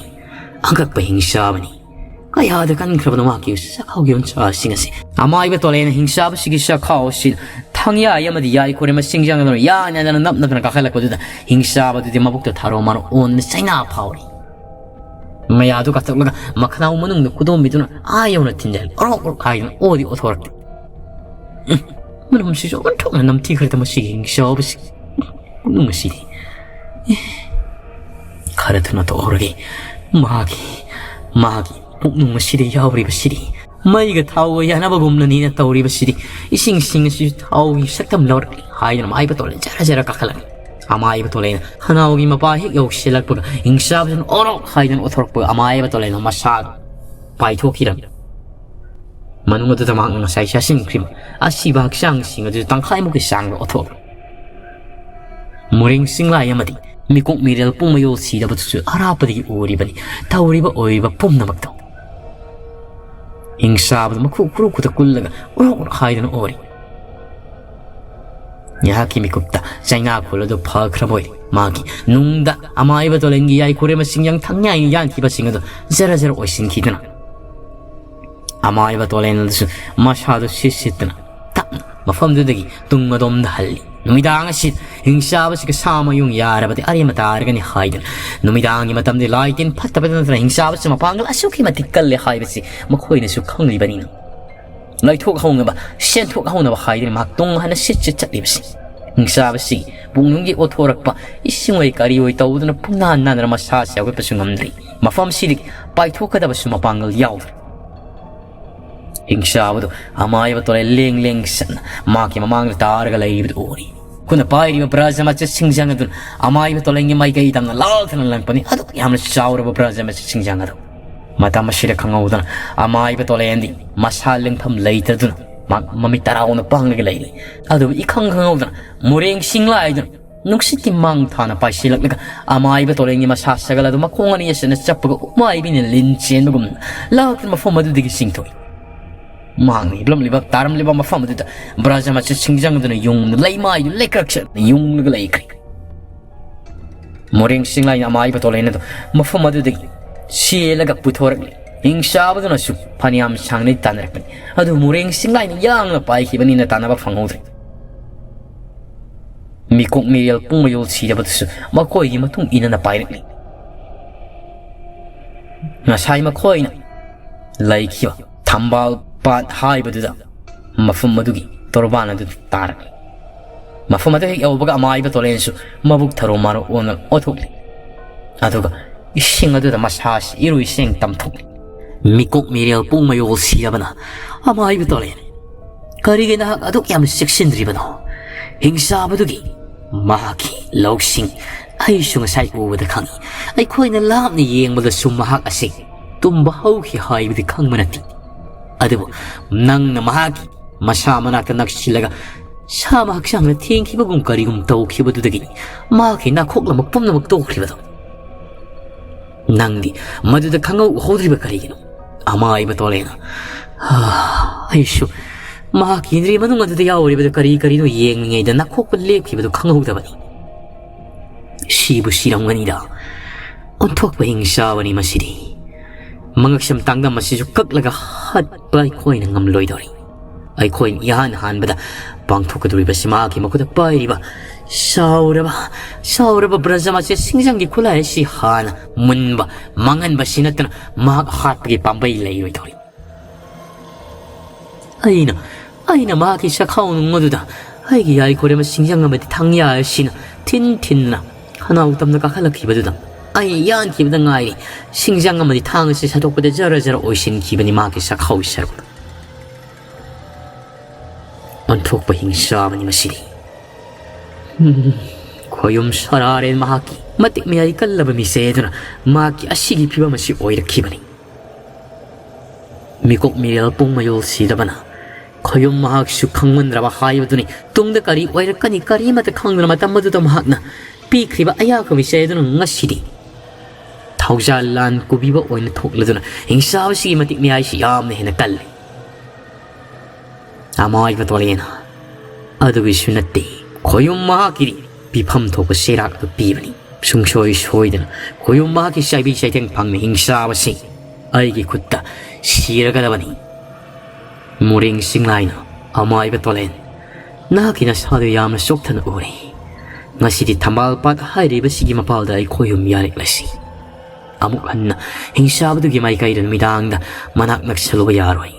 ꯑꯉꯛꯄ ꯍꯤꯡꯆꯥꯕꯅꯤ꯫ ꯀꯌꯥꯗ ꯀꯟꯈ꯭ꯔꯕꯅꯣ ꯃꯍꯥꯛꯀꯤ ꯆꯥꯛꯈꯥꯎꯒꯤ ꯎꯟꯁꯥꯁꯤꯡ ꯑꯁꯤ? ꯑꯃꯥꯏꯕ ꯇꯣꯂꯦꯅ ꯍꯤꯡꯆꯥꯕꯁꯤꯒꯤ ꯆꯥꯛꯈꯥꯎ ꯑꯁꯤ ꯊꯥꯡꯌꯥꯏ ꯑꯃꯗꯤ ꯌꯥꯏ ꯈꯣꯏꯔꯦꯝꯕ ꯁꯤꯡꯖꯪ ꯑꯗꯨꯅ ꯌꯥꯅꯗꯅ ꯅꯞꯅꯗꯅ ꯀꯥꯈꯠꯂꯛꯄꯗꯨꯗ ꯍꯤꯡꯆꯥꯕꯗꯨꯗꯤ ꯃꯕꯨꯛꯇ ꯊꯥꯔꯣ ꯃꯥꯔꯣ ꯑꯣꯟꯅ ꯆꯩꯅꯥ ꯐꯥꯎꯔꯤ꯫ ꯃꯌꯥꯗꯨ ꯀꯥꯊꯣꯛꯂꯒ ꯃꯈꯅꯥꯎ ꯃꯅꯨꯡꯗ ꯈꯨꯗꯣꯝꯕꯤꯗꯨꯅ ꯑꯥ ꯌꯧꯅ ꯊꯤꯟꯖꯜꯂꯤ꯫ ꯑꯣꯔꯣꯛ ꯑꯣꯔꯣꯛ ꯍꯥꯏꯗꯨꯅ ꯑꯣꯗꯤ ꯑꯣꯊꯣꯔꯛꯇꯦ꯫ ꯎꯝ, ꯃꯅꯝꯁꯤꯁꯨ ꯑꯣꯟꯊꯣꯛꯅ ꯅꯝꯊꯤꯈ꯭ꯔꯦꯗ ꯃꯁꯤꯒꯤ ꯍꯤꯡꯆꯥꯕꯁꯤ꯫ ꯄꯨꯛꯅꯤꯡ ꯑꯁꯤꯗꯤ꯫ ꯑꯦ, ꯈꯔ ꯊꯨꯅ ꯇꯣꯛꯍꯧꯔꯒꯦ꯫ ꯃꯥꯒꯤ, ꯃꯥꯒꯤ ꯄꯨꯛꯅꯤꯡ ꯑꯁꯤꯗ ꯌꯥꯎꯔꯤꯕꯁꯤꯗꯤ ꯃꯩꯒ ꯊꯥꯎꯒ ꯌꯥꯅꯕꯒꯨꯝꯅꯅꯤꯅ ꯇꯧꯔꯤꯕꯁꯤꯗꯤ꯫ ꯏꯁꯤꯡꯁꯤꯡ ꯑꯁꯤꯁꯨ ꯊꯥꯎꯒꯤ ꯁꯛꯇꯝ ꯂꯧꯔꯛꯂꯤ ꯍꯥꯏꯗꯨꯅ ꯑꯃꯥꯏꯕ ꯇꯣꯂꯦꯟ ꯖꯔ ꯖꯔ ꯀꯥꯈꯠꯂꯛꯂꯤ꯫ ꯑꯃꯥꯏꯕ ꯇꯣꯂꯦꯟ ꯈꯅꯥꯎꯒꯤ ꯃꯄꯥ ꯍꯦꯛ ꯌꯧꯁꯤꯜꯂꯛꯄꯒ ꯍꯤꯡꯆꯥꯕꯗꯨꯅ ꯑꯣꯔꯣꯛ ꯍꯥꯏꯗꯨꯅ ꯑꯣꯊꯣꯔꯛꯄꯒ ꯑꯃꯥꯏꯕ ꯇꯣꯂꯦꯟ ꯃꯁꯥ ꯄꯥꯏꯊꯣꯛꯈꯤꯔꯝꯃꯤ꯫ ꯃꯅꯨꯡ ꯑꯗꯨꯗ ꯃꯍꯥꯛꯅ ꯉꯁꯥꯏ ꯆꯥꯁꯤꯟꯈ꯭ꯔꯤꯕ ꯑꯁꯤꯕ ꯍꯛꯆꯥꯡꯁꯤꯡ ꯑꯗꯨ ꯇꯪꯈꯥꯏꯃꯨꯛꯀꯤ ꯆꯥꯡꯗ ꯑꯣꯊꯣꯛꯂꯦ꯫ ꯃꯨꯔꯦꯡ ꯆꯤꯡꯂꯥꯏ ꯑꯃꯗꯤ ꯃꯤꯀꯣꯛ ꯃꯤꯔꯦꯜ ꯄꯨꯡ ꯃꯌꯣꯜ ꯁꯤꯗꯕꯗꯨꯁꯨ ꯑꯔꯥꯞꯄꯗꯒꯤ ꯎꯔꯤꯕꯅꯤ ꯇꯧꯔꯤꯕ ꯑꯣꯏꯔꯤꯕ ꯄꯨꯝꯅꯃꯛꯇꯣ꯫ ꯍꯤꯡꯆꯥꯕꯗ ꯃꯈꯨ ꯈꯨꯔꯨ ꯈꯨꯗ ꯀꯨꯜꯂꯒ ꯎꯔꯣꯛ ꯎꯔꯣꯛ ꯍꯥꯏꯗꯨꯅ ꯑꯣꯔꯤ꯫ ꯉꯥꯏꯍꯥꯛꯀꯤ ꯃꯤꯀꯨꯞꯇ ꯆꯩꯅꯥ ꯈꯨꯜ ꯑꯗꯨ ꯐꯈ꯭ꯔꯕꯣꯏ꯫ ꯃꯥꯒꯤ ꯅꯨꯡꯗ ꯑꯃꯥꯏꯕ ꯇꯣꯂꯦꯟꯒꯤ ꯌꯥꯏ ꯈꯨꯔꯦꯝꯕꯁꯤꯡ ꯌꯥꯡꯊꯪ ꯌꯥꯏꯅ ꯌꯥꯟꯈꯤꯕꯁꯤꯡ ꯑꯗꯨ ꯖꯔ ꯖꯔ ꯑꯣꯏꯁꯤꯟꯈꯤꯗꯨꯅ ꯑꯃꯥꯏꯕ ꯇꯣꯂꯦꯟ ꯑꯗꯨꯁꯨ ꯃꯁꯥꯗꯨ ꯁꯤꯠ ꯁꯤꯠꯇꯨꯅ ꯇꯞꯅ ꯃꯐꯝꯗꯨꯗꯒꯤ ꯇꯨꯡ ꯑꯗꯣꯝꯗ ꯍꯜꯂꯤ꯫ ꯅꯨꯃꯤꯗꯥꯡ ꯑꯁꯤ ꯍꯤꯡꯆꯥꯕꯁꯤꯒ ꯁꯥ ꯃꯌꯨꯡ ꯌꯥꯔꯕꯗꯤ ꯑꯔꯦꯝꯕ ꯇꯥꯔꯒꯅꯤ ꯍꯥꯏꯗꯨꯅ ꯅꯨꯃꯤꯗꯥꯡꯒꯤ ꯃꯇꯝꯗꯤ ꯂꯥꯏ ꯇꯤꯟ ꯐꯠꯇꯕꯗ ꯅꯠꯇꯅ ꯍꯤꯡꯆꯥꯕꯁꯤ ꯃꯄꯥꯡꯒꯜ ꯑꯁꯨꯛꯀꯤ ꯃꯇꯤꯛ ꯀꯜꯂꯦ ꯍꯥꯏꯕꯁꯤ ꯃꯈꯣꯏꯅꯁꯨ ꯈꯪꯂꯤꯕꯅꯤꯅ ꯂꯩꯊꯣꯛ ꯍꯧꯅꯕ, ꯁꯦꯟꯊꯣꯛ ꯍꯧꯅꯕ ꯍꯥꯏꯗꯨꯅ ꯃꯍꯥꯛ ꯇꯨꯡ ꯍꯟꯅ ꯁꯤꯠ ꯁꯤꯠ ꯆꯠꯂꯤꯕꯁꯤ꯫ ꯍꯤꯡꯆꯥꯕꯁꯤ ꯄꯨꯛꯅꯨꯡꯒꯤ ꯑꯣꯠꯊꯣꯔꯛꯄ ꯏꯁꯤꯡ ꯑꯣꯏ ꯀꯔꯤ ꯑꯣꯏ ꯇꯧꯗꯨꯅ ꯄꯨꯡꯅꯥꯟ ꯅꯥꯟꯗꯅ ꯃꯁꯥꯁꯤ ꯍꯧꯒꯠꯄꯁꯨ ꯉꯝꯗ꯭ꯔꯤ꯫ ꯃꯐꯝꯁꯤꯗꯒꯤ ꯄꯥꯏꯊꯣꯛꯀꯗꯕꯁꯨ ꯃꯄꯥꯡꯒꯜ ꯌꯥꯎꯗ꯭ꯔꯦ꯫ ꯍꯤꯡꯆꯥꯕꯗꯨ ꯑꯃꯥꯏꯕ ꯇꯣꯔꯦ ꯂꯦꯡ ꯂꯦꯡ ꯆꯠꯅ ꯃꯍꯥꯛꯀꯤ ꯃꯃꯥꯡꯗ ꯇꯥꯔꯒ ꯂꯩꯔꯤꯕꯗꯨ ꯎꯔꯤ꯫ ꯈꯨꯠꯅ ꯄꯥꯏꯔꯤꯕ ꯕ꯭ꯔꯖ ꯃꯆꯦꯠ ꯁꯤꯡꯖꯪ ꯑꯗꯨꯅ ꯑꯃꯥꯏꯕ ꯇꯣꯂꯦꯟꯒꯤ ꯃꯥꯏꯀꯩꯗ ꯂꯥꯎꯊꯅ ꯂꯪꯄꯅꯤ꯫ ꯑꯗꯨꯛ ꯌꯥꯝꯅ ꯆꯥꯎꯔꯕ ꯕ꯭ꯔꯖ ꯃꯆꯦꯠ ꯁꯤꯡꯖꯪ ꯑꯗꯨ꯫ ꯃꯇꯝ ꯑꯁꯤꯗ ꯈꯪꯍꯧꯗꯅ ꯑꯃꯥꯏꯕ ꯇꯣꯂꯦꯟꯗꯤ ꯃꯁꯥ ꯂꯦꯡꯐꯝ ꯂꯩꯇꯗꯨꯅ ꯃꯍꯥꯛ ꯃꯃꯤꯠ ꯇꯔꯥꯎꯅ ꯄꯥꯡꯂꯒ ꯂꯩꯔꯤ꯫ ꯑꯗꯨꯕꯨ ꯏꯈꯪ ꯈꯪꯍꯧꯗꯅ ꯃꯣꯔꯦꯡ ꯁꯤꯡꯂꯥꯏꯗꯨꯅ ꯅꯨꯡꯁꯤꯠꯀꯤ ꯃꯥꯡ ꯊꯥꯅ ꯄꯥꯏꯁꯤꯜꯂꯛꯂꯒ ꯑꯃꯥꯏꯕ ꯇꯣꯂꯦꯟꯒꯤ ꯃꯁꯥ ꯁꯒꯜ ꯑꯗꯨ ꯃꯈꯣꯡ ꯑꯅꯤ ꯑꯁꯤꯅ ꯆꯞꯄꯒ ꯎꯃꯥꯏꯕꯤꯅ ꯂꯤꯟ ꯆꯦꯟꯕꯒꯨꯝꯅ ꯂꯥꯛꯇꯨꯅ ꯃꯐꯝ ꯑꯗꯨꯗꯒꯤ ꯆꯤꯡꯊꯣꯛꯏ꯫ ꯃꯍꯥꯛꯅ ꯍꯤꯞꯂꯝꯂꯤꯕ ꯇꯥꯔꯝꯂꯤꯕ ꯃꯐꯝ ꯑꯗꯨꯗ ꯕ꯭ꯔꯖ ꯃꯆꯦꯠ ꯁꯤꯡꯖꯪꯗꯨꯅ ꯌꯨꯡꯅ ꯂꯩꯃꯥꯏꯗꯨ ꯂꯩꯀ꯭ꯔꯛ ꯆꯠꯅ ꯌꯨꯡꯂꯒ ꯂꯩꯈ꯭ꯔꯦ꯫ ꯃꯣꯔꯦꯡ ꯁꯤꯡꯂꯥꯏꯅ ꯑꯃꯥꯏꯕ ꯇꯣꯂꯦꯟ ꯑꯗꯨ ꯃꯐꯝ ꯑꯗꯨꯗꯒꯤ ꯆꯦꯜꯂꯒ ꯄꯨꯊꯣꯔꯛꯂꯤ꯫ ꯍꯤꯡꯆꯥꯕꯗꯨꯅꯁꯨ ꯐꯅꯌꯥꯝ ꯁꯥꯡꯅ ꯇꯥꯟꯅꯔꯛꯄꯅꯤ꯫ ꯑꯗꯨ ꯃꯣꯔꯦꯡ ꯁꯤꯡꯂꯥꯏꯅ ꯌꯥꯡꯅ ꯄꯥꯏꯈꯤꯕꯅꯤꯅ ꯇꯥꯟꯅꯕ ꯐꯪꯍꯧꯗ꯭ꯔꯦ꯫ ꯃꯤꯀꯣꯛ ꯃꯤꯔꯦꯜ ꯄꯨꯡ ꯃꯌꯣꯜ ꯁꯤꯔꯕꯗꯨꯁꯨ ꯃꯈꯣꯏꯒꯤ ꯃꯇꯨꯡ ꯏꯟꯅꯅ ꯄꯥꯏꯔꯛꯂꯤ꯫ ꯉꯁꯥꯏ ꯃꯈꯣꯏꯅ ꯂꯩꯈꯤꯕ ꯊꯝꯕꯥꯜ ꯄꯥꯠ ꯍꯥꯏꯕꯗꯨꯗ ꯃꯐꯝ ꯑꯗꯨꯒꯤ ꯇꯣꯔꯕꯥꯟ ꯑꯗꯨ ꯇꯥꯔꯛꯂꯤ꯫ ꯃꯐꯝ ꯑꯗꯨ ꯍꯦꯛ ꯌꯧꯕꯒ ꯑꯃꯥꯏꯕ ꯇꯣꯂꯦꯟꯁꯨ ꯃꯕꯨꯛ ꯊꯔꯣ ꯃꯔꯣ ꯑꯣꯟꯅ ꯑꯣꯊꯣꯛꯂꯤ꯫ ꯑꯗꯨꯒ ꯏꯁꯤꯡ ꯑꯗꯨꯗ ꯃꯁꯥꯁꯤ ꯏꯔꯨꯏ ꯁꯦꯡ ꯇꯝꯊꯣꯛꯂꯤ꯫ ꯃꯤꯀꯣꯛ ꯃꯤꯔꯦꯜ ꯄꯨꯡ ꯃꯌꯣꯜ ꯁꯤꯔꯕꯅ ꯑꯃꯥꯏꯕ ꯇꯣꯂꯦꯟ, ꯀꯔꯤꯒꯤ ꯅꯍꯥꯛ ꯑꯗꯨꯛ ꯌꯥꯝꯅ ꯆꯦꯛꯁꯤꯟꯗ꯭ꯔꯤꯕꯅꯣ? ꯍꯤꯡꯆꯥꯕꯗꯨꯒꯤ ꯃꯍꯥꯛꯀꯤ ꯂꯧꯁꯤꯡ ꯑꯩꯁꯨ ꯉꯁꯥꯏ ꯎꯕꯗ ꯈꯪꯏ꯫ ꯑꯩꯈꯣꯏꯅ ꯂꯥꯞꯅ ꯌꯦꯡꯕꯗꯁꯨ ꯃꯍꯥꯛ ꯑꯁꯤ ꯇꯨꯝꯕ ꯍꯧꯈꯤ ꯍꯥꯏꯕꯗꯤ ꯈꯪꯕ ꯅꯠꯇꯦ꯫ ꯑꯗꯨꯕꯨ ꯅꯪꯅ ꯃꯍꯥꯛꯀꯤ ꯃꯁꯥ ꯃꯅꯥꯛꯇ ꯅꯛꯁꯤꯜꯂꯒ ꯁꯥꯃ ꯍꯛꯆꯥꯡꯗ ꯊꯦꯡꯈꯤꯕꯒꯨꯝ ꯀꯔꯤꯒꯨꯝ ꯇꯧꯈꯤꯕꯗꯨꯗꯒꯤ ꯃꯍꯥꯛꯀꯤ ꯅꯥꯈꯣꯛꯂꯝꯕ ꯄꯨꯝꯅꯃꯛ ꯇꯣꯛꯈ꯭ꯔꯤꯕꯗꯣ ꯅꯪꯗꯤ ꯃꯗꯨꯗ ꯈꯪꯍꯧ ꯎꯍꯧꯗ꯭ꯔꯤꯕ ꯀꯔꯤꯒꯤꯅꯣ? ꯑꯃꯥꯏꯕ ꯇꯣꯂꯦꯅ, "ꯍꯥ, ꯑꯩꯁꯨ ꯃꯍꯥꯛꯀꯤ ꯏꯟꯗ꯭ꯔꯤ ꯃꯅꯨꯡ ꯑꯗꯨꯗ ꯌꯥꯎꯔꯤꯕꯗꯨ ꯀꯔꯤ ꯀꯔꯤꯅꯣ ꯌꯦꯡꯂꯤꯉꯩꯗ ꯅꯥꯈꯣꯛꯄ ꯂꯦꯞꯈꯤꯕꯗꯨ ꯈꯪꯍꯧꯗꯕꯅꯤ꯫ ꯁꯤꯕꯨ ꯁꯤꯔꯝꯒꯅꯤꯗ꯫ ꯑꯣꯟꯊꯣꯛꯄ ꯍꯤꯡꯆꯥꯕꯅꯤ ꯃꯁꯤꯗꯤ꯫ ꯃꯉꯛꯁꯝ ꯇꯥꯡꯗꯝ ꯑꯁꯤꯁꯨ ꯀꯛꯂꯒ ꯍꯥꯠꯄ ꯑꯩꯈꯣꯏꯅ ꯉꯝꯂꯣꯏꯗꯧꯔꯤ꯫ ꯑꯩꯈꯣꯏꯅ ꯏꯍꯥꯟ ꯍꯥꯟꯕꯗ ꯄꯥꯡꯊꯣꯛꯀꯗꯧꯔꯤꯕꯁꯤ ꯃꯍꯥꯛꯀꯤ ꯃꯈꯨꯠꯇ ꯄꯥꯏꯔꯤꯕ ꯆꯥꯎꯔꯕ, ꯆꯥꯎꯔꯕ ꯕ꯭ꯔꯖ ꯃꯆꯦ ꯁꯤꯡꯖꯪꯒꯤ ꯈꯨꯠꯂꯥꯏ ꯑꯁꯤ ꯍꯥꯟꯅ ꯃꯨꯟꯕ, ꯃꯥꯡꯍꯟꯕꯁꯤ ꯅꯠꯇꯅ ꯃꯍꯥꯛ ꯍꯥꯠꯄꯒꯤ ꯄꯥꯝꯕꯩ ꯂꯩꯔꯣꯏꯗꯧꯔꯤ꯫ ꯑꯩꯅ, ꯑꯩꯅ ꯃꯍꯥꯛꯀꯤ ꯆꯈꯥꯎ ꯅꯨꯡ ꯑꯗꯨꯗ ꯑꯩꯒꯤ ꯌꯥꯏꯈꯣꯔꯦꯝꯕ ꯁꯤꯡꯖꯪ ꯑꯃꯗꯤ ꯊꯥꯡꯌꯥ ꯑꯁꯤꯅ ꯊꯤꯟ ꯊꯤꯟꯗꯨꯅ ꯈꯅꯥꯎ ꯇꯝꯅ ꯀꯥꯈꯠꯂꯛꯈꯤꯕꯗꯨꯗ ꯑꯩ ꯌꯥꯟꯈꯤꯕꯗ ꯉꯥꯏꯔꯤ꯫ ꯁꯤꯡꯖꯪ ꯑꯃꯗꯤ ꯊꯥꯡ ꯑꯁꯤ ꯁꯠꯇꯣꯛꯄꯗ ꯖꯔ ꯖꯔ ꯑꯣꯏꯁꯤꯟꯈꯤꯕꯅꯤ ꯃꯍꯥꯛꯀꯤ ꯆꯈꯥꯎꯒꯤ ꯁꯔꯨꯛ꯫ ꯑꯣꯟꯊꯣꯛꯄ ꯍꯤꯡꯆꯥꯕꯅꯤ ꯃꯁꯤꯗꯤ꯫ ꯈꯣꯌꯨꯝ ꯁꯣꯔꯥꯔꯦꯟ ꯃꯍꯥꯛꯀꯤ ꯃꯇꯤꯛ ꯃꯌꯥꯏ ꯀꯜꯂꯕ ꯃꯤꯁꯦ ꯑꯗꯨꯅ ꯃꯍꯥꯛꯀꯤ ꯑꯁꯤꯒꯤ ꯐꯤꯕꯝ ꯑꯁꯤ ꯑꯣꯏꯔꯛꯈꯤꯕꯅꯤ꯫ ꯃꯤꯀꯣꯛ ꯃꯤꯔꯦꯜ ꯄꯨꯡ ꯃꯌꯣꯜ ꯁꯤꯗꯕꯅ ꯈꯣꯌꯨꯝ ꯃꯍꯥꯛꯁꯨ ꯈꯪꯃꯟꯗ꯭ꯔꯕ ꯍꯥꯏꯕꯗꯨꯅꯤ꯫ ꯇꯨꯡꯗ ꯀꯔꯤ ꯑꯣꯏꯔꯛꯀꯅꯤ, ꯀꯔꯤꯃꯠꯇ ꯈꯪꯗꯅ ꯃꯇꯝ ꯑꯗꯨꯗ ꯃꯍꯥꯛꯅ ꯄꯤꯈ꯭ꯔꯤꯕ ꯑꯌꯥꯕ ꯃꯤꯁꯦ ꯑꯗꯨꯅ ꯉꯁꯤꯗꯤ ꯊꯧꯖꯥꯜ ꯂꯥꯟ ꯀꯨꯕꯤꯕ ꯑꯣꯏꯅ ꯊꯣꯛꯂꯗꯨꯅ ꯍꯤꯡꯁꯥꯕꯁꯤꯒꯤ ꯃꯇꯤꯛ ꯃꯌꯥꯏꯁꯤ ꯌꯥꯝꯅ ꯍꯦꯟꯅ ꯀꯜꯂꯤ꯫ ꯑꯃꯥꯏꯕ ꯇꯣꯂꯦꯅ ꯑꯗꯨꯒꯤꯁꯨ ꯅꯠꯇꯦ, ꯈꯣꯌꯨꯝ ꯃꯍꯥꯛꯀꯤꯗꯤ ꯄꯤꯐꯝ ꯊꯣꯛꯄ ꯆꯩꯔꯥꯛ ꯑꯗꯨ ꯄꯤꯕꯅꯤ꯫ ꯁꯨꯡꯁꯣꯏ ꯁꯣꯏꯗꯅ ꯈꯣꯌꯨꯝ ꯃꯍꯥꯛꯀꯤ ꯆꯥꯏꯕꯤ ꯆꯩꯊꯦꯡ ꯐꯪꯅ ꯍꯤꯡꯁꯥꯕꯁꯤ ꯑꯩꯒꯤ ꯈꯨꯠꯇ ꯁꯤꯔꯒꯗꯕꯅꯤ꯫ ꯃꯨꯔꯦꯡ ꯁꯤꯡꯂꯥꯏꯅ ꯑꯃꯥꯏꯕ ꯇꯣꯂꯦꯟ, ꯅꯍꯥꯛꯀꯤ ꯅꯁꯥꯗꯨ ꯌꯥꯝꯅ ꯆꯣꯛꯊꯅ ꯎꯔꯦ꯫ ꯉꯁꯤꯗꯤ ꯊꯝꯕꯥꯜ ꯄꯥꯠ ꯍꯥꯏꯔꯤꯕꯁꯤꯒꯤ ꯃꯄꯥꯜꯗ ꯑꯩꯈꯣꯏ ꯑꯍꯨꯝ ꯌꯥꯔꯛꯂꯁꯤ꯫ ꯑꯃꯨꯛ ꯍꯟꯅ ꯍꯤꯡꯁꯥꯕꯗꯨꯒꯤ ꯃꯥꯏꯀꯩꯗ ꯅꯨꯃꯤꯗꯥꯡꯗ ꯃꯅꯥꯛ ꯅꯛꯁꯜꯂꯨꯕ ꯌꯥꯔꯣꯏ꯫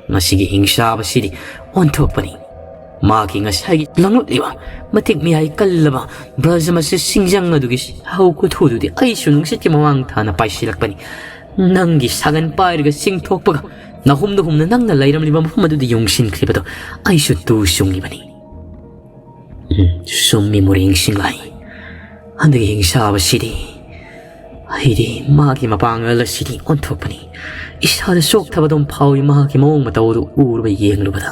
ꯃꯁꯤꯒꯤ ꯍꯤꯡꯁꯥꯕꯁꯤꯗꯤ ꯑꯣꯟꯊꯣꯛꯄꯅꯤ꯫ ꯃꯍꯥꯛꯀꯤ ꯉꯁꯥꯏꯒꯤ ꯂꯪꯂꯛꯂꯤꯕ ꯃꯇꯤꯛ ꯃꯌꯥꯏ ꯀꯜꯂꯕ ꯕ꯭ꯔꯖ ꯃꯁꯤ ꯁꯤꯡꯖꯪ ꯑꯗꯨꯒꯤ ꯍꯧ ꯈꯨꯊꯨꯗꯨꯗꯤ ꯑꯩꯁꯨ ꯅꯨꯡꯁꯤꯠꯀꯤ ꯃꯃꯥꯡ ꯊꯥꯅ ꯄꯥꯏꯁꯤꯜꯂꯛꯄꯅꯤ꯫ ꯅꯪꯒꯤ ꯁꯥꯒꯟ ꯄꯥꯏꯔꯒ ꯆꯤꯡꯊꯣꯛꯄꯒ ꯅꯍꯨꯝꯗ ꯍꯨꯝꯅ ꯅꯪꯅ ꯂꯩꯔꯝꯂꯤꯕ ꯃꯐꯝ ꯑꯗꯨꯗ ꯌꯨꯡꯁꯤꯟꯈ꯭ꯔꯤꯕꯗꯣ ꯑꯩꯁꯨ ꯇꯨ ꯆꯨꯡꯉꯤꯕꯅꯤ꯫ ꯎꯝ, ꯆꯨꯝꯃꯤ ꯃꯨꯔꯦꯡ ꯁꯤꯡꯂꯥꯏ꯫ ꯍꯟꯗꯛꯀꯤ ꯍꯤꯡꯁꯥꯕꯁꯤꯗꯤ ꯑꯩꯗꯤ ꯃꯥꯒꯤ ꯃꯄꯥꯡꯒꯜ ꯑꯁꯤꯗꯤ ꯑꯣꯟꯊꯣꯛꯄꯅꯤ꯫ ꯏꯁꯥꯗ ꯆꯣꯛꯊꯕ ꯑꯗꯨꯝ ꯐꯥꯎꯏ ꯃꯍꯥꯛꯀꯤ ꯃꯑꯣꯡ ꯃꯇꯧ ꯑꯗꯨ ꯎꯔꯨꯕ ꯌꯦꯡꯂꯨꯕꯗ꯫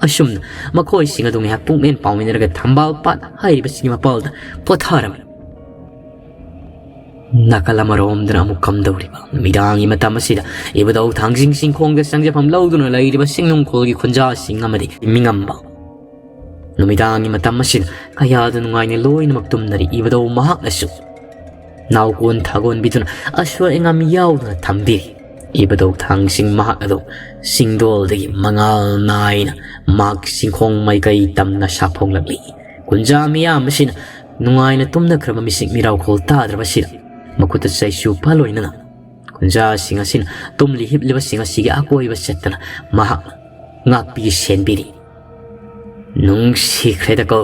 ꯑꯁꯨꯝꯅ ꯃꯈꯣꯏꯁꯤꯡ ꯑꯗꯨ ꯉꯥꯏꯍꯥꯛ ꯄꯨꯛꯃꯦꯟ ꯄꯥꯎꯃꯤꯟꯅꯔꯒ ꯊꯝꯕꯥꯜ ꯄꯥꯠ ꯍꯥꯏꯔꯤꯕꯁꯤꯒꯤ ꯃꯄꯥꯜꯗ ꯄꯣꯊꯥꯔꯝꯃꯤ꯫ ꯅꯥꯀꯜ ꯑꯃꯔꯣꯝꯗꯅ ꯑꯃꯨꯛ ꯀꯝꯗꯧꯔꯤꯕ ꯅꯨꯃꯤꯗꯥꯡꯒꯤ ꯃꯇꯝ ꯑꯁꯤꯗ ꯏꯕꯨꯙꯧ ꯊꯥꯡꯖꯤꯡ ꯆꯤꯡꯈꯣꯡꯗ ꯆꯪꯖꯐꯝ ꯂꯧꯗꯨꯅ ꯂꯩꯔꯤꯕ ꯁꯤꯡꯅꯨꯡꯈꯣꯜꯒꯤ ꯈꯨꯟꯖꯥꯁꯤꯡ ꯑꯃꯗꯤ ꯃꯤꯉꯝꯕ ꯅꯨꯃꯤꯗꯥꯡꯒꯤ ꯃꯇꯝ ꯑꯁꯤꯗ ꯀꯌꯥꯗ ꯅꯨꯡꯉꯥꯏꯅ ꯂꯣꯏꯅꯃꯛ ꯇꯨꯝꯅꯔꯤ꯫ ꯏꯕꯨꯙꯧ ꯃꯍꯥꯛꯅꯁꯨ ꯅꯥꯎꯀꯣꯟ ꯊꯥꯒꯣꯟꯕꯤꯗꯨꯅ ꯑꯁꯣꯏ ꯑꯉꯥꯝ ꯌꯥꯎꯗꯅ ꯊꯝꯕꯤꯔꯤ꯫ ꯏꯕꯨꯙꯧ ꯊꯥꯡꯖꯤꯡ ꯃꯍꯥꯛ ꯑꯗꯨ ꯆꯤꯡꯗꯣꯜꯗꯒꯤ ꯃꯉꯥꯜ ꯅꯥꯏꯅ ꯃꯍꯥꯛ ꯆꯤꯡꯈꯣꯡ ꯃꯥꯏꯀꯩ ꯇꯝꯅ ꯁꯥꯐꯣꯡꯂꯛꯂꯤ꯫ ꯀꯨꯟꯖꯥ ꯃꯤꯌꯥꯝ ꯑꯁꯤꯅ ꯅꯨꯡꯉꯥꯏꯅ ꯇꯨꯝꯅꯈ꯭ꯔꯕ ꯃꯤꯁꯤꯡ ꯃꯤꯔꯥꯎꯈꯣꯜ ꯇꯥꯗ꯭ꯔꯕꯁꯤꯗ ꯃꯈꯨꯠꯇ ꯆꯩꯁꯨ ꯄꯥ ꯂꯣꯏꯅꯅ ꯀꯨꯟꯖꯥꯁꯤꯡ ꯑꯁꯤꯅ ꯇꯨꯝꯂꯤ ꯍꯤꯞꯂꯤꯕꯁꯤꯡ ꯑꯁꯤꯒꯤ ꯑꯀꯣꯏꯕ ꯆꯠꯇꯅ ꯃꯍꯥꯛꯅ ꯉꯥꯛꯄꯤ ꯁꯦꯟꯕꯤꯔꯤ꯫ ꯅꯨꯡꯁꯤꯈ꯭ꯔꯦꯗꯀꯣ,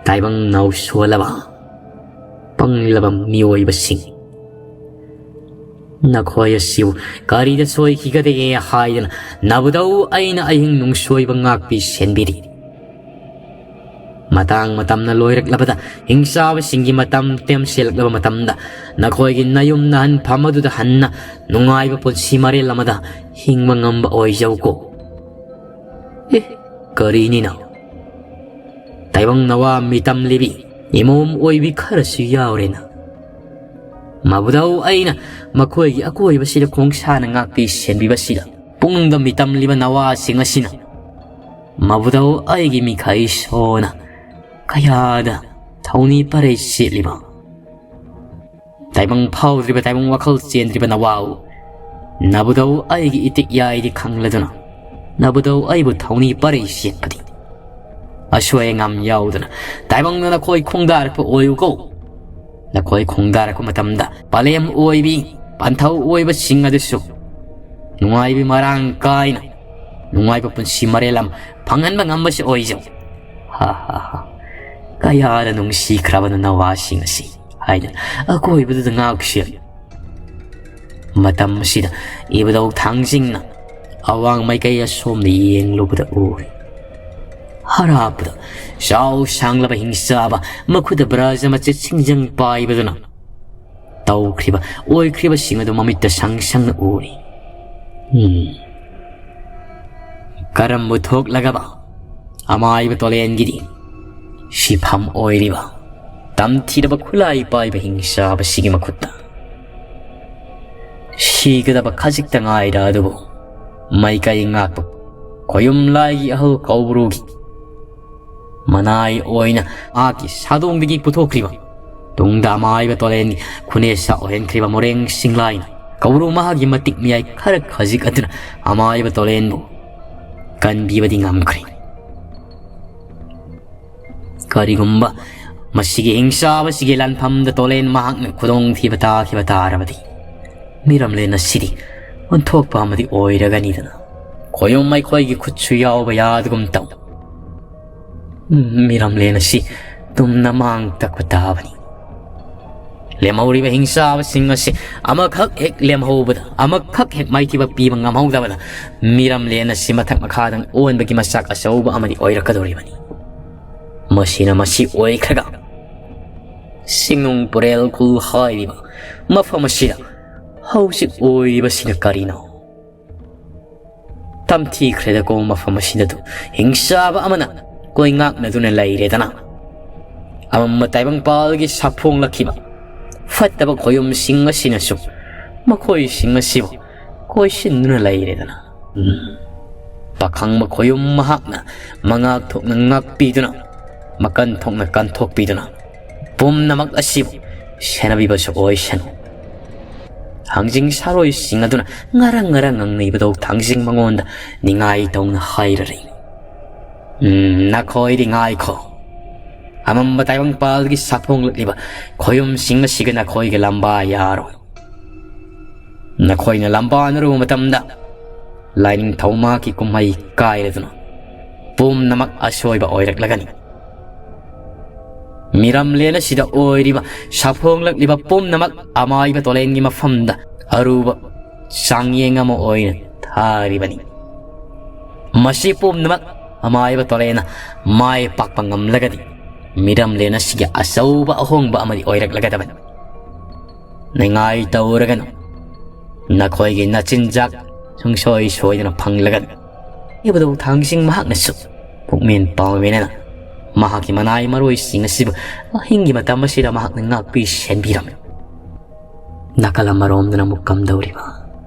ꯇꯥꯏꯕꯪ ꯅꯥꯎ ꯁꯣꯜꯂꯕ, ꯄꯪꯂꯕ ꯃꯤꯑꯣꯏꯕꯁꯤꯡ꯫ ꯅꯈꯣꯏ ꯑꯁꯤꯕꯨ ꯀꯔꯤꯗ ꯁꯣꯏꯈꯤꯒꯗꯒꯦ ꯍꯥꯏꯗꯅ ꯅꯕꯨꯙꯧ ꯑꯩꯅ ꯑꯍꯤꯡ ꯅꯨꯡꯁꯣꯏꯕ ꯉꯥꯛꯄꯤ ꯁꯦꯟꯕꯤꯔꯤ꯫ ꯃꯇꯥꯡ ꯃꯇꯝꯅ ꯂꯣꯏꯔꯛꯂꯕꯗ, ꯍꯤꯡꯆꯥꯕꯁꯤꯡꯒꯤ ꯃꯇꯝ ꯇꯦꯝꯁꯤꯜꯂꯛꯂꯕ ꯃꯇꯝꯗ, ꯅꯈꯣꯏꯒꯤ ꯅꯌꯨꯝ ꯅꯍꯟꯐꯝ ꯑꯗꯨꯗ ꯍꯟꯅ ꯅꯨꯡꯉꯥꯏꯕ ꯄꯨꯟꯁꯤ ꯃꯔꯦꯜ ꯑꯃꯗ ꯍꯤꯡꯕ ꯉꯝꯕ ꯑꯣꯏꯖꯧꯀꯣ꯫ ꯑꯦ, ꯀꯔꯤꯅꯤꯅꯣ? ꯇꯥꯏꯕꯪ ꯅꯋꯥ ꯃꯤꯇꯝꯂꯤꯕꯤ, ꯏꯃꯣꯝ ꯑꯣꯏꯕꯤ ꯈꯔꯁꯨ ꯌꯥꯎꯔꯦꯅ꯫ ꯃꯕꯨꯗꯧ ꯑꯩꯅ ꯃꯈꯣꯏꯒꯤ ꯑꯀꯣꯏꯕꯁꯤꯗ ꯈꯣꯡꯁꯥꯅ ꯉꯥꯛꯄꯤ ꯁꯦꯟꯕꯤꯕꯁꯤꯗ, ꯄꯨꯛꯅꯤꯡꯗ ꯃꯤꯇꯝꯂꯤꯕ ꯅꯋꯥꯁꯤꯡ ꯑꯁꯤꯅ ꯃꯕꯨꯗꯧ ꯑꯩꯒꯤ ꯃꯤꯈꯥꯏ ꯁꯣꯅ ꯀꯌꯥꯗ ꯊꯧꯅꯤ ꯄꯔꯩ ꯁꯦꯠꯂꯤꯕ꯫ ꯇꯥꯏꯕꯪ ꯐꯥꯎꯗ꯭ꯔꯤꯕ, ꯇꯥꯏꯕꯪ ꯋꯥꯈꯜ ꯆꯦꯟꯗ꯭ꯔꯤꯕ ꯅꯋꯥꯎ, ꯅꯕꯨꯗꯧ ꯑꯩꯒꯤ ꯏꯇꯤꯛ ꯌꯥꯏꯗꯤ ꯈꯪꯂꯗꯨꯅ, ꯅꯕꯨꯗꯧ ꯑꯩꯕꯨ ꯊꯧꯅꯤ ꯄꯔꯩ ꯁꯦꯠꯄꯗꯤ꯫ ꯑꯁꯣꯏ ꯑꯉꯥꯝ ꯌꯥꯎꯗꯅ ꯇꯥꯏꯕꯪꯅ ꯅꯈꯣꯏ ꯈꯣꯡꯗꯥꯔꯛꯄ ꯑꯣꯏꯌꯨꯀꯣ꯫ ꯅꯈꯣꯏ ꯈꯣꯡꯗꯥꯔꯛꯄ ꯃꯇꯝꯗ ꯄꯂꯦꯝ ꯑꯣꯏꯕꯤ, ꯄꯟꯊꯧ ꯑꯣꯏꯕꯁꯤꯡ ꯑꯗꯨꯁꯨ ꯅꯨꯡꯉꯥꯏꯕꯤ ꯃꯔꯥꯡ ꯀꯥꯏꯅ, ꯅꯨꯡꯉꯥꯏꯕ ꯄꯨꯟꯁꯤ ꯃꯔꯦꯜ ꯑꯃ ꯐꯪꯍꯟꯕ ꯉꯝꯕꯁꯨ ꯑꯣꯏꯖꯧ꯫ ꯍꯥ ꯍꯥ ꯍꯥ꯫ ꯀꯌꯥꯗ ꯅꯨꯡꯁꯤꯈ꯭ꯔꯕꯅꯣ ꯅꯋꯥꯁꯤꯡ ꯑꯁꯤ, ꯍꯥꯏꯗꯅ ꯑꯀꯣꯏꯕꯗꯨꯗ ꯉꯥꯎꯁꯤ꯫ ꯃꯇꯝ ꯑꯁꯤꯗ ꯏꯕꯨꯙꯧ ꯊꯥꯡꯖꯤꯡꯅ ꯑꯋꯥꯡ ꯃꯥꯏꯀꯩ ꯑꯁꯣꯝꯗ ꯌꯦꯡꯂꯨꯕꯗ ꯎꯔꯦ꯫ ꯍꯔꯥꯞꯄꯗ ꯆꯥꯎ ꯁꯥꯡꯂꯕ ꯍꯤꯡꯆꯥꯕ ꯃꯈꯨꯠꯇ ꯕ꯭ꯔꯖ ꯃꯆꯦꯠ ꯁꯤꯡꯖꯪ ꯄꯥꯏꯕꯗꯨꯅ ꯇꯧꯈ꯭ꯔꯤꯕ ꯑꯣꯏꯈ꯭ꯔꯤꯕꯁꯤꯡ ꯑꯗꯨ ꯃꯃꯤꯠꯇ ꯁꯪ ꯁꯪꯅ ꯎꯔꯤ꯫ ꯎꯝ꯫ ꯀꯔꯝꯕꯨ ꯊꯣꯛꯂꯒꯕ ꯑꯃꯥꯏꯕ ꯇꯣꯂꯦꯟꯒꯤꯗꯤ ꯁꯤꯐꯝ ꯑꯣꯏꯔꯤꯕ ꯇꯝꯊꯤꯔꯕ ꯈꯨꯠꯂꯥꯏ ꯄꯥꯏꯕ ꯍꯤꯡꯆꯥꯕꯁꯤꯒꯤ ꯃꯈꯨꯠꯇ ꯁꯤꯒꯗꯕ ꯈꯖꯤꯛꯇ ꯉꯥꯏꯔ ꯑꯗꯨꯕꯨ ꯃꯥꯏꯀꯩ ꯉꯥꯛꯄ ꯈꯣꯌꯨꯝ ꯂꯥꯏꯒꯤ ꯑꯍꯜ ꯀꯧꯕ꯭ꯔꯨꯒꯤ ꯃꯅꯥꯏ ꯑꯣꯏꯅ ꯃꯍꯥꯛꯀꯤ ꯁꯥꯗꯣꯡꯗꯒꯤ ꯄꯨꯊꯣꯛꯈ꯭ꯔꯤꯕ ꯇꯨꯡꯗ ꯑꯃꯥꯏꯕ ꯇꯣꯂꯦꯟꯒꯤ ꯈꯨꯅꯦꯁꯥ ꯑꯣꯏꯍꯟꯈ꯭ꯔꯤꯕ ꯃꯣꯔꯦꯡ ꯁꯤꯡꯂꯥꯏꯅ ꯀꯧꯕ꯭ꯔꯨ ꯃꯍꯥꯛꯀꯤ ꯃꯇꯤꯛ ꯃꯌꯥꯏ ꯈꯔ ꯈꯖꯤꯛ ꯑꯗꯨꯅ ꯑꯃꯥꯏꯕ ꯇꯣꯂꯦꯟꯕꯨ ꯀꯟꯕꯤꯕꯗꯤ ꯉꯝꯈ꯭ꯔꯦ꯫ ꯀꯔꯤꯒꯨꯝꯕ ꯃꯁꯤꯒꯤ ꯍꯤꯡꯆꯥꯕꯁꯤꯒꯤ ꯂꯥꯟꯐꯝꯗ ꯇꯣꯂꯦꯟ ꯃꯍꯥꯛꯅ ꯈꯨꯗꯣꯡꯊꯤꯕ ꯇꯥꯈꯤꯕ ꯇꯥꯔꯕꯗꯤ, ꯃꯤꯔꯝꯂꯦꯟ ꯑꯁꯤꯗꯤ ꯑꯣꯟꯊꯣꯛꯄ ꯑꯃꯗꯤ ꯑꯣꯏꯔꯒꯅꯤꯗꯅ꯫ ꯈꯣꯌꯨꯝ ꯑꯩꯈꯣꯏꯒꯤ ꯈꯨꯠꯁꯨ ꯌꯥꯎꯕ ꯌꯥꯗꯒꯨꯝ ꯇꯧ꯫ ꯃꯤꯔꯝꯂꯦꯟ ꯑꯁꯤ ꯇꯨꯝꯅ ꯃꯥꯡ ꯇꯛꯄ ꯇꯥꯕꯅꯤ꯫ ꯂꯦꯝꯍꯧꯔꯤꯕ ꯍꯤꯡꯆꯥꯕꯁꯤꯡ ꯑꯁꯤ ꯑꯃꯈꯛ ꯍꯦꯛ ꯂꯦꯝꯍꯧꯕꯗ, ꯑꯃꯈꯛ ꯍꯦꯛ ꯃꯥꯏꯊꯤꯕ ꯄꯤꯕ ꯉꯝꯍꯧꯗꯕꯗ, ꯃꯤꯔꯝꯂꯦꯟ ꯑꯁꯤ ꯃꯊꯛ ꯃꯈꯥꯗꯪ ꯑꯣꯟꯕꯒꯤ ꯃꯆꯥꯛ ꯑꯆꯧꯕ ꯑꯃꯗꯤ ꯑꯣꯏꯔꯛꯀꯗꯧꯔꯤꯕꯅꯤ꯫ ꯃꯁꯤꯅ ꯃꯁꯤ ꯑꯣꯏꯈ꯭ꯔꯒ, ꯁꯤꯡꯅꯨꯡ ꯄꯨꯔꯦꯜ ꯈꯨꯜ ꯍꯥꯏꯔꯤꯕ ꯃꯐꯝ ꯑꯁꯤꯗ ꯍꯧꯖꯤꯛ ꯑꯣꯏꯔꯤꯕꯁꯤꯅ ꯀꯔꯤꯅꯣ? ꯇꯝꯊꯤꯈ꯭ꯔꯦꯗꯀꯣ ꯃꯐꯝ ꯑꯁꯤꯗꯗꯨ ꯍꯤꯡꯆꯥꯕ ꯑꯃꯅ ꯀꯣꯏꯉꯥꯛꯅꯗꯨꯅ ꯂꯩꯔꯦꯗꯅ꯫ ꯑꯃꯝꯕ ꯇꯥꯏꯕꯪꯄꯥꯜꯒꯤ ꯁꯥꯐꯣꯡꯂꯛꯈꯤꯕ ꯐꯠꯇꯕ ꯈꯣꯌꯨꯝꯁꯤꯡ ꯑꯁꯤꯅꯁꯨ ꯃꯈꯣꯏꯁꯤꯡ ꯑꯁꯤꯕꯨ ꯀꯣꯏꯁꯤꯟꯗꯨꯅ ꯂꯩꯔꯦꯗꯅ꯫ ꯎꯝ꯫ ꯄꯥꯈꯪꯕ ꯈꯣꯌꯨꯝ ꯃꯍꯥꯛꯅ ꯃꯉꯥꯛ ꯊꯣꯛꯅ ꯉꯥꯛꯄꯤꯗꯨꯅ, ꯃꯀꯟ ꯊꯣꯛꯅ ꯀꯟꯊꯣꯛꯄꯤꯗꯨꯅ, ꯄꯨꯝꯅꯃꯛ ꯑꯁꯤꯕꯨ ꯁꯦꯟꯅꯕꯤꯕꯁꯨ ꯑꯣꯏꯁꯅꯨ꯫ ꯊꯥꯡꯖꯤꯡ ꯁꯥꯔꯣꯏꯁꯤꯡ ꯑꯗꯨꯅ ꯉꯔꯪ ꯉꯔꯪ ꯉꯪꯅꯤꯕꯗꯧ ꯊꯥꯡꯖꯤꯡ ꯃꯉꯣꯟꯗ ꯅꯤꯡꯉꯥꯏ ꯇꯧꯅ ꯍꯥꯏꯔꯔꯤ꯫ "ꯎꯝ, ꯅꯈꯣꯏꯗꯤ ꯉꯥꯏꯈꯣ꯫ ꯑꯃꯝꯕ ꯇꯥꯏꯕꯪꯄꯥꯜꯒꯤ ꯁꯥꯐꯣꯡꯂꯛꯂꯤꯕ ꯈꯣꯌꯨꯝꯁꯤꯡ ꯑꯁꯤꯒ ꯅꯈꯣꯏꯒ ꯂꯝꯕꯥ ꯌꯥꯔꯣꯏ꯫ ꯅꯈꯣꯏꯅ ꯂꯝꯕꯥꯅꯔꯨꯕ ꯃꯇꯝꯗ ꯂꯥꯏꯅꯤꯡꯊꯧ ꯃꯍꯥꯛꯀꯤ ꯀꯨꯝꯍꯩ ꯀꯥꯏꯔꯗꯨꯅ ꯄꯨꯝꯅꯃꯛ ꯑꯁꯣꯏꯕ ꯑꯣꯏꯔꯛꯂꯒꯅꯤ꯫ ꯃꯤꯔꯝꯂꯦꯟ ꯑꯁꯤꯗ ꯑꯣꯏꯔꯤꯕ ꯁꯥꯐꯣꯡꯂꯛꯂꯤꯕ ꯄꯨꯝꯅꯃꯛ ꯑꯃꯥꯏꯕ ꯇꯣꯂꯦꯟꯒꯤ ꯃꯐꯝꯗ ꯑꯔꯨꯕ ꯆꯥꯡꯌꯦꯡ ꯑꯃ ꯑꯣꯏꯅ ꯊꯥꯔꯤꯕꯅꯤ꯫ ꯃꯁꯤ ꯄꯨꯝꯅꯃꯛ ꯑꯃꯥꯏꯕ ꯇꯣꯂꯦꯟꯅ ꯃꯥꯏ ꯄꯥꯛꯄ ꯉꯝꯂꯒꯗꯤ ꯃꯤꯔꯝꯂꯦꯟ ꯑꯁꯤꯒꯤ ꯑꯆꯧꯕ ꯑꯍꯣꯡꯕ ꯑꯃꯗꯤ ꯑꯣꯏꯔꯛꯂꯒꯗꯕꯅꯤ꯫ ꯅꯤꯡꯉꯥꯏ ꯇꯧꯔꯒꯅꯨ꯫ ꯅꯈꯣꯏꯒꯤ ꯅꯆꯤꯟꯖꯥꯛ ꯁꯨꯡꯁꯣꯏ ꯁꯣꯏꯗꯅ ꯐꯪꯂꯒꯅꯤ꯫" ꯏꯕꯗꯧ ꯊꯥꯡꯁꯤꯡ ꯃꯍꯥꯛꯅꯁꯨ ꯄꯨꯛꯃꯦꯟ ꯄꯥꯎꯃꯦꯟꯅꯅ ꯃꯍꯥꯛꯀꯤ ꯃꯅꯥꯏ ꯃꯔꯣꯏꯁꯤꯡ ꯑꯁꯤꯕꯨ ꯑꯍꯤꯡꯒꯤ ꯃꯇꯝ ꯑꯁꯤꯗ ꯃꯍꯥꯛꯅ ꯉꯥꯛꯄꯤ ꯁꯦꯟꯕꯤꯔꯝꯃꯤ꯫ ꯅꯥꯀꯜ ꯑꯃꯔꯣꯝꯗꯅ ꯑꯃꯨꯛ ꯀꯝꯗꯧꯔꯤꯕ?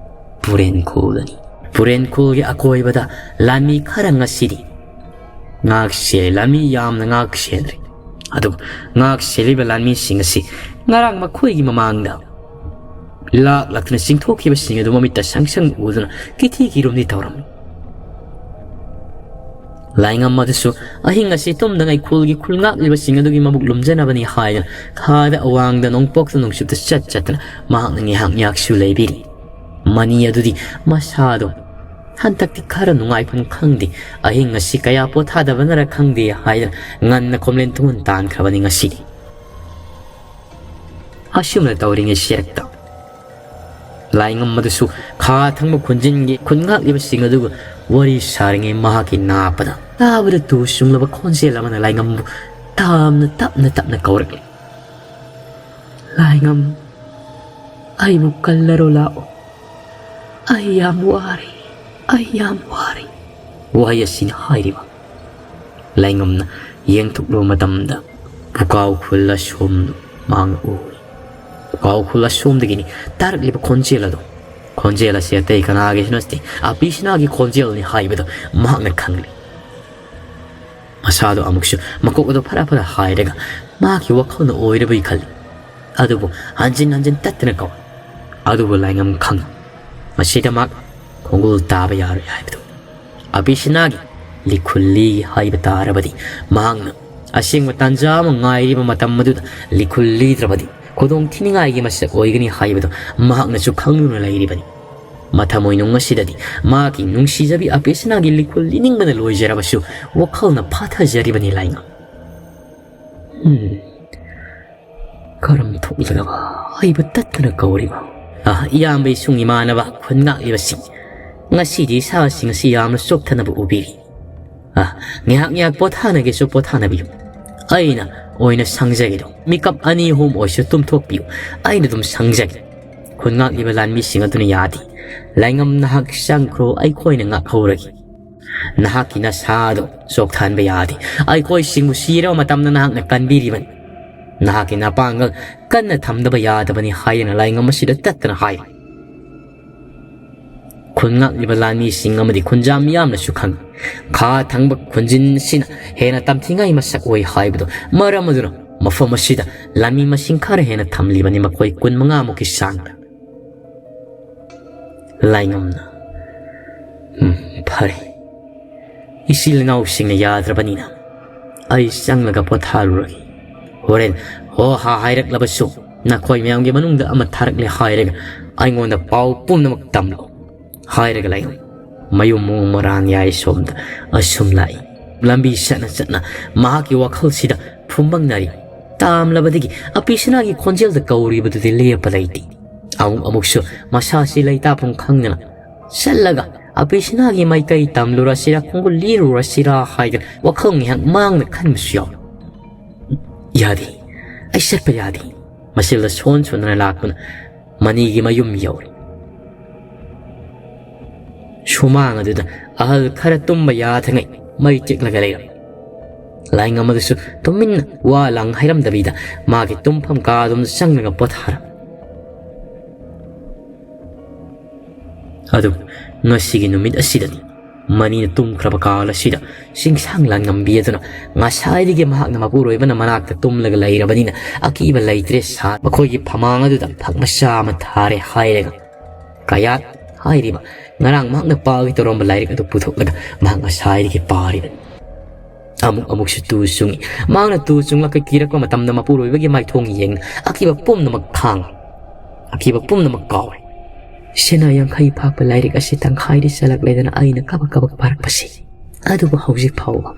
ꯄꯨꯔꯦꯟꯈꯣꯜꯗꯅꯤ꯫ ꯄꯨꯔꯦꯟꯈꯣꯜꯒꯤ ꯑꯀꯣꯏꯕꯗ ꯂꯥꯟꯃꯤ ꯈꯔ ꯉꯁꯤꯗꯤ ꯉꯥꯛ ꯁꯦꯜꯂꯤ, ꯂꯥꯟꯃꯤ ꯌꯥꯝꯅ ꯉꯥꯛ ꯁꯦꯜꯂꯤ꯫ ꯑꯗꯨꯕꯨ ꯉꯥꯛ ꯁꯦꯜꯂꯤꯕ ꯂꯥꯟꯃꯤꯁꯤꯡ ꯑꯁꯤ ꯉꯔꯥꯡ ꯃꯈꯣꯏꯒꯤ ꯃꯃꯥꯡꯗ ꯂꯥꯛꯂꯛꯇꯨꯅ ꯆꯤꯡꯊꯣꯛꯈꯤꯕꯁꯤꯡ ꯑꯗꯨ ꯃꯃꯤꯠꯇ ꯁꯪ ꯁꯪ ꯎꯗꯨꯅ ꯀꯤꯊꯤ ꯀꯤꯔꯨꯝꯗꯤ ꯇꯧꯔꯝꯃꯤ꯫ ꯂꯥꯏꯉꯝ ꯑꯗꯨꯁꯨ ꯑꯍꯤꯡ ꯑꯁꯤ ꯇꯨꯝꯗꯉꯩ ꯈꯨꯜꯒꯤ ꯈꯨꯜ ꯉꯥꯛꯂꯤꯕꯁꯤꯡ ꯑꯗꯨꯒꯤ ꯃꯕꯨꯛ ꯂꯨꯝꯖꯅꯕꯅꯤ ꯍꯥꯏꯗꯨꯅ ꯈꯥꯗ ꯑꯋꯥꯡꯗ ꯅꯣꯡꯄꯣꯛꯇ ꯅꯨꯡꯁꯤꯠꯇ ꯆꯠ ꯆꯠꯇꯅ ꯃꯍꯥꯛꯅ ꯉꯥꯏꯍꯥꯛ ꯉꯥꯏꯍꯥꯛꯁꯨ ꯂꯩꯕꯤꯔꯤ꯫ ꯃꯅꯤ ꯑꯗꯨꯗꯤ ꯃꯁꯥꯗꯣ ꯍꯟꯗꯛꯇꯤ ꯈꯔ ꯅꯨꯡꯉꯥꯏꯐꯝ ꯈꯪꯗꯦ, ꯑꯍꯤꯡ ꯑꯁꯤ ꯀꯌꯥ ꯄꯣꯊꯥꯗꯕꯅꯔ ꯈꯪꯗꯦ ꯍꯥꯏꯗꯅ ꯉꯟꯅ ꯈꯣꯝꯂꯦꯟ ꯇꯨꯡꯍꯟ ꯇꯥꯟꯈ꯭ꯔꯕꯅꯤ ꯉꯁꯤꯗꯤ꯫ ꯑꯁꯨꯝꯅ ꯇꯧꯔꯤꯉꯩ ꯁꯦꯔꯛꯇ ꯂꯥꯏꯉꯝ ꯑꯗꯨꯁꯨ ꯈꯥ ꯊꯪꯕ ꯈꯨꯟꯖꯤꯟꯒꯤ ꯈꯨꯟ ꯉꯥꯛꯂꯤꯕꯁꯤꯡ ꯑꯗꯨꯒ ꯋꯥꯔꯤ ꯁꯥꯔꯤꯉꯩ ꯃꯍꯥꯛꯀꯤ ꯅꯥꯄꯗ ꯇꯥꯕꯗ ꯇꯨ ꯆꯨꯡꯂꯕ ꯈꯣꯟꯖꯦꯜ ꯑꯃꯅ ꯂꯥꯏꯉꯝꯕꯨ ꯇꯞꯅ, ꯇꯞꯅ, ꯇꯞꯅ ꯀꯧꯔꯛꯂꯦ꯫ "ꯂꯥꯏꯉꯝ, ꯑꯩꯕꯨ ꯀꯜꯂꯔꯣ ꯂꯥꯛꯑꯣ꯫ ꯑꯩ ꯌꯥꯝ ꯋꯥꯔꯦ, ꯑꯩ ꯌꯥꯝ ꯋꯥꯔꯦ"꯫ ꯋꯥꯍꯩ ꯑꯁꯤꯅ ꯍꯥꯏꯔꯤꯕ ꯂꯥꯏꯉꯝꯅ ꯌꯦꯡꯊꯣꯛꯂꯨꯕ ꯃꯇꯝꯗ ꯄꯨꯀꯥꯎ ꯈꯨꯜ ꯑꯁꯣꯝꯗꯨ ꯃꯍꯥꯛꯅ ꯎꯏ꯫ ꯄꯨꯀꯥꯎ ꯈꯨꯜ ꯑꯁꯣꯝꯗꯒꯤꯅꯤ ꯇꯥꯔꯛꯂꯤꯕ ꯈꯣꯟꯖꯦꯜ ꯑꯗꯨ꯫ ꯈꯣꯟꯖꯦꯜ ꯑꯁꯤ ꯑꯇꯩ ꯀꯅꯥꯒꯤꯁꯨ ꯅꯠꯇꯦ, ꯑꯄꯤꯁꯅꯥꯒꯤ ꯈꯣꯟꯖꯦꯜꯅꯤ ꯍꯥꯏꯕꯗꯨ ꯃꯍꯥꯛꯅ ꯈꯪꯂꯦ꯫ ꯃꯁꯥꯗꯣ ꯑꯃꯨꯛꯁꯨ ꯃꯀꯣꯛ ꯑꯗꯨ ꯐꯔ ꯐꯔ ꯍꯥꯏꯔꯒ ꯃꯍꯥꯛꯀꯤ ꯋꯥꯈꯜꯅ ꯑꯣꯏꯔꯕꯩ ꯈꯜꯂꯤ꯫ ꯑꯗꯨꯕꯨ ꯍꯟꯖꯤꯟ ꯍꯟꯖꯤꯟ ꯇꯠꯇꯅ ꯀꯧꯏ꯫ ꯑꯗꯨꯕꯨ ꯂꯥꯏꯉꯝ ꯈꯪꯏ, ꯃꯁꯤꯗ ꯃꯍꯥꯛ ꯈꯣꯡꯒꯨꯜ ꯇꯥꯕ ꯌꯥꯔꯣꯏ ꯍꯥꯏꯕꯗꯨ꯫ ꯑꯕꯤꯁꯅꯥꯒꯤ ꯂꯤꯈꯨꯜꯂꯤ ꯍꯥꯏꯕ ꯇꯥꯔꯕꯗꯤ ꯃꯍꯥꯛꯅ ꯑꯁꯦꯡꯕ ꯇꯥꯟꯖꯥ ꯑꯃ ꯉꯥꯏꯔꯤꯕ ꯃꯇꯝ ꯑꯗꯨꯗ ꯂꯤꯈꯨꯜ ꯂꯤꯗ꯭ꯔꯕꯗꯤ ꯈꯨꯗꯣꯡ ꯊꯤꯅꯤꯡꯉꯥꯏꯒꯤ ꯃꯁꯛ ꯑꯣꯏꯒꯅꯤ ꯍꯥꯏꯕꯗꯨ ꯃꯍꯥꯛꯅꯁꯨ ꯈꯪꯗꯨꯅ ꯂꯩꯔꯤꯕꯅꯤ꯫ ꯃꯊꯃꯣꯏꯅꯨꯡ ꯑꯁꯤꯗꯗꯤ ꯃꯍꯥꯛꯀꯤ ꯅꯨꯡꯁꯤꯖꯕꯤ ꯑꯕꯤꯁꯅꯥꯒꯤ ꯂꯤꯈꯨꯜ ꯂꯤꯅꯤꯡꯕꯅ ꯂꯣꯏꯖꯔꯕꯁꯨ ꯋꯥꯈꯜꯅ ꯐꯥꯊꯖꯔꯤꯕꯅꯤ ꯂꯥꯏꯉꯝ꯫ ꯎꯝ꯫ ꯀꯔꯝ ꯊꯣꯛꯂꯒꯕ ꯑꯩꯕꯨ ꯇꯠꯇꯅ ꯀꯧꯔꯤꯕ? ꯑ, ꯏꯌꯥꯝꯕ ꯏꯁꯨꯡ ꯏꯃꯥꯟꯅꯕ ꯈꯨꯟ ꯉꯥꯛꯂꯤꯕꯁꯤꯡ, ꯉꯁꯤꯗꯤ ꯏꯁꯥꯁꯤꯡ ꯑꯁꯤ ꯌꯥꯝꯅ ꯆꯣꯛꯊꯅꯕ ꯎꯕꯤꯔꯤ꯫ ꯑ, ꯉꯥꯏꯍꯥꯛ ꯉꯥꯏꯍꯥꯛ ꯄꯣꯊꯥꯅꯒꯦꯁꯨ ꯄꯣꯊꯥꯅꯕꯤꯌꯨ꯫ ꯑꯩꯅ ꯑꯣꯏꯅ ꯁꯪꯖꯒꯦꯗꯣ꯫ ꯃꯤꯀꯞ ꯑꯅꯤ ꯑꯍꯨꯝ ꯑꯣꯏꯁꯨ ꯇꯨꯝꯊꯣꯛꯄꯤꯌꯨ꯫ ꯑꯩꯅ ꯑꯗꯨꯝ ꯁꯪꯖꯒꯦ꯫ ꯈꯨꯟ ꯉꯥꯛꯂꯤꯕ ꯂꯥꯟꯃꯤꯁꯤꯡ ꯑꯗꯨꯅ ꯌꯥꯗꯦ꯫ ꯂꯥꯏꯉꯝ ꯅꯍꯥꯛ ꯆꯪꯈ꯭ꯔꯣ, ꯑꯩꯈꯣꯏꯅ ꯉꯥꯛꯍꯧꯔꯒꯦ꯫ ꯅꯍꯥꯛꯀꯤ ꯅꯁꯥꯗꯣ ꯆꯣꯛꯊꯍꯟꯕ ꯌꯥꯗꯦ꯫ ꯑꯩꯈꯣꯏꯁꯤꯡꯕꯨ ꯁꯤꯔꯕ ꯃꯇꯝꯗ ꯅꯍꯥꯛꯅ ꯀꯟꯕꯤꯔꯤꯕꯅꯤ꯫ ꯅꯍꯥꯛꯀꯤ ꯅꯄꯥꯡꯒꯜ ꯀꯟꯅ ꯊꯝꯗꯕ ꯌꯥꯗꯕꯅꯤ ꯍꯥꯏꯗꯅ ꯂꯥꯏꯉꯝ ꯑꯁꯤꯗ ꯇꯠꯇꯅ ꯍꯥꯏ꯫ ꯈꯨꯟ ꯉꯥꯛꯂꯤꯕ ꯂꯥꯟꯃꯤꯁꯤꯡ ꯑꯃꯗꯤ ꯈꯨꯟꯖꯥ ꯃꯤꯌꯥꯝꯅꯁꯨ ꯈꯪꯏ꯫ ꯈꯥ ꯊꯪꯕ ꯈꯨꯟꯖꯤꯟꯁꯤꯅ ꯍꯦꯟꯅ ꯇꯝꯊꯤꯉꯥꯏ ꯃꯁꯛ ꯑꯣꯏ ꯍꯥꯏꯕꯗꯨ ꯃꯔꯝ ꯑꯗꯨꯅ ꯃꯐꯝ ꯑꯁꯤꯗ ꯂꯥꯟꯃꯤ ꯃꯁꯤꯡ ꯈꯔ ꯍꯦꯟꯅ ꯊꯝꯂꯤꯕꯅꯤ, ꯃꯈꯣꯏ ꯀꯨꯟꯃꯉꯥ ꯃꯨꯛꯀꯤ ꯆꯥꯡꯗ꯫ ꯂꯥꯏꯉꯝꯅ, "ꯎꯝ, ꯐꯔꯦ꯫ ꯏꯆꯤꯜ ꯏꯅꯥꯎꯁꯤꯡꯅ ꯌꯥꯗ꯭ꯔꯕꯅꯤꯅ ꯑꯩ ꯆꯪꯂꯒ ꯄꯣꯊꯥꯔꯨꯔꯒꯦ꯫ ꯍꯣꯔꯦꯟ ꯍꯣ ꯍꯥ ꯍꯥꯏꯔꯛꯂꯕꯁꯨ ꯅꯈꯣꯏ ꯃꯌꯥꯝꯒꯤ ꯃꯅꯨꯡꯗ ꯑꯃ ꯊꯥꯔꯛꯂꯦ ꯍꯥꯏꯔꯒ ꯑꯩꯉꯣꯟꯗ ꯄꯥꯎ ꯄꯨꯝꯅꯃꯛ ꯇꯝꯂꯛꯎ" ꯍꯥꯏꯔꯒ ꯂꯩ꯫ ꯃꯌꯨꯝ ꯃꯑꯣꯡ ꯃꯔꯥꯟ ꯌꯥꯏ ꯁꯣꯝꯗ ꯑꯁꯨꯝ ꯂꯥꯛꯏ꯫ ꯂꯝꯕꯤ ꯆꯠꯅ ꯆꯠꯅ ꯃꯍꯥꯛꯀꯤ ꯋꯥꯈꯜꯁꯤꯗ ꯐꯨꯝꯕꯪꯅꯔꯤ꯫ ꯇꯥꯝꯂꯕꯗꯒꯤ ꯑꯄꯤꯁꯅꯥꯒꯤ ꯈꯣꯟꯖꯦꯜꯗ ꯀꯧꯔꯤꯕꯗꯨꯗꯤ ꯂꯦꯞꯄ ꯂꯩꯇꯦ꯫ ꯑꯃꯨꯛ ꯑꯃꯨꯛꯁꯨ ꯃꯁꯥꯁꯤ ꯂꯩꯇꯥꯐꯝ ꯈꯪꯗꯅ ꯆꯠꯂꯒ ꯑꯄꯤꯁꯤꯅꯥꯒꯤ ꯃꯥꯏꯀꯩ ꯇꯝꯂꯨꯔꯁꯤꯔꯥ, ꯈꯣꯡꯒꯨꯜ ꯂꯤꯔꯨꯔꯁꯤꯔꯥ ꯍꯥꯏꯗꯅ ꯋꯥꯈꯜ ꯉꯥꯏꯍꯥꯛ ꯃꯥꯡꯅ ꯈꯟꯕꯁꯨ ꯌꯥꯎꯏ꯫ "ꯌꯥꯗꯦ, ꯑꯩ ꯆꯠꯄ ꯌꯥꯗꯦ", ꯃꯁꯤꯜꯗ ꯁꯣꯟ ꯁꯣꯟꯗꯅ ꯂꯥꯛꯇꯨꯅ ꯃꯅꯤꯒꯤ ꯃꯌꯨꯝ ꯌꯧꯔꯦ꯫ ꯁꯨꯃꯥꯡ ꯑꯗꯨꯗ ꯑꯍꯜ ꯈꯔ ꯇꯨꯝꯕ ꯌꯥꯗꯉꯩ ꯃꯩ ꯇꯤꯛꯂꯒ ꯂꯩꯔꯝꯃꯤ꯫ ꯂꯥꯏꯉꯝ ꯑꯗꯨꯁꯨ ꯇꯨꯃꯤꯟꯅ ꯋꯥ ꯂꯥꯡ ꯍꯥꯏꯔꯝꯗꯕꯤꯗ ꯃꯥꯒꯤ ꯇꯨꯝꯐꯝ ꯀꯥ ꯑꯗꯨꯝ ꯆꯪꯂꯒ ꯄꯣꯊꯥꯔꯝꯃꯤ꯫ ꯑꯗꯨꯕꯨ ꯉꯁꯤꯒꯤ ꯅꯨꯃꯤꯠ ꯑꯁꯤꯗꯗꯤ ꯃꯅꯤꯅ ꯇꯨꯝꯈ꯭ꯔꯕ ꯀꯥ ꯑꯁꯤꯗ ꯆꯤꯡꯁꯥꯡ ꯂꯥꯟꯉꯝꯕꯤ ꯑꯗꯨꯅ ꯉꯁꯥꯏꯗꯒꯤ ꯃꯍꯥꯛꯅ ꯃꯄꯨꯔꯣꯏꯕꯅ ꯃꯅꯥꯛꯇ ꯇꯨꯝꯂꯒ ꯂꯩꯔꯕꯅꯤꯅ ꯑꯀꯤꯕ ꯂꯩꯇ꯭ꯔꯦ ꯁꯥꯔ꯫ ꯃꯈꯣꯏꯒꯤ ꯐꯃꯥꯡ ꯑꯗꯨꯗ ꯐꯛ ꯃꯆꯥ ꯑꯃ ꯊꯥꯔꯦ ꯍꯥꯏꯔꯒ ꯀꯌꯥꯠ ꯍꯥꯏꯔꯤꯕ ꯉꯔꯥꯡ ꯃꯍꯥꯛꯅ ꯄꯥꯒꯦ ꯇꯧꯔꯝꯕ ꯂꯥꯏꯔꯤꯛ ꯑꯗꯨ ꯄꯨꯊꯣꯛꯂꯒ ꯃꯍꯥꯛ ꯉꯁꯥꯏꯗꯒꯤ ꯄꯥꯔꯤꯕꯅꯤ꯫ ꯑꯃꯨꯛ ꯑꯃꯨꯛꯁꯨ ꯇꯨ ꯆꯨꯡꯏ꯫ ꯃꯍꯥꯛꯅ ꯇꯨ ꯆꯨꯡꯂꯛꯀ ꯀꯤꯔꯛꯄ ꯃꯇꯝꯗ ꯃꯄꯨꯔꯣꯏꯕꯒꯤ ꯃꯥꯏꯊꯣꯡ ꯌꯦꯡꯅ ꯑꯀꯤꯕ ꯄꯨꯝꯅꯃꯛ ꯈꯥꯡꯏ꯫ ꯑꯀꯤꯕ ꯄꯨꯝꯅꯃꯛ ꯀꯥꯎꯔꯦ꯫ ꯁꯦꯅꯥ ꯌꯥꯡꯈꯩ ꯐꯥꯛꯄ ꯂꯥꯏꯔꯤꯛ ꯑꯁꯤ ꯇꯪꯈꯥꯏꯗꯤ ꯆꯜꯂꯛꯂꯦꯗꯅ ꯑꯩꯅ ꯀꯕꯛ ꯀꯕꯛ ꯄꯥꯔꯛꯄꯁꯤ꯫ ꯑꯗꯨꯕꯨ ꯍꯧꯖꯤꯛ ꯐꯥꯎꯕ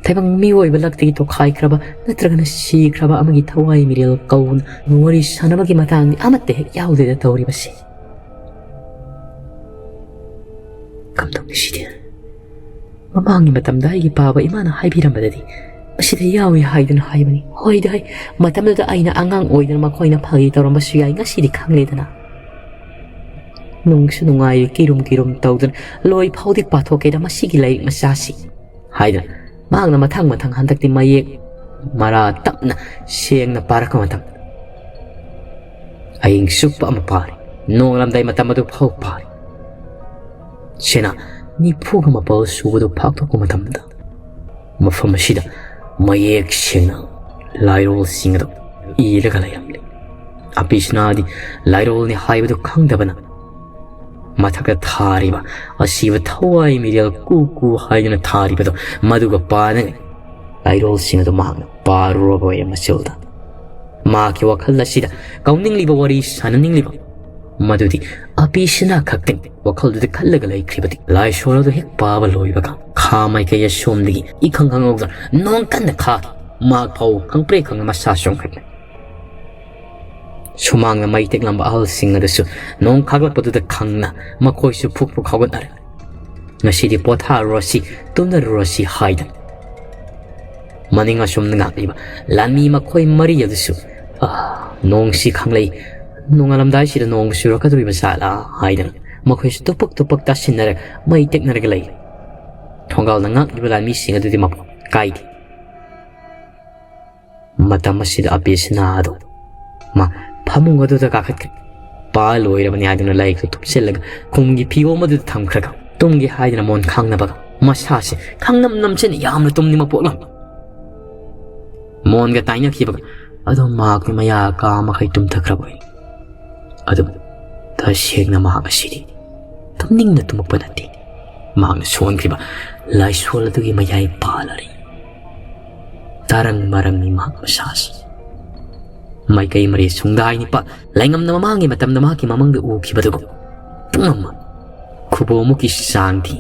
ꯇꯥꯏꯕꯪ ꯃꯤꯑꯣꯏꯕ ꯂꯛꯇꯒꯤ ꯇꯣꯈꯥꯏꯈ꯭ꯔꯕ ꯅꯠꯇ꯭ꯔꯒꯅ ꯁꯤꯈ꯭ꯔꯕ ꯑꯃꯒꯤ ꯊꯋꯥꯏ ꯃꯤꯔꯦꯜ ꯀꯧꯅ ꯋꯥꯔꯤ ꯁꯥꯟꯅꯕꯒꯤ ꯃꯇꯥꯡꯗꯤ ꯑꯃꯠꯇ ꯍꯦꯛ ꯌꯥꯎꯗꯦꯗ ꯇꯧꯔꯤꯕꯁꯤ꯫ ꯀꯝꯗꯧꯅꯤ ꯁꯤꯗꯤ? ꯃꯃꯥꯡꯒꯤ ꯃꯇꯝꯗ ꯑꯩꯒꯤ ꯄꯥꯕ ꯏꯃꯥꯅ ꯍꯥꯏꯕꯤꯔꯝꯕꯗꯗꯤ ꯃꯁꯤꯗ ꯌꯥꯎꯏ ꯍꯥꯏꯗꯨꯅ ꯍꯥꯏꯕꯅꯤ꯫ ꯍꯣꯏꯗ ꯍꯣꯏ, ꯃꯇꯝꯗꯨꯗ ꯑꯩꯅ ꯑꯉꯥꯡ ꯑꯣꯏꯗꯅ ꯃꯈꯣꯏꯅ ꯐꯥꯒꯤ ꯇꯧꯔꯝꯕꯁꯨ ꯌꯥꯏ, ꯉꯁꯤꯗꯤ ꯈꯪꯂꯦꯗꯅ꯫ ꯅꯨꯡꯁꯨ ꯅꯨꯡꯉꯥꯏꯔꯤ, ꯀꯤꯔꯨꯝ ꯀꯤꯔꯨꯝ ꯇꯧꯗꯨꯅ ꯂꯣꯏ ꯐꯥꯎꯗꯤ ꯄꯥꯊꯣꯛꯀꯦꯗ ꯃꯁꯤꯒꯤ ꯂꯥꯏꯔꯤꯛ ꯃꯆꯥꯁꯤ ꯍꯥꯏꯗꯨꯅ ꯃꯍꯥꯛꯅ ꯃꯊꯪ ꯃꯊꯪ ꯍꯟꯗꯛꯇꯤ ꯃꯌꯦꯛ ꯃꯔꯥ ꯇꯞꯅ ꯁꯦꯡꯅ ꯄꯥꯔꯛꯄ ꯃꯇꯝꯗ ꯑꯍꯤꯡ ꯆꯨꯞꯄ ꯑꯃ ꯄꯥꯔꯤ꯫ ꯅꯣꯡꯉꯥꯜꯂꯝꯗꯥꯏ ꯃꯇꯝ ꯑꯗꯨ ꯐꯥꯎ ꯄꯥꯔꯤ꯫ ꯁꯦꯅꯥ ꯅꯤꯐꯨꯒ ꯃꯥꯄꯜ ꯁꯨꯕꯗꯨ ꯐꯥꯛꯇꯣꯛꯄ ꯃꯇꯝꯗ ꯃꯐꯝ ꯑꯁꯤꯗ ꯃꯌꯦꯛ ꯁꯦꯡꯅ ꯂꯥꯏꯔꯣꯜꯁꯤꯡ ꯑꯗꯨ ꯏꯔꯒ ꯂꯩꯔꯝꯂꯤ꯫ ꯑꯄꯤꯁꯅꯥꯗꯤ ꯂꯥꯏꯔꯣꯜꯅꯤ ꯍꯥꯏꯕꯗꯨ ꯈꯪꯗꯕꯅ ꯃꯊꯛꯇ ꯊꯥꯔꯤꯕ ꯑꯁꯤꯕ ꯊꯋꯥꯏ ꯃꯤꯔꯦꯜ ꯀꯨ ꯀꯨ ꯍꯥꯏꯗꯨꯅ ꯊꯥꯔꯤꯕꯗꯨ ꯃꯗꯨꯒ ꯄꯥꯅꯉꯩ ꯂꯥꯏꯔꯣꯜꯁꯤꯡ ꯑꯗꯨ ꯃꯍꯥꯛꯅ ꯄꯥꯔꯨꯔꯕ ꯑꯣꯏꯔꯦ ꯃꯆꯤꯜꯗ꯫ ꯃꯍꯥꯛꯀꯤ ꯋꯥꯈꯜ ꯑꯁꯤꯗ ꯀꯧꯅꯤꯡꯂꯤꯕ ꯋꯥꯔꯤ ꯁꯥꯟꯅꯅꯤꯡꯂꯤꯕ ꯃꯗꯨꯗꯤ ꯑꯄꯤꯁꯤꯅ ꯈꯛꯇꯪ ꯋꯥꯈꯜꯗꯨꯗ ꯈꯜꯂꯒ ꯂꯩꯈ꯭ꯔꯤꯕꯗꯤ ꯂꯥꯏꯁꯣꯟ ꯑꯗꯨ ꯍꯦꯛ ꯄꯥꯕ ꯂꯣꯏꯕꯒ ꯈꯥ ꯃꯥꯏꯀꯩ ꯑꯁꯣꯝꯗꯒꯤ ꯏꯈꯪ ꯈꯪꯍꯧꯗꯅ ꯅꯣꯡ ꯀꯟꯅ ꯈꯥꯈꯤ꯫ ꯃꯍꯥꯛ ꯐꯥꯎ ꯈꯪꯄ꯭ꯔꯦꯛ ꯈꯪꯅ ꯃꯁꯥ ꯆꯣꯡꯈꯠꯂꯦ꯫ ꯁꯨꯃꯥꯡꯗ ꯃꯩ ꯇꯦꯛꯂꯝꯕ ꯑꯍꯜꯁꯤꯡ ꯑꯗꯨꯁꯨ ꯅꯣꯡ ꯈꯥꯛꯂꯛꯄꯗꯨꯗ ꯈꯪꯅ ꯃꯈꯣꯏꯁꯨ ꯐꯨꯛ ꯐꯨꯛ ꯍꯧꯒꯠꯅꯔꯦ꯫ "ꯉꯁꯤꯗꯤ ꯄꯣꯊꯥꯔꯨꯔꯁꯤ, ꯇꯨꯝꯅꯔꯨꯔꯁꯤ" ꯍꯥꯏꯗꯅ꯫ ꯃꯅꯤꯡ ꯑꯁꯣꯝꯗ ꯉꯥꯛꯂꯤꯕ ꯂꯥꯟꯃꯤ ꯃꯈꯣꯏ ꯃꯔꯤ ꯑꯗꯨꯁꯨ, "ꯑꯥ, ꯅꯣꯡꯁꯤ ꯈꯪꯂꯩ, ꯅꯣꯡꯉꯥꯜꯂꯝꯗꯥꯏꯁꯤꯗ ꯅꯣꯡ ꯆꯨꯔꯛꯀꯗꯧꯔꯤꯕ ꯖꯥꯠꯂꯥ?" ꯍꯥꯏꯗꯅ ꯃꯈꯣꯏꯁꯨ ꯇꯨꯄꯛ ꯇꯨꯄꯛ ꯇꯥꯁꯤꯟꯅꯔꯒ ꯃꯩ ꯇꯦꯛꯅꯔꯒ ꯂꯩ꯫ ꯊꯣꯡꯒꯥꯜꯗ ꯉꯥꯛꯂꯤꯕ ꯂꯥꯟꯃꯤꯁꯤꯡ ꯑꯗꯨꯗꯤ ꯃꯄꯥꯟ ꯀꯥꯏꯗꯦ꯫ ꯃꯇꯝ ꯑꯁꯤꯗ ꯑꯄꯦꯁꯅꯥ ꯑꯗꯨ ꯃꯥ ꯐꯃꯨꯡ ꯑꯗꯨꯗ ꯀꯥꯈꯠꯈ꯭ꯔꯦ꯫ ꯄꯥ ꯂꯣꯏꯔꯕꯅꯤ ꯍꯥꯏꯗꯨꯅ ꯂꯥꯏꯔꯤꯛꯇꯨ ꯊꯨꯞꯆꯤꯜꯂꯒ ꯈꯨꯝꯒꯤ ꯐꯤꯌꯣꯝ ꯑꯗꯨꯗ ꯊꯝꯈ꯭ꯔꯒ ꯇꯨꯝꯒꯦ ꯍꯥꯏꯗꯅ ꯃꯣꯟ ꯈꯥꯡꯅꯕꯒ ꯃꯁꯥꯁꯦ ꯈꯪꯅꯝ ꯅꯝꯁꯤꯟꯅ ꯌꯥꯝꯅ ꯇꯨꯝꯅꯤꯡꯕ ꯄꯣꯛꯂꯝꯃꯤ꯫ ꯃꯣꯟꯒ ꯇꯥꯏꯅꯈꯤꯕꯒ ꯑꯗꯨꯝ ꯃꯍꯥꯛꯇꯤ ꯃꯌꯥ ꯀꯥ ꯃꯈꯩ ꯇꯨꯝꯊꯈ꯭ꯔꯕ ꯑꯣꯏ꯫ ꯑꯗꯨꯕꯨ ꯇꯁꯦꯡꯅ ꯃꯍꯥꯛ ꯑꯁꯤꯗꯤ ꯇꯨꯝꯅꯤꯡꯅ ꯇꯨꯝꯃꯛꯄ ꯅꯠꯇꯦ꯫ ꯃꯍꯥꯛꯅ ꯁꯣꯟꯈ꯭ꯔꯤꯕ ꯂꯥꯏꯁꯣꯜ ꯑꯗꯨꯒꯤ ꯃꯌꯥꯏ ꯄꯥꯜꯂꯔꯤ꯫ ꯇꯔꯪ ꯃꯔꯪꯅꯤ ꯃꯍꯥꯛ ꯃꯁꯥꯁꯤ꯫ ꯃꯥꯏꯀꯩ ꯃꯔꯤ ꯁꯨꯡꯗꯥꯏ ꯅꯤꯄꯥ ꯂꯩꯉꯝꯅ ꯃꯃꯥꯡꯒꯤ ꯃꯇꯝꯗ ꯃꯍꯥꯛꯀꯤ ꯃꯃꯥꯡꯗ ꯎꯈꯤꯕꯗꯨꯒ ꯄꯨꯝꯅꯃꯛ ꯈꯨꯕꯣꯝꯃꯨꯛꯀꯤ ꯆꯥꯡꯗꯤ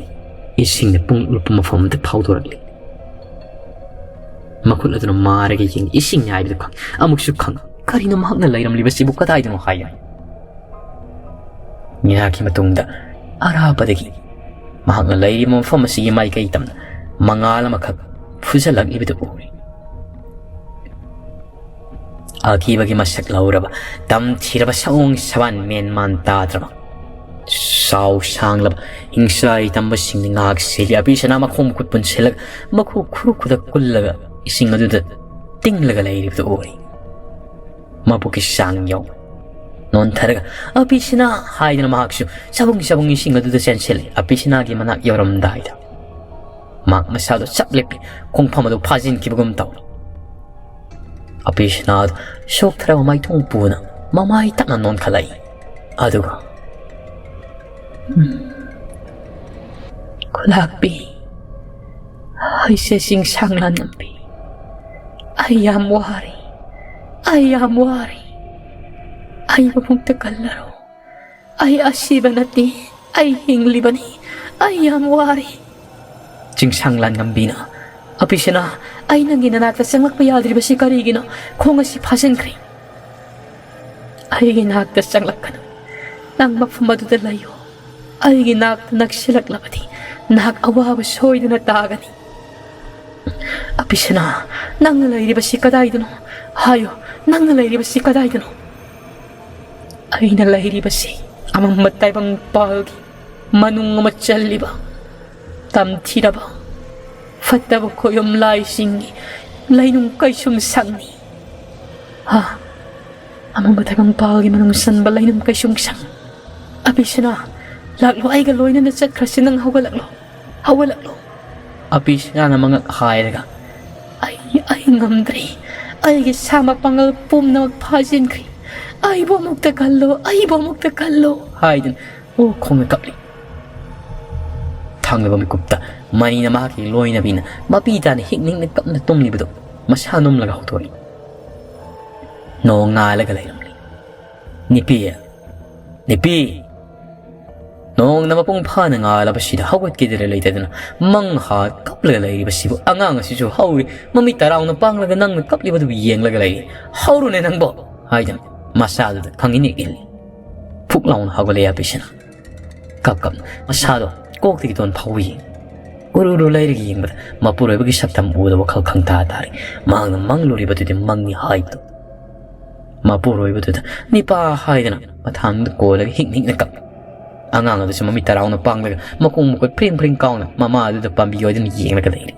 ꯏꯁꯤꯡꯅ ꯄꯨꯡ ꯂꯨꯞꯄ ꯃꯐꯝ ꯑꯃꯗ ꯐꯥꯎꯗꯣꯔꯛꯂꯤ꯫ ꯃꯈꯨꯠ ꯑꯗꯨꯅ ꯃꯥꯔꯒ ꯌꯦꯡ ꯏꯁꯤꯡ ꯍꯥꯏꯕꯗꯨ ꯈꯪ-, ꯑꯃꯨꯛꯁꯨ ꯈꯪ-, ꯀꯔꯤꯅꯣ ꯃꯍꯥꯛꯅ ꯂꯩꯔꯝꯂꯤꯕꯁꯤꯕꯨ ꯀꯗꯥꯏꯗꯅꯣ ꯍꯥꯏꯅ? ꯉꯥꯏꯍꯥꯛꯀꯤ ꯃꯇꯨꯡꯗ ꯑꯔꯥꯞꯄꯗꯒꯤ ꯃꯍꯥꯛꯅ ꯂꯩꯔꯤꯕ ꯃꯐꯝ ꯑꯁꯤꯒꯤ ꯃꯥꯏꯀꯩ ꯇꯝꯅ ꯃꯉꯥꯜ ꯑꯃꯈꯛ ꯐꯨꯖꯜꯂꯛꯂꯤꯕꯗꯨ ꯎꯔꯤ꯫ ꯑꯀꯤꯕꯒꯤ ꯃꯁꯛ ꯂꯧꯔꯕ, ꯇꯝꯊꯤꯔꯕ ꯁꯑꯣꯡ ꯁꯕꯥꯟ ꯃꯦꯟ ꯃꯥꯟ ꯇꯥꯗ꯭ꯔꯕ, ꯆꯥꯎ ꯁꯥꯡꯂꯕ, ꯍꯤꯡꯆꯥꯏ ꯇꯝꯕꯁꯤꯡꯅ ꯉꯥꯏꯍꯥꯛ ꯁꯤꯜꯂꯤ꯫ ꯑꯕꯤꯁꯅꯥ ꯃꯈꯣꯡ ꯃꯈꯨꯠ ꯄꯨꯟꯁꯤꯜꯂꯒ, ꯃꯈꯨ ꯈꯨꯔꯨ ꯈꯨꯗꯛ ꯀꯨꯜꯂꯒ ꯏꯁꯤꯡ ꯑꯗꯨꯗ ꯇꯤꯡꯂꯒ ꯂꯩꯔꯤꯕꯗꯨ ꯎꯔꯤ꯫ ꯃꯕꯨꯛꯀꯤ ꯆꯥꯡ ꯌꯧ ꯅꯣꯟꯊꯔꯒ "ꯑꯄꯤꯁꯤꯅꯥ" ꯍꯥꯏꯗꯨꯅ ꯃꯍꯥꯛꯁꯨ ꯆꯕꯨꯡ ꯆꯕꯨꯡ ꯏꯁꯤꯡ ꯑꯗꯨꯗ ꯆꯦꯟꯁꯤꯜꯂꯤ꯫ ꯑꯄꯤꯁꯤꯅꯥꯒꯤ ꯃꯅꯥꯛ ꯌꯧꯔꯝꯗꯥꯏꯗ ꯃꯍꯥꯛ ꯃꯁꯥꯗꯨ ꯆꯞ ꯂꯦꯞꯄꯤ, ꯈꯣꯡꯐꯝ ꯑꯗꯨ ꯐꯥꯖꯤꯟꯈꯤꯕꯒꯨꯝ ꯇꯧꯏ꯫ ꯑꯄꯤꯁꯤꯅꯥꯗꯨ ꯁꯣꯛꯊꯔꯕ ꯃꯥꯏꯊꯣꯡ ꯄꯨꯅ ꯃꯃꯥꯏ ꯇꯞꯅ ꯅꯣꯟꯈꯠꯂꯛꯏ꯫ ꯑꯗꯨꯒ, "ꯎꯝ, ꯈꯨꯂꯥꯛꯄꯤ, ꯑꯩꯁꯦ ꯆꯤꯡꯁꯥꯡ ꯂꯥꯟꯉꯝꯕꯤ꯫ ꯑꯩ ꯌꯥꯝ ꯋꯥꯔꯦ꯫ ꯑꯩ ꯌꯥꯝ ꯋꯥꯔꯦ꯫ ꯑꯩ ꯃꯕꯨꯛꯇ ꯀꯜꯂꯔꯣ꯫ ꯑꯩ ꯑꯁꯤꯕ ꯅꯠꯇꯦ꯫ ꯑꯩ ꯍꯤꯡꯂꯤꯕꯅꯤ꯫ ꯑꯩ ꯌꯥꯝ ꯋꯥꯔꯦ꯫" ꯆꯤꯡꯁꯥꯡ ꯂꯥꯟꯉꯝꯕꯤꯅ, "ꯑꯄꯤꯁꯤꯅꯥ, ꯑꯩ ꯅꯪꯒꯤ ꯅꯅꯥꯛꯇ ꯆꯪꯂꯛꯄ ꯌꯥꯗ꯭ꯔꯤꯕꯁꯤ ꯀꯔꯤꯒꯤꯅꯣ? ꯈꯣꯡ ꯑꯁꯤ ꯐꯥꯖꯤꯟꯈ꯭ꯔꯦ꯫ ꯑꯩꯒꯤ ꯅꯥꯛꯇ ꯆꯪꯂꯛꯀꯅꯨ꯫ ꯅꯪ ꯃꯐꯝ ꯑꯗꯨꯗ ꯂꯩꯌꯨ꯫ ꯑꯩꯒꯤ ꯅꯥꯛꯇ ꯅꯛꯁꯤꯜꯂꯛꯂꯕꯗꯤ ꯅꯍꯥꯛ ꯑꯋꯥꯕ ꯁꯣꯏꯗꯅ ꯇꯥꯒꯅꯤ꯫ ꯑꯕꯤꯁꯅꯥ, ꯅꯪꯅ ꯂꯩꯔꯤꯕꯁꯤ ꯀꯗꯥꯏꯗꯅꯣ? ꯍꯥꯏꯌꯨ, ꯅꯪꯅ ꯂꯩꯔꯤꯕꯁꯤ ꯀꯗꯥꯏꯗꯅꯣ? ꯑꯩꯅ ꯂꯩꯔꯤꯕꯁꯤ ꯑꯃꯝꯕ ꯇꯥꯏꯕꯪ ꯄꯥꯜꯒꯤ ꯃꯅꯨꯡ ꯑꯃ ꯆꯜꯂꯤꯕ, ꯇꯝꯊꯤꯔꯕ, ꯐꯠꯇꯕ ꯈꯣꯌꯨꯝ ꯂꯥꯏꯁꯤꯡꯒꯤ ꯂꯩꯅꯨꯡ ꯀꯩꯁꯨꯝ ꯁꯪꯅꯤ꯫ ꯍꯥ? ꯑꯃꯝꯕ ꯇꯥꯏꯕꯪ ꯄꯥꯜꯒꯤ ꯃꯅꯨꯡ ꯆꯟꯕ ꯂꯩꯅꯨꯡ ꯀꯩꯁꯨꯝ ꯁꯪ꯫ ꯑꯕꯤꯁꯅꯥ, ꯂꯥꯛꯂꯣ, ꯑꯩꯒ ꯂꯣꯏꯅꯅ ꯆꯠꯈ꯭ꯔꯁꯤ, ꯅꯪ ꯍꯧꯒꯠꯂꯛꯂꯣ, ꯍꯧꯒꯠꯂꯛꯂꯣ꯫ ꯑꯕꯤꯁꯅꯥꯅ ꯃꯉꯛ ꯍꯥꯏꯔꯒ, "ꯑꯩ, ꯑꯩ ꯉꯝꯗ꯭ꯔꯦ, ꯑꯩꯒꯤ ꯁꯥ ꯃꯄꯥꯡꯒꯜ ꯄꯨꯝꯅꯃꯛ ꯐꯥꯖꯤꯟꯈ꯭ꯔꯦ, ꯑꯩꯕꯨ ꯑꯃꯨꯛꯇ ꯈꯜꯂꯣ, ꯑꯩꯕꯨ ꯑꯃꯨꯛꯇ ꯈꯜꯂꯣ" ꯍꯥꯏꯗꯨꯅ ꯑꯣ ꯈꯣꯡꯅ ꯀꯞꯂꯤ꯫ ꯊꯪꯂꯕ ꯃꯤꯀꯨꯞꯇ ꯃꯅꯤꯅ ꯃꯍꯥꯛꯀꯤ ꯂꯣꯏꯅꯕꯤꯅ ꯃꯄꯤ ꯇꯥꯅ ꯍꯤꯛ ꯅꯤꯛꯅ ꯀꯞꯅ ꯇꯨꯝꯂꯤꯕꯗꯨ ꯃꯁꯥ ꯅꯣꯝꯂꯒ ꯍꯧꯗꯣꯔꯛꯏ꯫ ꯅꯣꯡ ꯉꯥꯜꯂꯒ ꯂꯩꯔꯝꯂꯤ꯫ "ꯅꯤꯄꯤ, ꯅꯤꯄꯤ, ꯅꯣꯡꯅ ꯃꯄꯨꯡ ꯐꯥꯅ ꯉꯥꯜꯂꯕꯁꯤꯗ ꯍꯧꯒꯠꯀꯦꯗꯔ ꯂꯩꯇꯗꯅ ꯃꯪ ꯍꯥ ꯀꯞꯂꯒ ꯂꯩꯔꯤꯕꯁꯤꯕꯨ, ꯑꯉꯥꯡ ꯑꯁꯤꯁꯨ ꯍꯧꯔꯦ, ꯃꯃꯤꯠ ꯇꯔꯥꯎꯅ ꯄꯥꯡꯂꯒ ꯅꯪꯅ ꯀꯞꯂꯤꯕꯗꯨꯕꯨ ꯌꯦꯡꯂꯒ ꯂꯩꯔꯦ, ꯍꯧꯔꯨꯅꯦ ꯅꯪꯕꯣ" ꯍꯥꯏꯗꯨꯅ ꯃꯆꯥꯗꯨꯗ ꯈꯪꯏꯅ ꯏꯜꯂꯤ꯫ ꯐꯨꯛ ꯂꯥꯎꯅ ꯍꯧꯒꯠꯂꯦ ꯑꯕꯤꯁꯅꯥ꯫ ꯀꯞ ꯀꯞꯅ ꯃꯁꯥꯗꯣ ꯀꯣꯛꯇꯒꯤ ꯇꯣꯟ ꯐꯥꯎꯕ ꯌꯦꯡꯉꯤ꯫ ꯎꯔꯨ ꯎꯔꯨ ꯂꯩꯔꯒ ꯌꯦꯡꯕꯗ ꯃꯄꯨꯔꯣꯏꯕꯒꯤ ꯁꯛꯇꯝ ꯎꯕꯗ ꯋꯥꯈꯜ ꯈꯪꯇꯥ ꯇꯥꯔꯦ꯫ ꯃꯍꯥꯛꯅ ꯃꯪꯂꯨꯔꯤꯕꯗꯨꯗꯤ ꯃꯪꯅꯤ ꯍꯥꯏꯕꯗꯣ꯫ ꯃꯄꯨꯔꯣꯏꯕꯗꯨꯗ "ꯅꯤꯄꯥ" ꯍꯥꯏꯗꯅ ꯃꯊꯥꯡꯗ ꯀꯣꯜꯂꯒ ꯍꯤꯛ ꯍꯤꯛꯅ ꯀꯞꯄꯤ꯫ ꯑꯉꯥꯡ ꯑꯗꯨꯁꯨ ꯃꯃꯤꯠ ꯇꯔꯥꯎꯅ ꯄꯥꯡꯂꯒ ꯃꯈꯣꯡ ꯃꯈꯨꯠ ꯐ꯭ꯔꯤꯡ ꯐ꯭ꯔꯤꯡ ꯀꯥꯎꯅ ꯃꯃꯥ ꯑꯗꯨꯗ ꯄꯥꯝꯕꯤ ꯑꯣꯏꯗꯨꯅ ꯌꯦꯡꯂꯒ ꯂꯩꯔꯤ꯫